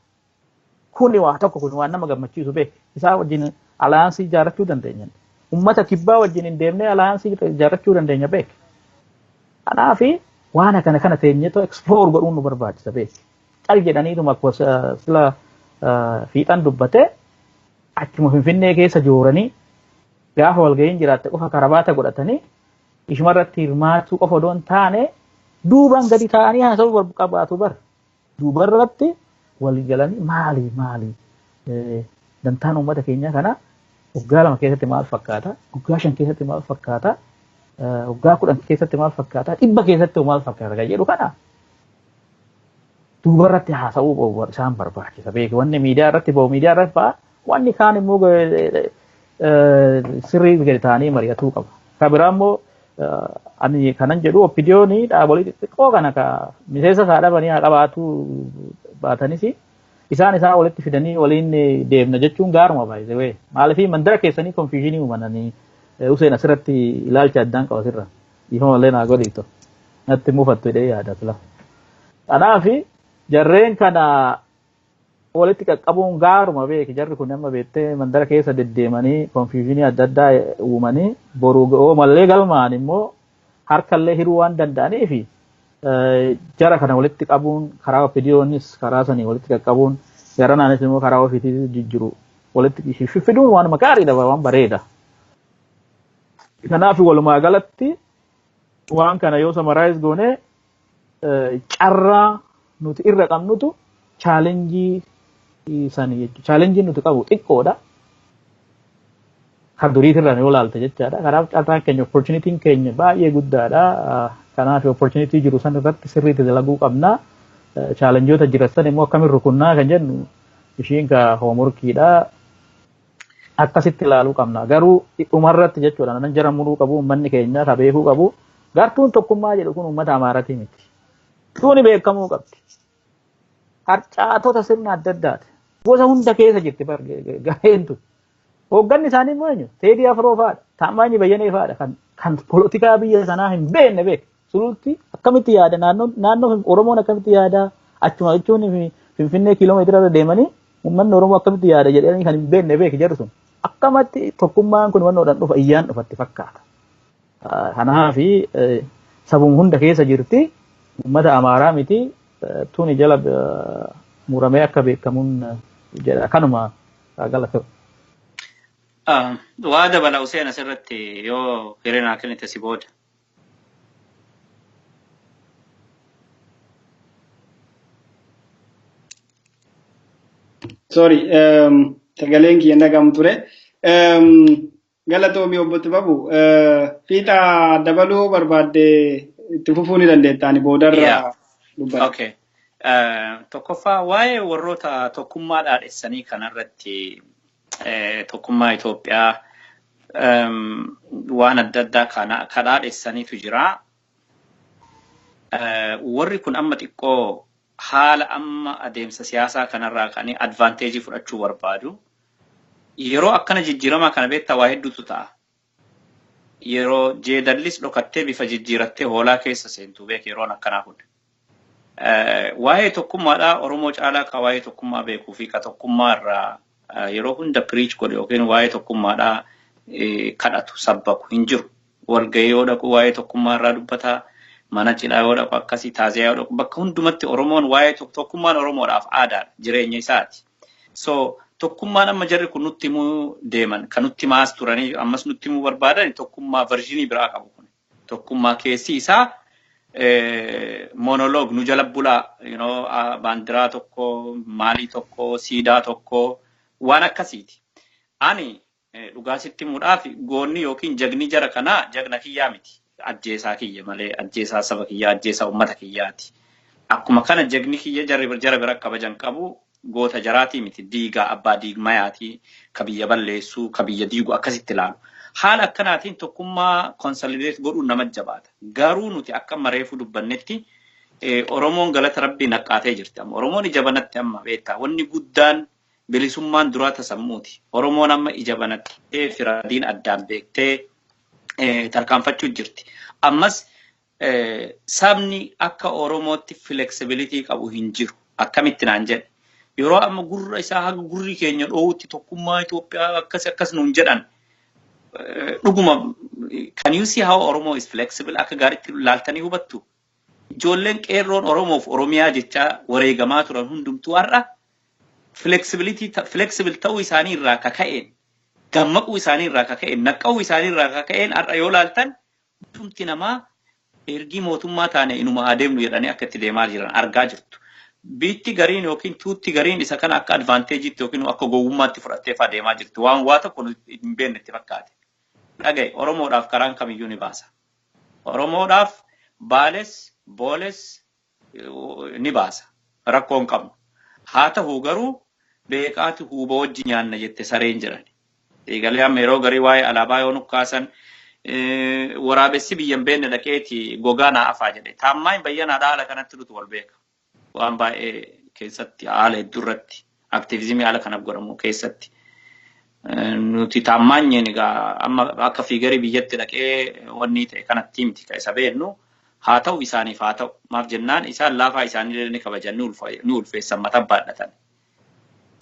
Kuni waa tokko, kun waan nama gammachiisu beek. Isaa wajjin alliance ijaarrachuu dandeenya. Uummata kibbaa wajjin hin deemnee alliance ijaarrachuu dandeenya beek. Kanaafi waan akkana kana teenyeetoo explore godhuun nu barbaachisa beek. Cal jedhaniituma akkuma sila fiixan dubbatee achuma Finfinnee keessa jooranii gaafa walga'iin jiraatte qofa karabaata godhatanii ishumarratti hirmaachuu qofa odoo hin taane duubaan gadi taa'anii haasa'uu qabaatu bar. Duubarratti walii galanii maali maali dantaan uummata keenyaa kana, waggaa 2 keessatti maal fakkaata, waggaa 5 keessatti maal fakkaata, waggaa 10 keessatti maal fakkaata, 100 keessatti maal fakkaata kan jedhu kana duubarratti haasa'uu isaan barbaachisa. Beeku wanni miidiyaa irratti ba'u miidiyaa irratti ba'a, wanni kaan immoo sirrii gadi ta'anii mari'atuu qaba. Kan biraa immoo ani kanan jedhu OPDOn dhaabolee xixiqqoo kana ka miseensa isaa dhabanii haa qabaatu baatanis isaan isaan walitti fidanii waliin deemna jechuun gaaruma baay'ee. Maaliif mandara keessanii confusionii uumanii Hussein asirratti ilaalcha addaan qaba sirra. Dhiifama malee naa godhiito. Natti mufattu jedhee yaada sila. Kanaaf jarreen kana Walitti qaqqabuun gaaruma beeki jarri kun amma beektee mandara keessa deddeemanii confusionii adda addaa uumanii boru mallee galmaan immoo harkallee hiruu waan danda'aniifi jara kana walitti qabuun karaa OPDOnis karaa sanii walitti qaqqabuun garanaanis immoo karaa ofiitii jijjiru walitti fiduun waanuma gaariidha, waan bareeda. Kanaaf walumaa galatti waan kana yoo summarize goone, carraa nuti irra qabnutu challenge sanii jechuudha. Challengeiin nuti qabu xiqqoodha. Kan duriitirra yoo laalte jechaadha. Kanaaf carraan keenya, opportunityn keenya baay'ee guddaadha. Kanaaf opportunity jiru san irratti sirriitti dalaguu qabna. Challengeoota jiran san immoo akkamiin rukunnaa kan jennu ishiin ka homeworkiidha. Akkasitti ilaaluu qabna. Garuu dhumarratti jechuudha, nan jara muruu qabu, uummanni keenya ka beekuu qabu, gartuun tokkummaa jedhu kun uummata Amaaratii miti. Tuni beekamuu qabdi. Harcaatota sirna adda addaati. Gosa hunda keessa jirti gareen tun. Hoogganni isaanii immoo eenyu? Teedii Afroo fa'aadha. Taammaanyi Bayyanee fa'aadha. Kan polotikaa biyya sanaa hin beekne beek. Sululti akkamitti yaada, naannoo Oromoon akkamitti yaada, achuma jechuun Finfinnee kiiloomeetira irra deemanii uummanni Oromoo akkamitti yaada jedhanii kan hin beekne beek jarri sun. Akkamatti tokkummaan kun wannoodhaan dhufa, iyyaan dhufatti fakkaata. Kanaafi sabuma hunda keessa jirti. Uummata Amaaraa miti. Tuni jala muramee akka beekamuun jedha, kanuma galata. Waa dabala Useen asirratti yoo hiree kennite si booda. Sorry, sagaleen kiyya dhagahamu ture. Galatoomii obbo Tibabu, fiixa dabaluu barbaadde itti fufuu ni dandeettaani boodarra dubbata. Okay. Tokkoffaa, waa'ee warroota tokkummaa dhaadhessanii kanarratti, tokkummaa Itoophiyaa waan adda addaa kana kadhaadhessaniitu jira. Warri kun amma xiqqoo haala amma adeemsa siyaasaa kanarraa ka'anii advantage fudhachuu barbaadu. Yeroo akkana jijjiiramaa kana beektaa waa hedduutu ta'a. Yeroo jeedallis dhokattee bifa jijjiirattee hoolaa keessa seentu beek yeroon akkanaa kun. Waa'ee tokkummaadhaa Oromoo caalaa ka waa'ee tokkummaa beekuu fi ka tokkummaa irraa yeroo hunda preach godhu yookiin waa'ee tokkummaadhaa kadhatu sabbaku hin jiru. Walgahii yoo dhaqu waa'ee tokkummaa irraa dubbata. Mana cidhaa yoo dhaqu akkasii, taaziyaa yoo dhaqu, bakka hundumatti Oromoon waa'ee tokkummaan Oromoodhaaf aadaadha, jireenya isaati. So tokkummaan amma jarri kun nutti himuu deeman, kan nutti himaas turanii ammas nutti himuu barbaadan, tokkummaa version biraa qabu kun. Tokkummaa keessi isaa monologue nu jala bulaa, baandiraa tokko, maalii tokko, siidaa tokko, waan akkasiiti. Ani dhugaa sitti himuudhaaf goonni yookiin jagni jara kanaa jagna kiyyaa miti. Ajjeesaa kiyya malee, ajjeesaa saba kiyyaa, ajjeesaa uummata kiyyaati. Akkuma kana jagni kiyya jarri jara bira kabajan qabu goota jaraatii miti, diigaa abbaa diigmayaati, ka biyya balleessuu, ka biyya diigu akkasitti ilaalu. Haala akkanaatiin tokkummaa consolidate godhuun nama jabaata. Garuu nuti akka mareefuu dubbannetti Oromoon galata rabbii naqqaatee jirti amma. Oromoon ija banatti amma beektaa. Wanni guddaan bilisummaan duraa tasammuuti. Oromoon amma ija banattee firadiin addaan beektee tarkaanfachuu jirti. Ammas sabni akka Oromootti flexibility qabu hin jiru. Akkamitti naan jedhe. Yeroo amma gurra isaa haga gurri keenya dhoowutti tokkummaa Itoophiyaa akkas akkas nuun jedhan. Dhuguma, can you see how Oromo is flexible? Akka gaariitti laaltanii hubattu? Ijoolleen qeerroon Oromoof Oromiyaa jechaa wareegamaa turan hundumtuu har'a flexibility, flexible ta'uu isaanii irraa kaka'een, gammaquu isaanii irraa kaka'een, naqqa'uu isaanii irraa kaka'een, har'a yoo laaltan hundumti namaa ergii mootummaa taane inuma adeemnu jedhanii akka itti deemaa jiran argaa jirtu. Biitti gariin yookiin tuutti gariin isa kana akka advantageitti yookiin akka gowwummaatti fudhattee adeemaa jirti. Waan waa tokko hin beekne itti fakkaate. Dhagaye, Oromoodhaaf karaan kamiyyuu ni baasa. Oromoodhaaf Baales, Booles ni baasa. Rakkoo hin qabnu. Haa ta'u garuu beekaati huuba wajji nyaanna jette sareen jedhan. Eegalee amma yeroo garii waa'ee alaabaa yoo nukkaasan, waraabessi biyya hin beekne dhaqeeti gogaa naa afaa jedhe. Taammaan Bayyanaadhaa haala kanatti nuti wal beeka. Waan baay'ee keessatti, haala hedduu irratti, activism haala kanaaf godhamu keessatti. Nuti taammaanyeen egaa amma akka figure biyyatti dhaqee wanni ta'e kanatti miti kan isa beeknu. Haa ta'u, isaaniif haa ta'u. Maaf jennaan isaan laafaa isaanii ni kabajan, ni ulfeessan, mataa baadhatan.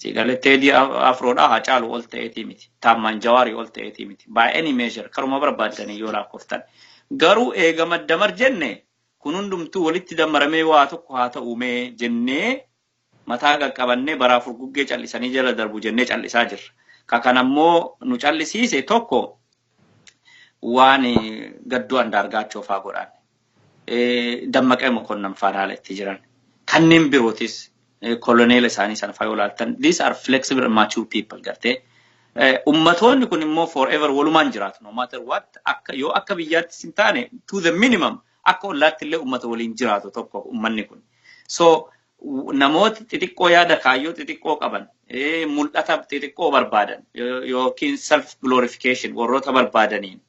Siigalee Teedii Afroodhaa Hacaaluu ol ta'eetii miti. Taammaan Jawaarii ol ta'eetii miti. By any measure karuma barbaaddanii yoo lakkooftan. Garuu eega maddamar jenne, kun hundumtuu walitti dammaramee waa tokko haa ta'u mee jennee mataa qaqqabannee baraa furguggee callisanii jala darbu jennee callisaa jirra. Ka kanammoo nu callisiise tokko waan Gadduu Andaargaachoo faa godhan. Dammaqee Mokonnan faan haala itti jiran. Kanneen birootis koloneela isaanii sana faa yoo ilaaltan, these are flexible and mature people gartee. Ummatoonni kun immoo forever walumaan jiraatu, no matter what. Akka yoo akka biyyaattis hin taane, to the minimum akka ollaatti illee ummata waliin jiraatu tokko ummanni kun. So namoota xixiqqoo yaada kaayyoo xixiqqoo qaban, mul'ata xixiqqoo barbaadan yookiin self glorification warroota barbaadaniin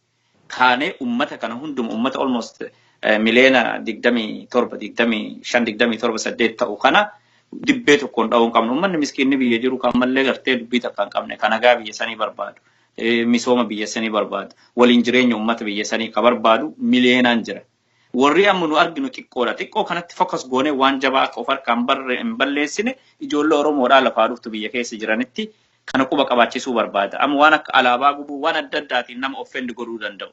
kaanee ummata kana hunduma, ummata almost miliyoona 27, 25, 27, 8 ta'u kana dibbee tokkoon dha'uu hin qabnu. Uummanni miskiinni biyya jiru kan mallee gartee dubbii takka hin qabne, kan nagaa biyya sanii barbaadu, misooma biyya sanii barbaadu, waliin jireenya uummata biyya sanii ka barbaadu miliyeenaan jira. Warri amma nu arginu xiqqoodha. Xiqqoo kanatti focus goonee waan jabaa akka of harkaan hin balleessine ijoollee Oromoodhaa lafaa dhuftu biyya keessa jiranitti kana quba qabaachisuu barbaada. Amma waan akka alaabaa gubuu, waan adda addaatiin nama offend godhuu danda'u.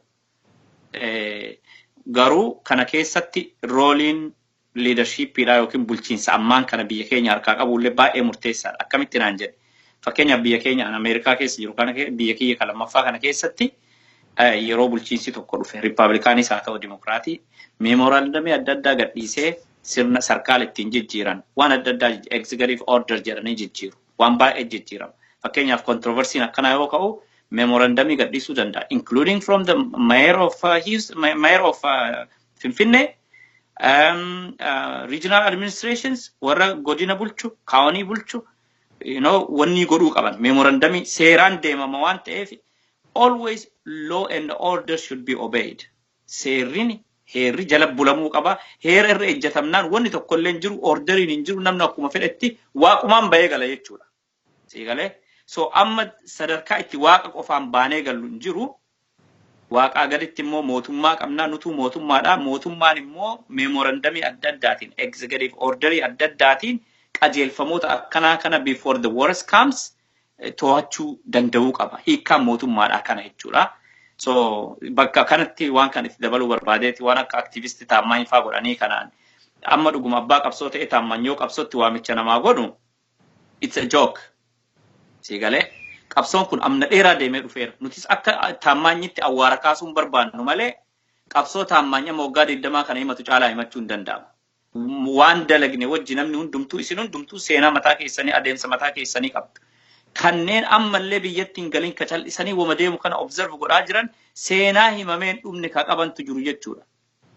Garuu kana keessatti roleiin leadershipiidha yookiin bulchiinsa ammaan kana biyya keenya harkaa qabullee baay'ee murteessaadha. Akkamitti naan jedhe. Fakkeenyaaf, biyya keenya Ameerikaa keessa jiru kana, biyya kiyya kan lammaffaa kana keessatti, yeroo bulchiinsi tokko dhufe, Riippaabilikaanis haa ta'u Dimokiraatii, memorandumii adda addaa gadhiisee sirna sarkaala ittiin jijjiiran, waan adda addaa executive order jedhanii jijjiiru, waan baay'ee jijjiirama. Fakkeenyaaf, controversyn akkanaa yoo ka'u memorandumii gadhiisuu danda'a, including from the mayor of Houston, mayor of Finfinnee, regional administrations, warra godina bulchu, county bulchu, wanni godhuu qaban memorandumii seeraan deemama waan ta'eef, always law and order should be obeyed. Seerrin heerri jala bulamuu qaba. Heera irra ejjatamnaan wanni tokkollee hin jiru, orderiin hin jiru, namni akkuma fedhetti waaqumaan bahee gala jechuudha. Siigalee? So amma sadarkaa itti waaqa qofaan baanee gallu hin jiru. Waaqaa gaditti immoo mootummaa qabnaa, nutuu mootummaadha. Mootummaan immoo memorandumii adda addaatiin, executive orderii adda addaatiin qajeelfamoota akkanaa kana before the worst comes to'achuu danda'uu qaba. Hiikkaan mootummaadha kana jechuudha. So bakka kanatti waan kan itti dabaluu barbaadeeti, waan akka activistii Taammaany faa godhanii kanaan amma dhuguma abbaa qabsoo ta'e Taammaany yoo qabsootti waamicha namaa godhu, it's a joke. Siigalee, qabsoon kun amna dheeraa deemee dhufeera. Nutis akka Taammaanyitti awwaara kaasuun barbaannu malee, qabsoo Taammaany amma waggaa 20 kana himatu caalaa himachuu hin danda'amu. Waan dalagne wajji namni hundumtuu, isin hundumtuu seenaa mataa keessanii, adeemsa mataa keessanii qabdu. Kanneen ammallee biyyatti hin galin, ka cal'isanii wama deemu kana observe godhaa jiran, seenaa himameen dhumne ka qabantu jiru jechuudha.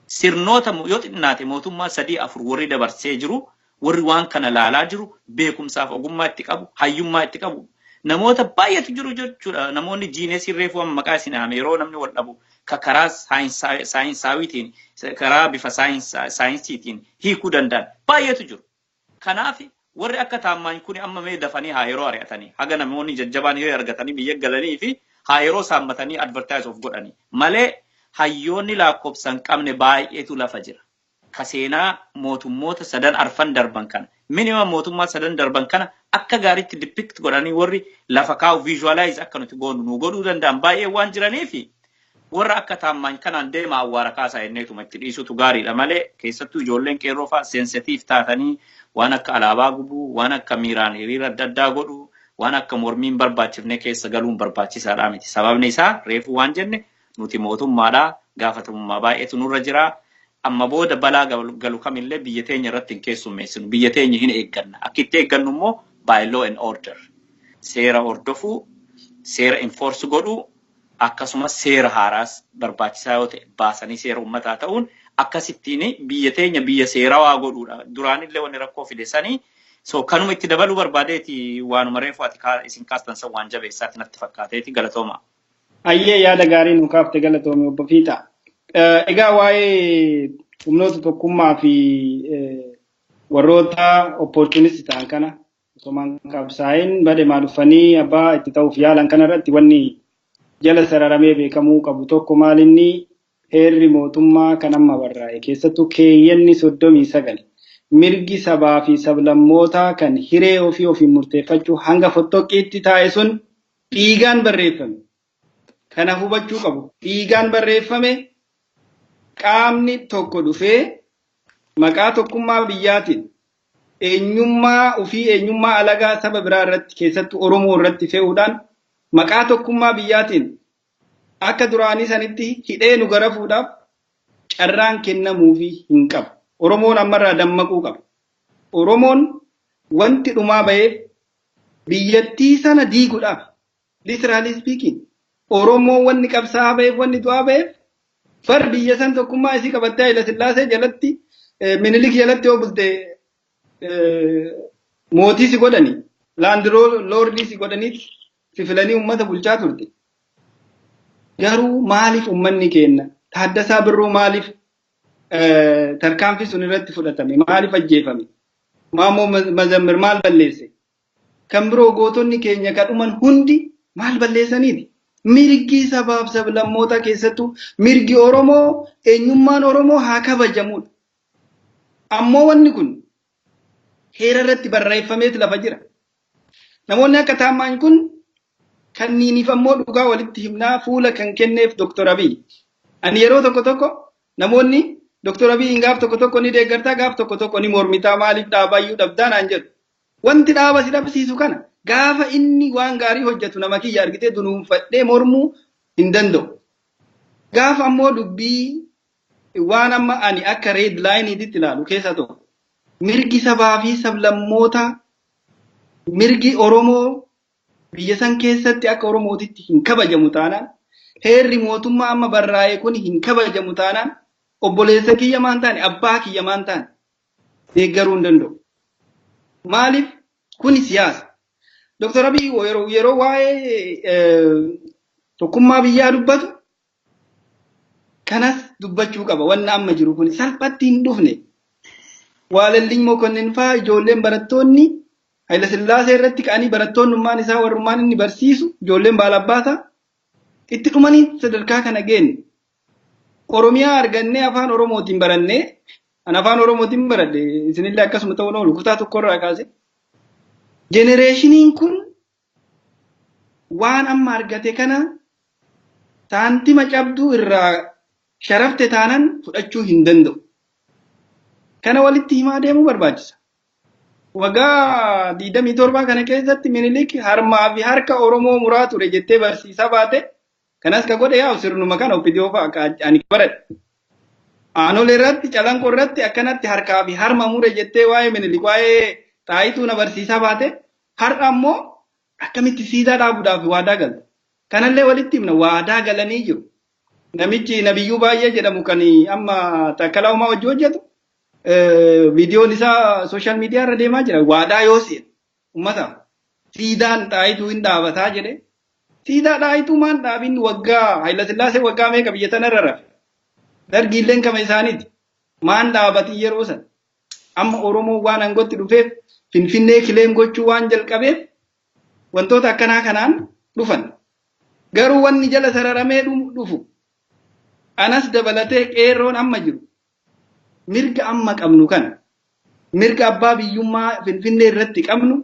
Sirnoota yoo xinnaate mootummaa sadii afur warri dabarsee jiru, warri waan kana laalaa jiru, beekumsaaf ogummaa itti qabu, hayyummaa itti qabu, namoota baay'eetu jiru jechuudha. Namoonni geniusii reefuu amma maqaa isin haame, yeroo namni wal dhabu ka karaa saayinsaawitiin, karaa bifa saayinsiitiin hiikuu danda'an baay'eetu jiru. Kanaaf warri akka Taammaany kun amma mee dafanii haa yeroo ari'atanii, haga namoonni jajjabaan yoo argatanii biyya galanii fi haa yeroo saammatanii advertise of godhanii malee, hayyoonni lakkoofsa hin qabne baay'eetu lafa jira. Ka seenaa mootummoota sadan arfan darban kana, minimum mootummaa sadan darban kana akka gaariitti depict godhanii warri lafa kaa'u, visualize akka nuti goonu nu godhuu danda'an baay'ee waan jiraniifi, warra akka Taammaany kanaan deema awwaara kaasaa jenneetuma itti dhiisutu gaariidha malee, keessattuu ijoolleen qeerroo fa'aa sensitiif taatanii waan akka alaabaa gubuu, waan akka miiraan hiriira adda addaa godhuu, waan akka mormiin barbaachifne keessa galuun barbaachisaadha miti. Sababni isaa reefuu waan jenne, nuti mootummaadhaa, gaafatamummaa baay'eetu nurra jira. Amma booda balaa galu kamillee biyya teenya irratti hin keessummeessinu. Biyya teenya hin eegganna. Akka itti eeggannu immoo by law and order. Seera hordofuu, seera enforce godhuu, akkasumas seera haaraas barbaachisaa yoo ta'e baasanii seera uummataa ta'uun akkasittiin biyya teenya biyya seerawaa godhuudha. Duraanillee wanni rakkoo fide sanii. So kanuma itti dabaluu barbaadeeti, waanuma reefu ati isin kaastan san waan jabeessaati natti fakkaateeti, galatooma. Ayyee, yaada gaarii nu kaafte, galatoome obbo Fiixa. Egaa waa'ee humnoota tokkummaa fi warroota opportunist ta'an kana osomaan qabsaa'in bade maal dhufanii abbaa itti ta'uuf yaalan kana irratti, wanni jala sararamee beekamuu qabu tokko maalinni, heerri mootummaa kan amma barraa'e keessattuu keeyyanni 39 Mirgi sabaa fi sablammootaa kan hiree ofii ofiin murteeffachuu hanga fottoqiitti taa'e sun dhiigaan barreeffame. Kana hubachuu qabu. Dhiigaan barreeffame. Qaamni tokko dhufee maqaa tokkummaa biyyaatiin eenyummaa ofii, eenyummaa alagaa saba biraa irratti, keessattuu Oromoo irratti fe'uudhaan, maqaa tokkummaa biyyaatiin akka duraanii sanitti hidhee nu garafuudhaaf carraan kennamuufii hin qabu. Oromoon ammarraa dammaquu qaba. Oromoon wanti dhumaa ba'eef biyyattii sana diiguudhaaf, literally speaking, Oromoon wanni qabsaa'aa ba'eef, wanni du'aa ba'eef, bar biyya san tokkummaa isii qabattee Haayila Sillaasee jalatti, Minilik jalatti yoo bulte, mootii si godhani, land lordii si godhanii si filanii uummata bulchaa turte. Garuu maaliif uummanni keenya, Taaddasaa Birruu maaliif tarkaanfii sun irratti fudhatame? Maaliif ajjeefame? Maamoo Mazammir maal balleesse? Kan biroo gootonni keenya kadhuman hundi maal balleessaniiti? Mirgi sabaaf sablammoota, keessattuu mirgi Oromoo, eenyummaan Oromoo haa kabajamudha. Ammoo wanni kun heera irratti barreeffameetu lafa jira. Namoonni akka Taammaan kun kanniiniif ammoo dhugaa walitti himnaa fuula kan kenneef Dr. Abiy. Ani yeroo tokko tokko namoonni Dr. Abiy gaaf tokko tokko ni deeggartaa, gaaf tokko tokko ni mormitaa, maaliif dhaabayyuu dhabdaa naan jedhu. Wanti dhaaba si dhabsiisu kana, gaafa inni waan gaarii hojjetu nama kiyya argitee dunuunfadhee mormuu hin danda'u. Gaafa ammoo dubbii waan amma ani akka red lineiitti ilaalu keessaa tokko, mirgi sabaa fi sablammoota, mirgi Oromoo biyya san keessatti akka Oromootitti hin kabajamu taanaan, heerri mootummaa amma barraa'e kun hin kabajamu taanaan, obboleessa kiyya maan taane, abbaa kiyya maan taane, deeggaruu hin danda'u. Maaliif? Kuni siyaasa. Dr. Abiy yeroo waa'ee tokkummaa biyyaa dubbatu kanas dubbachuu qaba. Wanni amma jiru kun salphatti hin dhufne. Waalalliin Mokonnin fa'aa, ijoolleen barattoonni Hayila Sillaasee irratti ka'anii, barattoonnummaan isaa, warrummaan inni barsiisu, ijoolleen baalabbaataa itti dhumanii sadarkaa kana geenne. Oromiyaa argannee afaan Oromootiin barannee, an afaan Oromootiin baradhe, isinillee akkasuma ta'uun oolu, kutaa tokkorraa kaase. Generationiin kun waan amma argate kana saantima cabduu irraa sharafte taanan fudhachuu hin danda'u. Kana walitti himaa deemuu barbaachisa. Waggaa 27 kana keessatti Minilik harmaa fi harka Oromoo muraa ture jettee barsiisaa baate, kanas ka godhe yaa'u sirnuma kana OPDO fa'a ani baradhe. Aanolee irratti, Calanqoo irratti akkanatti harkaa fi harma mure jettee waa'ee Minilik, waa'ee Xaayituu na barsiisaa baate, har'a ammoo akkamitti siidaa dhaabuudhaaf waadaa galta? Kanallee walitti himna, waadaa galanii jiru. Namichi Nabiyyuu Baay'ee jedhamu kan amma Taakkalaa Uumaa wajji hojjetu, viidiyoon isaa social media irra deemaa jira. Waadaa yoo seenu uummataaf siidaan Xaayituu hin dhaabataa jedhe. Siidaa Xaayituu maan dhaabin? Waggaa Hayilasillaasee waggaa meeqa biyya tanarra rafe? Dargiilleen kama isaaniiti. Maan dhaabatii yeroo sana? Amma Oromoon waan aangootti dhufeef, Finfinnee claim gochuu waan jalqabeef, wantoota akkanaa kanaan dhufan. Garuu wanni jala sararamee dhufu, anas dabalatee qeerroon amma jiru, mirga amma qabnu kana, mirga abbaa biyyummaa Finfinnee irratti qabnu,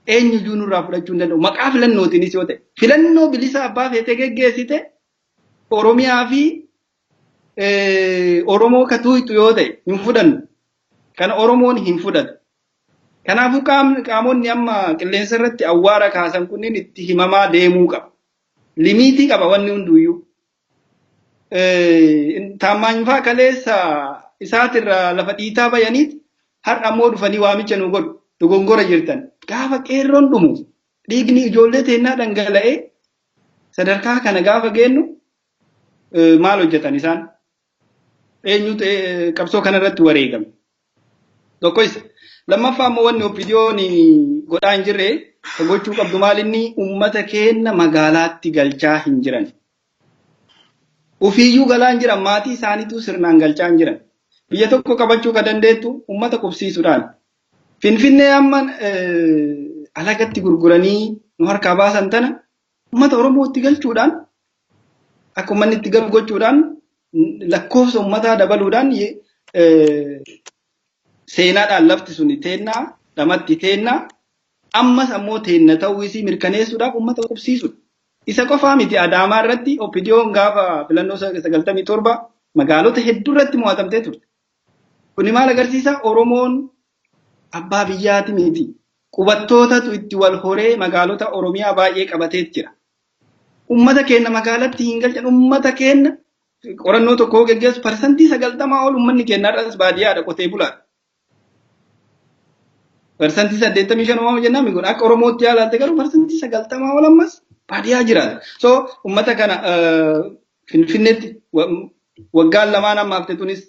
eenyuyyuu nurraa fudhachuu hin danda'u. Maqaa filannootiinis yoo ta'e, filannoo bilisa abbaa feetee geggeessite Oromiyaa fi Oromoo ka tuuytu yoo ta'e hin fudhannu. Kana Oromoon hin fudhatu. Kanaafuu qaamonni amma qilleensa irratti awwaara kaasan kunniin itti himamaa deemuu qaba. Limitii qaba wanni hunduyyuu. Taammaany fa'aa kaleessa isaatirraa lafa dhiitaa bayaniit har'a ammoo dhufanii waamicha nu godhu, dogongora jirtan. Gaafa qeerroon dhumu, dhiigni ijoollee teennaa dhangala'ee sadarkaa kana gaafa geennu, maal hojjetan isaan? Eenyutu qabsoo kanarratti wareegame? Tokko isa. Lammaffaa ammoo wanni OPDOn godhaa hin jirre, gochuu qabdu maal inni, uummata keenya magaalaatti galchaa hin jiran. Ufiiyyuu galaa hin jiran, maatii isaaniitu sirnaan galchaa hin jiran. Biyya tokko qabachuu ka dandeettu uummata qubsiisuudhaan. Finfinnee amma alagatti gurguranii nu harkaa baasan tana uummata Oromootti galchuudhaan, akka uummanni itti galu gochuudhaan, lakkoofsa uummataa dabaluudhaan Seenaadhaan lafti suni teennaa, dhamatti teennaa, ammas ammoo teenna ta'uu isii mirkaneessuudhaaf uummata qubsiisudha. Isa qofaa miti, Adaamaa irratti OPDO'n gaafa filannoo 97 magaalota hedduu irratti mo'atamtee turte. Kuni maal agarsiisa? Oromoon abbaa biyyaati miti. Qubattootatu itti wal horee magaalota Oromiyaa baay'ee qabatee jira. Uummata keenya magaalatti hin galchan. Uummata keenya qorannoo tokko geggeessu, 90% ol uummanni keenya har'as baadiyyaadha, qotee bulaadha. 85% uumama jennaan kun akka Oromootti yaalaalte, garuu 90% ol ammas baadiyyaa jiraata. So uummata kana Finfinneetti waggaan lamaan amma hafte tunis,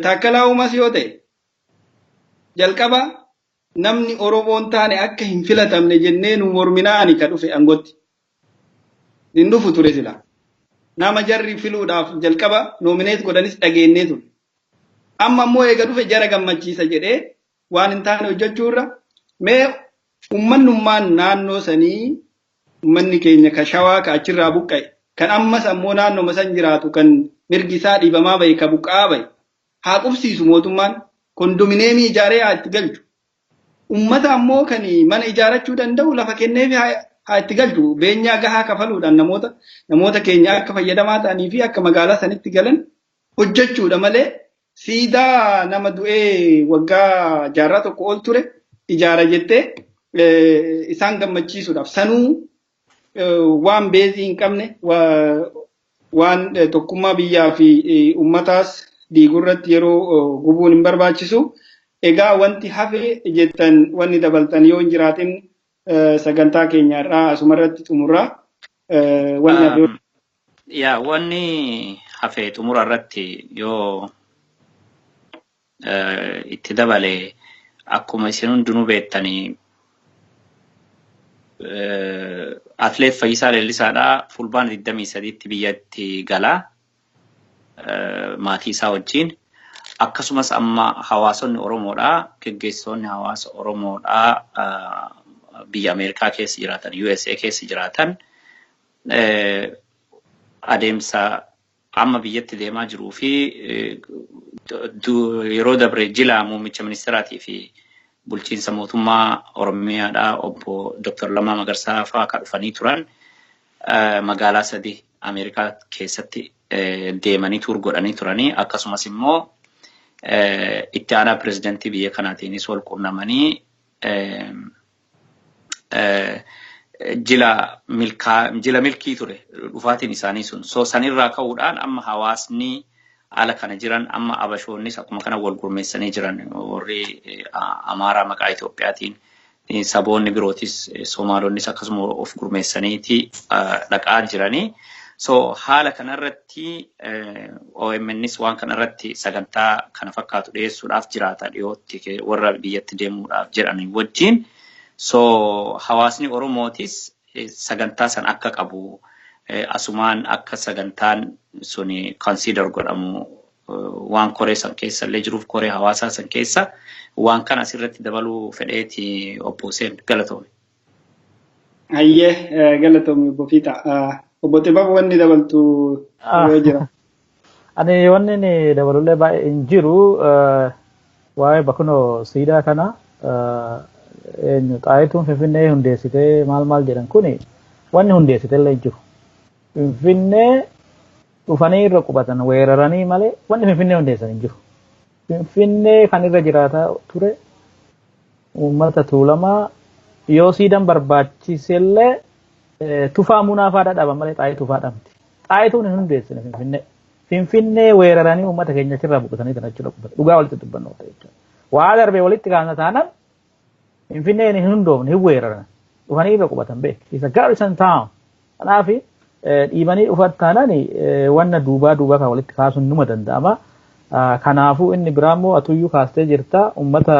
Taakkalaa Uumas yoo ta'e, jalqaba namni Oromoon taane akka hin filatamne jennee nu morminaa ani ka dhufe aangotti. Hin dhufu ture sila. Nama jarri filuudhaaf jalqaba nominate godhanis dhageennee ture. Amma immoo eega dhufe jara gammachiisa jedhee waan hin taane hojjechuu irra, mee ummannummaan naannoo sanii, ummanni keenya ka Shawaa ka achirraa buqqa'e, kan ammas ammoo naannoma san jiraatu, kan mirgi isaa dhiibamaa bahe, ka buqqa'aa bahe haa qubsiisu. Mootummaan kondominiyeemii ijaaree haa itti galchu. Ummata ammoo kan mana ijaarachuu danda'u lafa kenneef haa itti galchu. Beenyaa gahaa kafaluudhaan namoota keenya akka fayyadamaa ta'anii fi akka magaalaa sanitti galan hojjechuudha malee, siidaa nama du'ee waggaa jaarraa tokko ol ture ijaara jettee isaan gammachiisuudhaaf, sanuu waan base hin qabne, waan tokkummaa biyyaa fi ummataas diiguu irratti yeroo gubuun hin barbaachisu. Egaa wanti hafe jettan, wanni dabaltan yoo hin jiraatin, sagantaa keenya irraa asuma irratti xumurraa. Wanni hafe. Yaa, wanni hafe xumura irratti yoo itti dabale, akkuma isin hundinuu beektanii, atleet Fayyisaa Leellisaadhaa Fulbaana 23tti biyyatti galaa maatii isaa wajjin. Akkasumas amma hawaasonni Oromoodhaa, geggeessitoonni hawaasa Oromoodhaa biyya Ameerikaa keessa jiraatan, USA keessa jiraatan, adeemsa amma biyyatti deemaa jiruu fi yeroo dabre jila muummicha ministeeraatii fi bulchiinsa mootummaa Oromiyaadhaa obbo Dr. Lammaa Magarsaa fa'aa kan dhufanii turan magaalaa sadi Ameerikaa keessatti deemanii tour godhanii turanii, akkasumas immoo itti aanaa pirezidantii biyya kanaatiinis wal quunnamanii jila milkaa, jila milkii ture dhufaatiin isaanii sun. So sanirraa ka'uudhaan amma hawaasni ala kana jiran, amma abashoonnis akkuma kana wal gurmeessanii jiran, warri Amaaraa maqaa Itoophiyaatiin, saboonni birootis, Somaalonnis akkasuma of gurmeessaniiti dhaqaa jiranii. So haala kanarratti OMNs waan kanarratti sagantaa kana fakkaatu dhiyeessuudhaaf jiraata dhiyootti warra biyyatti deemuudhaaf jedhanii wajjin. So hawaasni Oromootis sagantaa san akka qabu, asumaan akka sagantaan suni consider godhamu, waan koree san keessa illee jiruuf, koree hawaasaa san keessa, waan kana asirratti dabaluu fedheeti, obbo Hussein, galatoome. Hayyee, galatoome, obbo Fiixa. Obbo Xibabu, wanni dabaltu yoo jira. Ani wanni inni dabalullee baay'ee hin jiru. Waa'ee bakunoo siidaa kana, eenyu Xaayituun Finfinnee hundeessitee maal maal jedhan kuni, wanni hundeessite illee hin jiru. Finfinnee dhufanii irra qubatan weeraranii malee wanni Finfinnee hundeessan hin jiru. Finfinnee kan irra jiraataa ture uummata Tuulamaa. Yoo siidan barbaachisellee Tufaa Munaa fa'aa dhaban malee Xaayituu fa'aa dhabdi. Xaayituun hin hundeessine Finfinnee. Finfinnee weeraranii uummata keenya achirraa buqatanii kan achirra qubatan. Dhugaa walitti dubbannoo ta'e jechuudha. Waa darbee walitti kaasna taanaan, Finfinneen hin hundoofne, hin weeraran. Dhufanii irra qubatan beek. Isa garrison town. Kanaaf dhiibanii dhufan taanaan wanna duubaa duubaa kan walitti kaasuun numa danda'ama. Kanaafuu inni biraa immoo atuyyuu kaastee jirta, uummata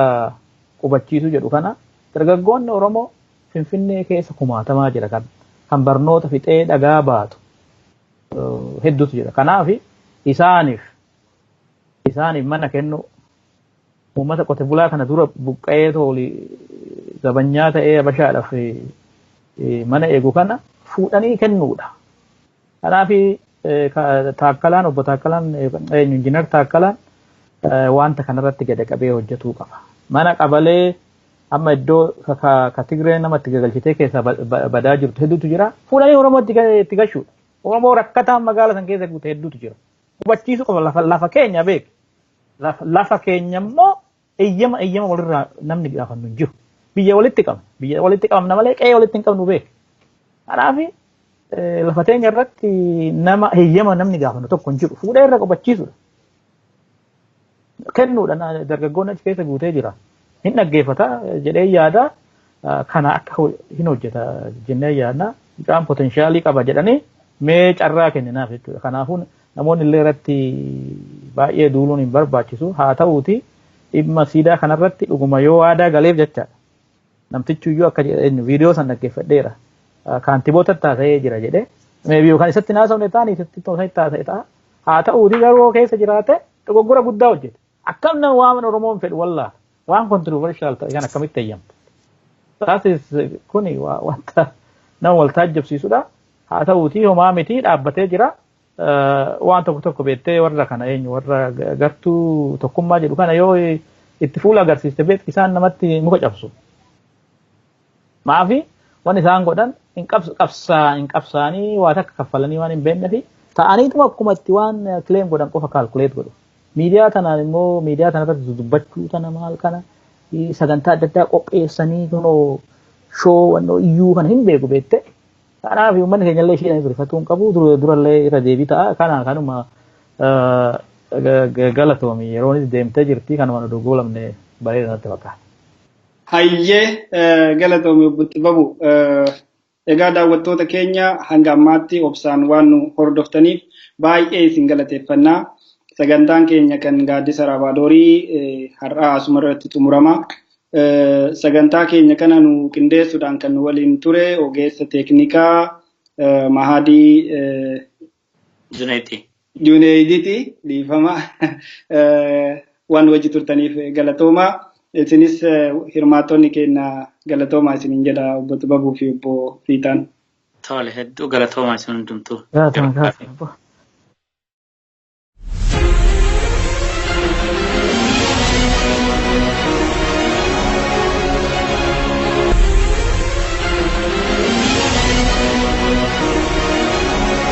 qubachiisuu jedhu kana, dargaggoonni Oromoo Finfinnee keessa kumaatamaa jira, kan barnoota fixee dhagaa baatu hedduutu jira. Kanaaf isaaniif mana kennu, uummata qote bulaa kana dura buqqa'ee tooli zabanyaa ta'ee Habashaadhaaf mana eegu kana fuudhanii kennuudha. Kanaaf Taakkalaan, obbo Taakkalaan, eenyu, injiinar Taakkalaan Wanta kanarratti gada qabee hojjetuu qaba. Mana qabalee amma iddoo ka Tigree nama itti gagalchitee keessaa badaa jirtu hedduutu jira. Fuudhanii Oromoo itti gashuudha. Oromoo rakkataan magaala san keessa guute hedduutu jira. Hubachiisuu qaba, lafa keenya beek. Lafa keenya immoo eeyyama walirraa namni gaafannu hin jiru. Biyya walitti qabna. Biyya walitti qabna malee qe'ee walitti hin qabnu, beek. Kanaaf lafa teenya irratti nama eeyyama namni gaafannu tokko hin jiru. Fuudhee irra qubachiisuudha. Kennuudha, dargaggoonni achi keessa guutee jira. Hin dhaggeeffata jedhee yaada, kana akka hin hojjeta jennee yaadna. Mucaan potential qaba jedhanii mee carraa kenninaaf jechuudha. Kanaafuu namoonni illee irratti baay'ee duuluun hin barbaachisu. Haa ta'uuti, dhimma siidaa kanarratti dhuguma yoo aadaa galeef jechaadha. Namtichi iyyuu akka jedhu viidiyoo san dhaggeeffadheera. Kaantiboota taasisee jira jedhee. Maybe yookaan isatti naasofne ta'anii isatti taasise ta'a. Haa ta'uuti, garuu keessa jiraate dogoggora guddaa hojjete. Akkam nama waan Oromoon fedhu wallaa waan controversial ta'e kan akkamitti eeyyamta? Taasis kuni wanta nama wal taajjabsiisudha. Haa ta'uuti, homaa miti, dhaabbatee jira. Waan tokko tokko beektee, warra kana eenyu, warra gartuu tokkummaa jedhu kana yoo itti fuula agarsiiste, beekti, isaan namatti muka cabsu. Maafi waan isaan godhan hin qabsaa hin qabsaanii, waa takka kaffalanii waan hin beeknefi ta'aniituma akkuma itti waan claim godhan qofa calculate godhu. Miidiyaa tanaan immoo miidiyaa tanarratti dubbachuu tana maal kana sagantaa adda addaa qopheessanii kunoo show wannoo iyyuu kana hin beeku, beekte. Kanaaf uummanni keenya illee ishiidhaan rifatuu hin qabu, durallee irra deebii ta'a. Kana kanuma, galatoomi, yeroonis deemtee jirti, kanuma nu dogoolamne bareeda natti fakkaata. Hayyee, galatoomi, obbo Xibabu. Egaa daawwattoota keenya, hanga ammaatti obsaan waan nu hordoftaniif baay'ee isin galateeffannaa. Sagantaan keenya kan gaaddisa Raabaadorii har'aa asuma irratti xumurama. Sagantaa keenya kana nu qindeessuudhaan kan nu waliin ture ogeessa teeknikaa Mahadii Juneeti. Juneeydiiti, dhiifama. Waan wajji turtaniif galatooma. Isinis hirmaattonni keenya galatooma isinin jedha, obbo Xibabuu fi obbo Fiixaan. Tole, hedduu galatooma isin hundumtuu. Galatoomaa.